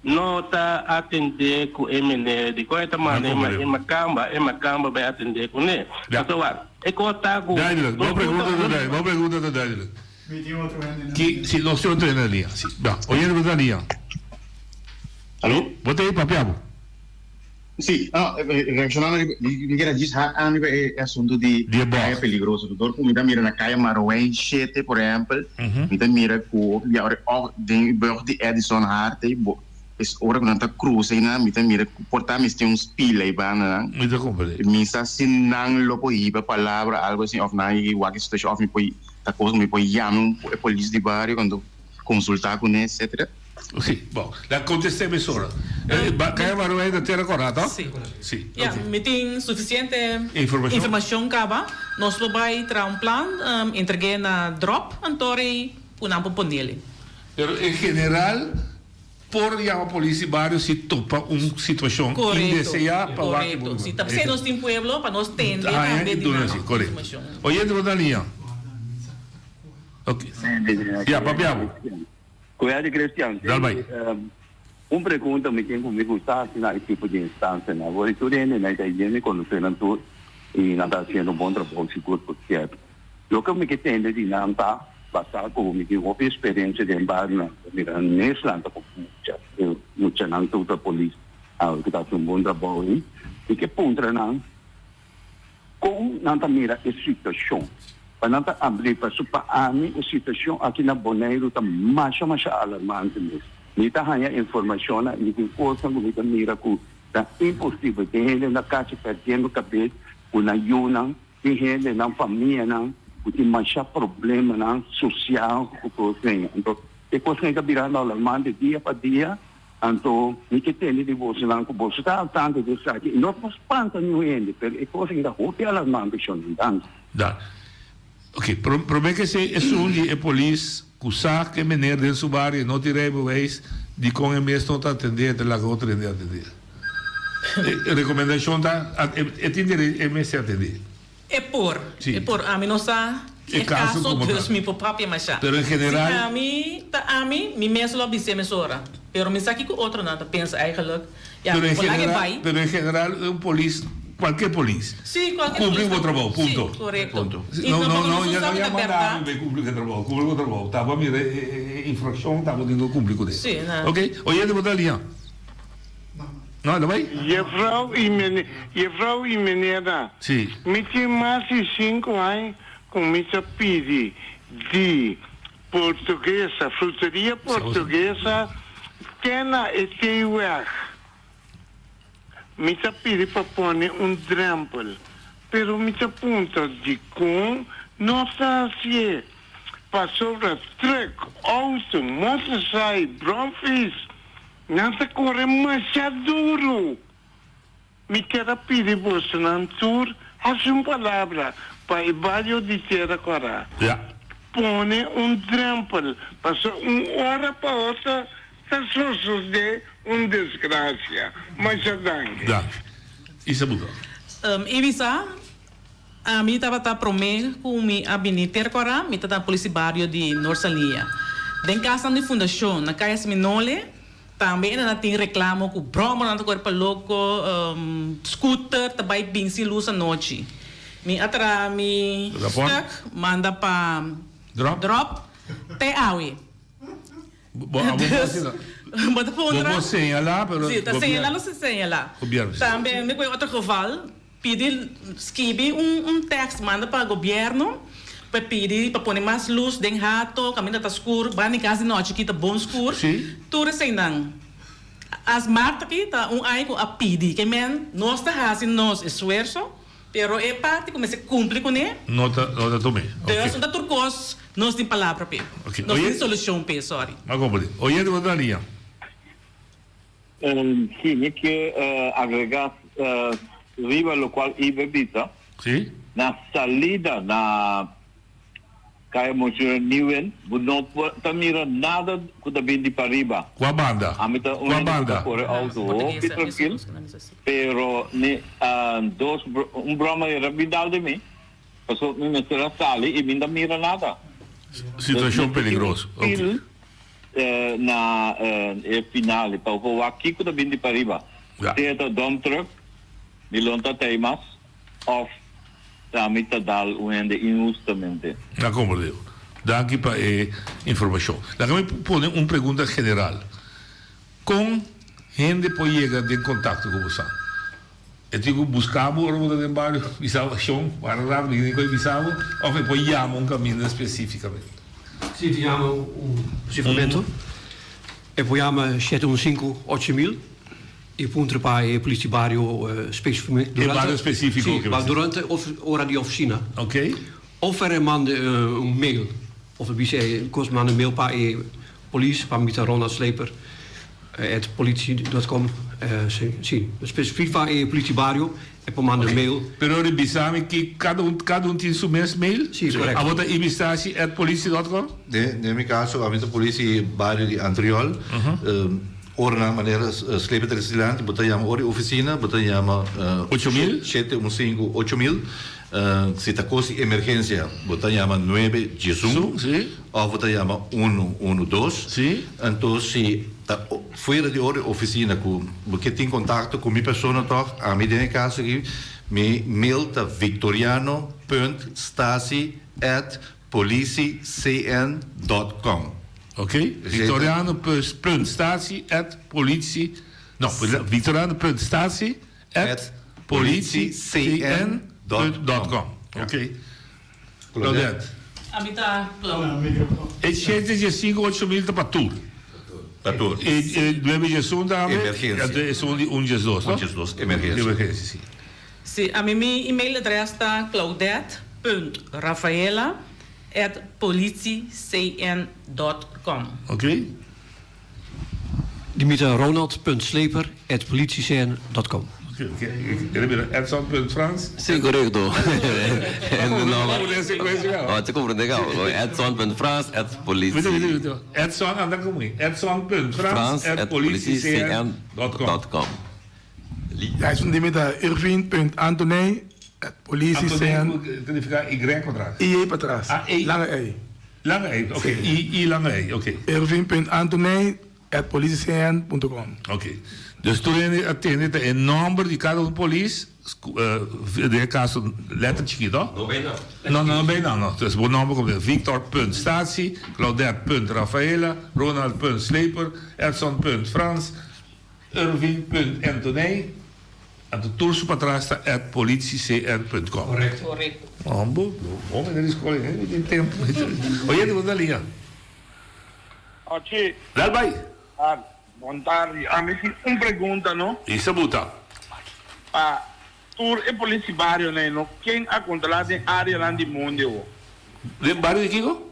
no ta atendé ku e meneer? Dikon e ta manda e makamba, e makamba bai atendé kuné? Pasobra wak, e kos ta ku Duidelijk, bo nos pregunta ta ta duidelijk, bo pregunta ta duidelijk. Mi tin otro hende na Ki, liña. si, nos tin otro hende na liña, si. Ba, oyente bo ta na liña. Alo? Bo ta ei papia bo? Sí, no, reaccionando riba, mi kier a djis haak aan riba e asunto di Di e kaya bòg. peligroso. Dor ku mi ta mira na kaya Maroijn shete, por ehèmpel, mi ta mira ku hopi bia ora òf den e bòg di Edison Harte, bo es ora ku nan ta krusa einan, mi ta mira ku por ta mester un spil ei banda nan. Mi ta komprendé. Mi sa si nan lo por hiba palabra, algo asin, òf nan a wak e situashon, òf mi por ta kos ku mi por yama un e polis di bario, kando konsultá kuné, etcetera. Si, bon. La contesté mesora. Kaya Maruey na Tera Kora, to? Si. Si, Ya, ok. mi tin suficiente Informacion. informacion caba. Nos lo bay traha un plan, entregu'é na Drop, anto rei cu nan por ponele. Pero en general por yama polis di bario si topa un situacion Correcto, indesea pa wak correcto. Si, ta p'esei nos tin pueblo pa nos tende Haña tambe y di duna nan si, correcto. informacion. Oyente bo ta liña. Ok. Ya, papia bo. Goeie Christian. Dal bai. Un pregunta mi tin ku mi gusta hasi na e tipo di instansianan. Awor e tur hendenan ta yende konosé nan tur i nan ta hasiendo un bon trabou sigur por sierto. Loke mi ke tende di nan ta basá ku mi tin hopi eksperensia den barionan. Mi mira nan mes lanta ku mucha, e muchanan tur ta polis awor ku ta hasi un bon trabou ei. Mi ke puntra nan Kon nan ta mira e situashon? Pa nan ta abri paso pa ami e situashon aki na Boneiru ta masha masha alarmante mes. Mi ta haña informashonnan i mi tin kosnan ku mi ta mira ku ta imposibel. Tin hende na kachi perdiendo kabes ku nan yunan, tin hende nan famianan ku tin masha problemanan sosial ku kosnan. Anto e kosnan ta birando alarmante dia pa dia. Anto mi ke tende di bosonan ku boso ta al tanto di esaki i no por spanta niun hende, pero e kos ei ta hopi alarmante, shonnan. Danki. Da. Ok, prome ke esei esun di e polis ku sa ke meneer den su bario no tin rijbewijs, dikon e mes no ta atendé e ta laga otro hende atendé? E rekomendashon ta, e tin derecho, e mester atendé. E por, e por. Ami no sa e caso, dus mi por papia masha. Pero en general. Si ami ta ami, mi mes lo a bis'é mesora. Pero mi sa kico otronan ta pensa eigenlijk. Ya, Pero en por laga e general, bai. pero en general un polis, cualkier polis, Sí, cualkier cumpli polis cu bo ta trabou, Sí, punto. corecto. Y No, no, tampoco no, nos ya sabi no ta yama berdad. nada bay cumpli cu e trabou, cumpli cu e trabou. Ta bo a mira e infraccion, ta bo tin cu cumpli cu ne. Sí, na. Ok, oyente bo ta liña. No, lo bai? Jefrouw y meneer, jefrouw y meneernan, Sí. mi tin mas di cinco aña cu mi ta pidi di Portuguesa, Fruteria Portuguesa te na e T-weg. Mi ta pidi pa pone un drempel, pero mi ta puntra dicon no ta hacié. Pasobra truck, auto, motorcycle, bromfiets, Nan ta kore masha duru. Mi kier a pidi bosonan tur hasi un palabra pa e bario di Tera Kòrá. Pone un drèmpel, pasobra un ora pa otro ta sosodé un desgrasia. Masha danki. Danki. Isa Buga. Ibisa, Ami tabata promé ku mi a bini Ter Kòrá, mi ta na polis di bario di Noord Saliña. Den kasnan di fundashon na Kaya Seminole tambe e nan a tin reklamo ku bròmernan ta kore pa loko, scooter ta bai bin sin lus anochi. Mi a traha mi stuk manda pa dròp te awe. Bo abo Dus, asina. bo ta puntra. Bo por señalá, pero Sí, ta señalá lo se señalá. Gobierno, sí. Tambe mi ku e otro geval, pidi, skibi un un tekst manda pa gobierno pa pidi pa pone mas lus den hato, kaminda ta skur, banda di kas di nochi aki ta bon skur. Sí. Tur eseinan. As Marta aki ta un aña ku a pidi, ke men nos ta hasi nos esfuerso. Pero e parti ku mester kumpli kuné. No ta no ta tum'é. Dus no ta tur kos nos tin palabra p'e. Ok. Nos tin solushon p'e, sorry. Ma komprendé. Oyente bo ta liña. Si, mi ke agregá riba lokual Ibe bisa. Si. Na salida na Kaya Monseñor Nieuwen, bo no por ta mira nada ku ta bin di pariba. Kua banda? Ami ta un Kua hende ku ta banda? kore outo hopi trankil, pero ni dos un broma era bin dal di mi, pasobra mi mester a sali i mi no ta mira nada. Situashon peligroso. Pues mester tin un pil na e final pa bo por wak kiko ta bin di pariba. Sea ta dump truck, mi lo no ta tei mas. Of ta mi ta dal un hende inhustamente? Na komprendé. Danki pa e informashon. Laga mi pone un pregunta general. Kon hende por yega den kontakto ku bosan? E tin ku buska bo ora bo ta den bario, bisa bo, Shon, wara rato mi tin ku bisa bo, òf e por yama un kaminda spesífikamente? Si, ta yama un spesífikamente. E por yama shete un sinku ocho mil. E puntra pa e polis di bario specificamente. E bario specifico. Si, ma durante ora di oficina. Ok. Of er manda un mail. Of bisa e kos manda mail pa e polis, pa mi ta Ronald Sleper at politie dot com. Si, si. Spesifiek pa e politie bario e por manda mail. Pero ora bisa mi ki kada un kada un tin su mes mail? Si, korekto. Abo ta ibistashi at politie dot com? Den den mi kaso ami ta politie bario di Antriol. Ora nan manera Sleper ta resi dilanti bo ta yama ora di ofisina bo ta yama 8000? 715 8000. Si ta kos di emergensia bo ta yama nuebe diesun òf bo ta yama unu unu dos. Anto si ta fuera di ora di ofisina ku bo ke tin kontakto ku mi persona tòg, ami den e kaso aki mi mail ta victoriano punt stasi at politicn dot com. Ok, victoriano punt stasi at politie no victoriano punt stasi At politiecn dot com. Ok. Claudette. Ami ta Clau. E shete dje sinku 8000 ta pa tur. Pa tur. E e nuebe djes un tambe. Emergencia. Anto esun di un djes dos, no? Un djes dos, emergencia. Emergencia, si. Si, ami mi email adres ta claudette punt rafaela at politiecn dot com. Ok. Di mi ta ronald punt sleper at politiecn dot com. Oké, oké. El a bira Edson punt Frans. Sí, korekto. En de nòmber. Komprendé sekuensia kaba. Oh, te komprendé kaba. Edson punt Frans at politie. Wita, wita, wita. Edson, anda komo ei. Edson punt Frans at politiecn dot com. Dot com. Ja, esun di mi ta Irvin punt Anthony at politiecn. Anthony ta nifiká Y patras. I patras. Ah, E. Lange E. Lange E, oké. I, I lange E, oké. Irvin punt Anthony at politiecn punto com. Oké. Dus tur hende a tende ta e nòmber di kada un polis, den e kaso lèter chikito. No bij naam. No, no bij naam, no. Dus bo nòmber komt den Victor punt Statie, Claudette punt Rafaela, Ronald punt Sleper, Edson punt Frans, Irving punt Anthony, anto tur su patras ta at politiecn punt com. Correcto. Correcto. Hombo, hombre den skol ei no tin tempo. Oyente bo ta liga. Ochi. Dal bai. Ah, bon tardi. Ami tin un pregunta no. Isa buta. Pa tur e politie barionan ei no, ken a controla den areanan di mondi awo? Den bario di kiko?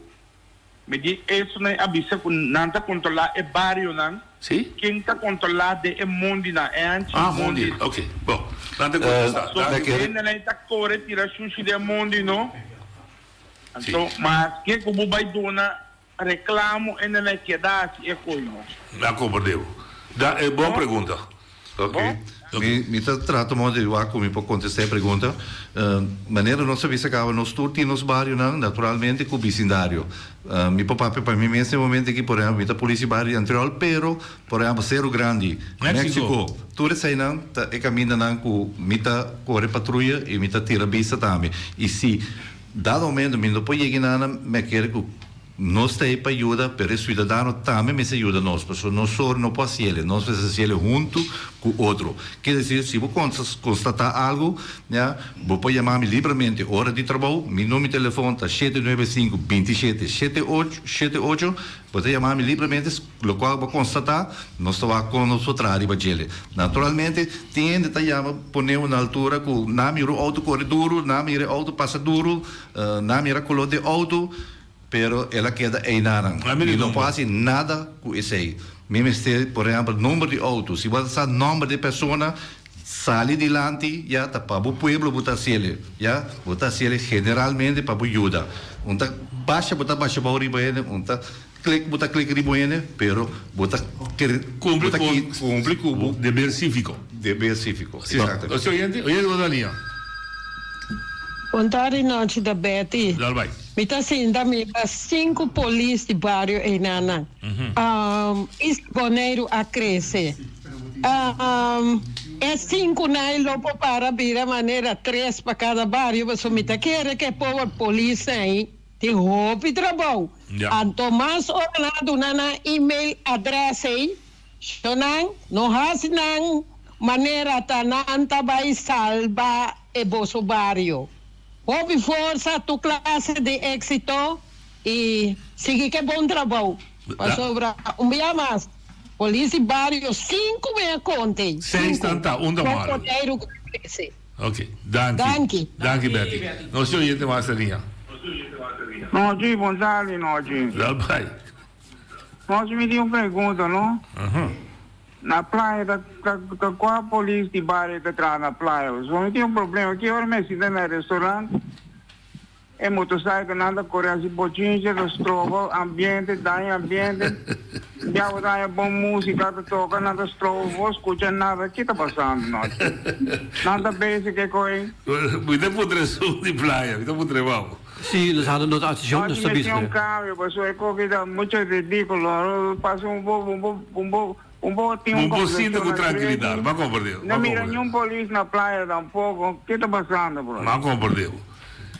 Mi di esunai a bisa ku nan ta kontrolá e barionan. Sí. Ken ta kontrolá den e mondinan, e hanchi Ah, mondi. Oké. Bon. Nan ta kontestá. So hendenan ta kore tira shushi den mondi, no? Anto, maske ku bo bai duna reklamo, hendenan keda hasi e koi, no? Mi a komprendé bo. Da, e bon pregunta. Ok. Mi, mi ta trata modo di wak ku mi por kontestá e pregunta. Manera nos a bisa kaba, nos tur tin nos barionan, naturalmente ku bisindario. Mi por papia pa mi mes den momento aki, por ehèmpel, mi ta polis di bario di Antriol, pero, por ehèmpel, Seru Grandi, Mexico, tur eseinan ta e kamindanan ku mi ta kore patruya i mi ta tira bista tambe. I si dado momento mi no por yega einan, mi a kere ku. Nos ta ei pa yuda, pero e suidadano tambe mester yuda nos, pasobra nos sor no por hasiel, nos mester hasiel huntu ku otro. Ke desir, si bo konstatá algu, ya, bo por yama mi libremente ora di trabou, mi numero di telefon ta shete nuebe sinku binti shete shete ocho shete ocho, bo ta yama mi libremente, lokual bo konstatá, nos ta wak kon nos por traha riba djele. Naturalmente, tin hende ta yama pone un altura ku nan mira un outo kore duru, nan mira e outo pasa duru, nan mira koló di e outo. Pero el a keda einanan. Mi no por hasi nada ku esei. Mi mester, por ehèmpel, number di outo. Si bo a sa nòmber di e persona, sali dilanti, ya, ta pa bo pueblo bo ta hasiel, ya. Bo ta hasiel generalmente pa bo yuda. Un ta basha bo ta basha bou riba hende, un ta klik bo ta klik riba un hende, pero bo ta kere, Kumpli bo ta ku kumpli ku bo deber síviko. Deber síviko, Sí. exactamente. Nos oyente, oyente bo ta liña. Bon tardi nochi ta Betty. Dal bai. Mi ta sinta mira sinku polis di bario einanan. East Boneiru a krese. E sinkunan ei lo por para bira manera tres pa kada bario pasobra mi ta kere ku e pober polisnan ei tin hopi trabou. Anto mas ora nan a duna nan email adres ei, shonan no hasi nan manera ta nan ta bai salba e boso bario. Hopi forsa, tur clase di exito y sigui ke bon trabou. Pasobra un bia mas, polis di bario sinku mi a conte, Seis sinku, tanta, un ta con malo. Boneiru cu ta crece. Ok, danki. Danki. Danki Betty. Nos tin oyente mas na liña. Nochi, bon tardi nochi. Dal bai. Nos mi tin un pregunta, no? Na playa ta ta ta kua polis di bario ta traha na playa? Pasobra mi tin un problema ki ora mi a sinta na restaurant e motorcycle nan ta kore hasi bochinche ta stroba ambiente daña ambiente ya bo ta haña bon musica ta toka nan ta stroba bo skucha nada ki ta pasando nochi? Nan ta bezig e koe. Mi ta puntra esun di playa mi ta puntra e babo. Si, nos handa nota atencion, nos ta Nochi bisa mester un e. cambio pasobra e koki ta mucho ridiculo pasa un bo un bo un bo un bo tin un Bo bo sinti conversacion cu na tranquilidad, drechi m'a comprende, no m'a mira comprende. niun polis na playa tampoco ke ta pasando bro? M'a comprende bo.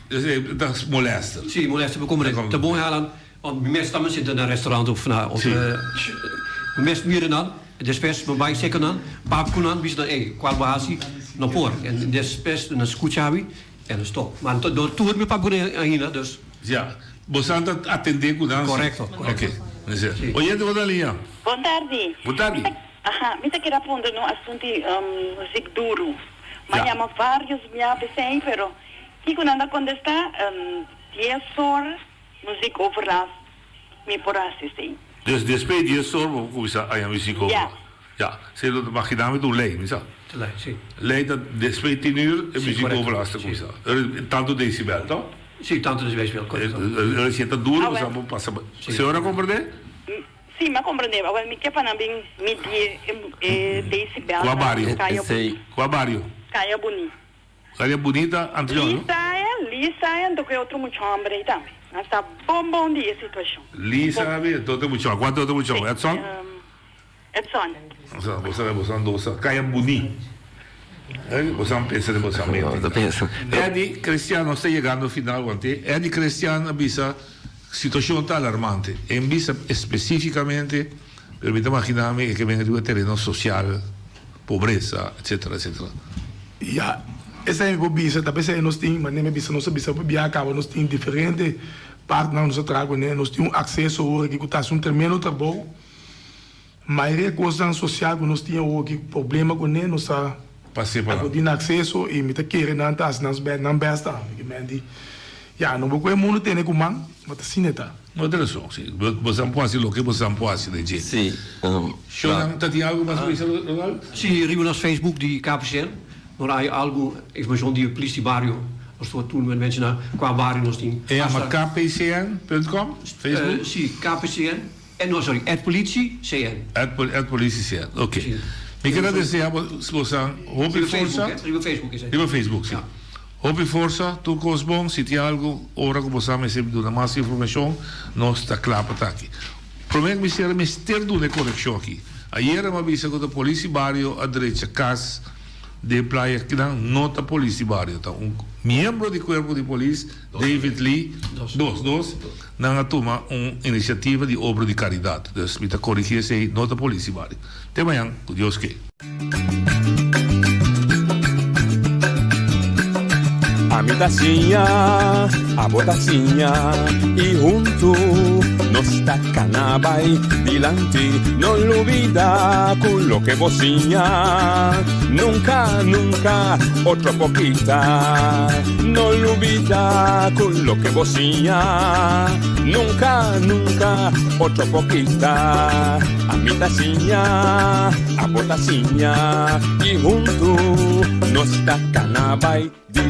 Esey ta molester. Si, molester, mi comprende. Ta bon Alan, want mi mes tambe sinta na restaurant of na of mi mes mira nan, despues mi bai seca nan, papia cu nan, bisa nan ey, cual bo haci no por. En despues nan scucha mi en stop. Ma no tur mi papia cu nan ainda, dus. Ya, bosan ta atende cu nan si? Correcto, correcto. Ok, mester. Oyente bo ta liña? Bon tardi. Bon tardi. Aha, mi ta kere a puntra no asuntu di muziek duru. Mi a Ya. yama varios bia p'esei, pero kiko nan ta kontestá, dies or muziek overlast mi por hasi esei. Dus despues di dies or bo por kuminsá haña muziek Ya. overlast. Ya, esei lo ta maginá mi ta un lei, mi sa. Ta lei, si. Lei ta despues di tin ur e Si, muziek korekto, overlast ta si. kuminsá. Tantu decibel, to? Si, tantu decibel, korekto. E si e ta duru, Awel. bo sa por pasa. Señora komprendé? Sí, m'a comprende. Awel mi ke pa nan bin midi e decibel Kua na bario? Kaya Buni. Kua bario? Kaya Buni. Kaya Bunita, Antriol, no? Lisa e, Lisa e, anto ku e otro mucha homber ei tambe. Nan sta bon bon di e situashon. Lisa e, anto otro mucha homber. Kua otro mucha homber? Edson? Edson. Boso, boso, boso dos sa Kaya Buni. Boso a pensa den boso mente. Eddie Christian, nos ta yegando final wante. Eddie Christian a bisa Situacion ta alarmante. En bisa especificamente, pero mi ta magina mi e ke ben riba tereno social, pobresa, etcetera, etcetera. Ya, esei mi por bisa, ta p'esei nos tin, manera mi a bisa, nos a bisa bia caba nos tin diferente partnernan nos a traha kuné, nos tin un acceso awor aki ku ta hasi un tremendo trabou. Mayoria kosnan sosial ku nos tin awor ki problema kuné nos ta akudí na akseso i mi ta kere nan ta hasi nan bèst tambe. Ki men di, ya, no bo ku e mundu tene ku man, ma ta asina e ta. No ta rason, si. Bo sa por hasi loke bo sa por hasi den dje. Si. Shownan, ta tin algu mas pa bisa, Ronald? Si, riba nos Facebook di KPCN nos a haya algu informashon di polis di bario. Nos ta tur menshoná kua bario nos tin. E yama kpcn punt com, Facebook? Si, KPCN. Eh no sorry, at politie CN. At politie CN, ok. Mi kier a desea bosan hopi forsa. Riba Facebook esei. Riba Facebook, si. Hopi forsa, tur kos bon, si tin algo ora ku bosan mester duna mas informashon, nos ta kla pa ta aki. Prome ku mi sera mester duna e korekshon aki. Ayera mi a bisa ku ta polis di bario a drecha kas den playa kinan, no ta polis di bario, ta un miembro di kuerpo di polis, David Lee, dos, dos. Nan a tuma un iniciativa di obra di caridad. Dus mi ta corigi esey, no ta polici bari. Te mañan, cu Dios ke. Ami ta siña, abo ta siña y hunto nos ta cana bay dilanti. No lubida cu loke bo siña nunca, nunca otro por kita. No lubida cu loke bo siña Nunca, nunca otro por kita Ami ta siña, abo ta siña Y hunto nos ta cana bay dilanti.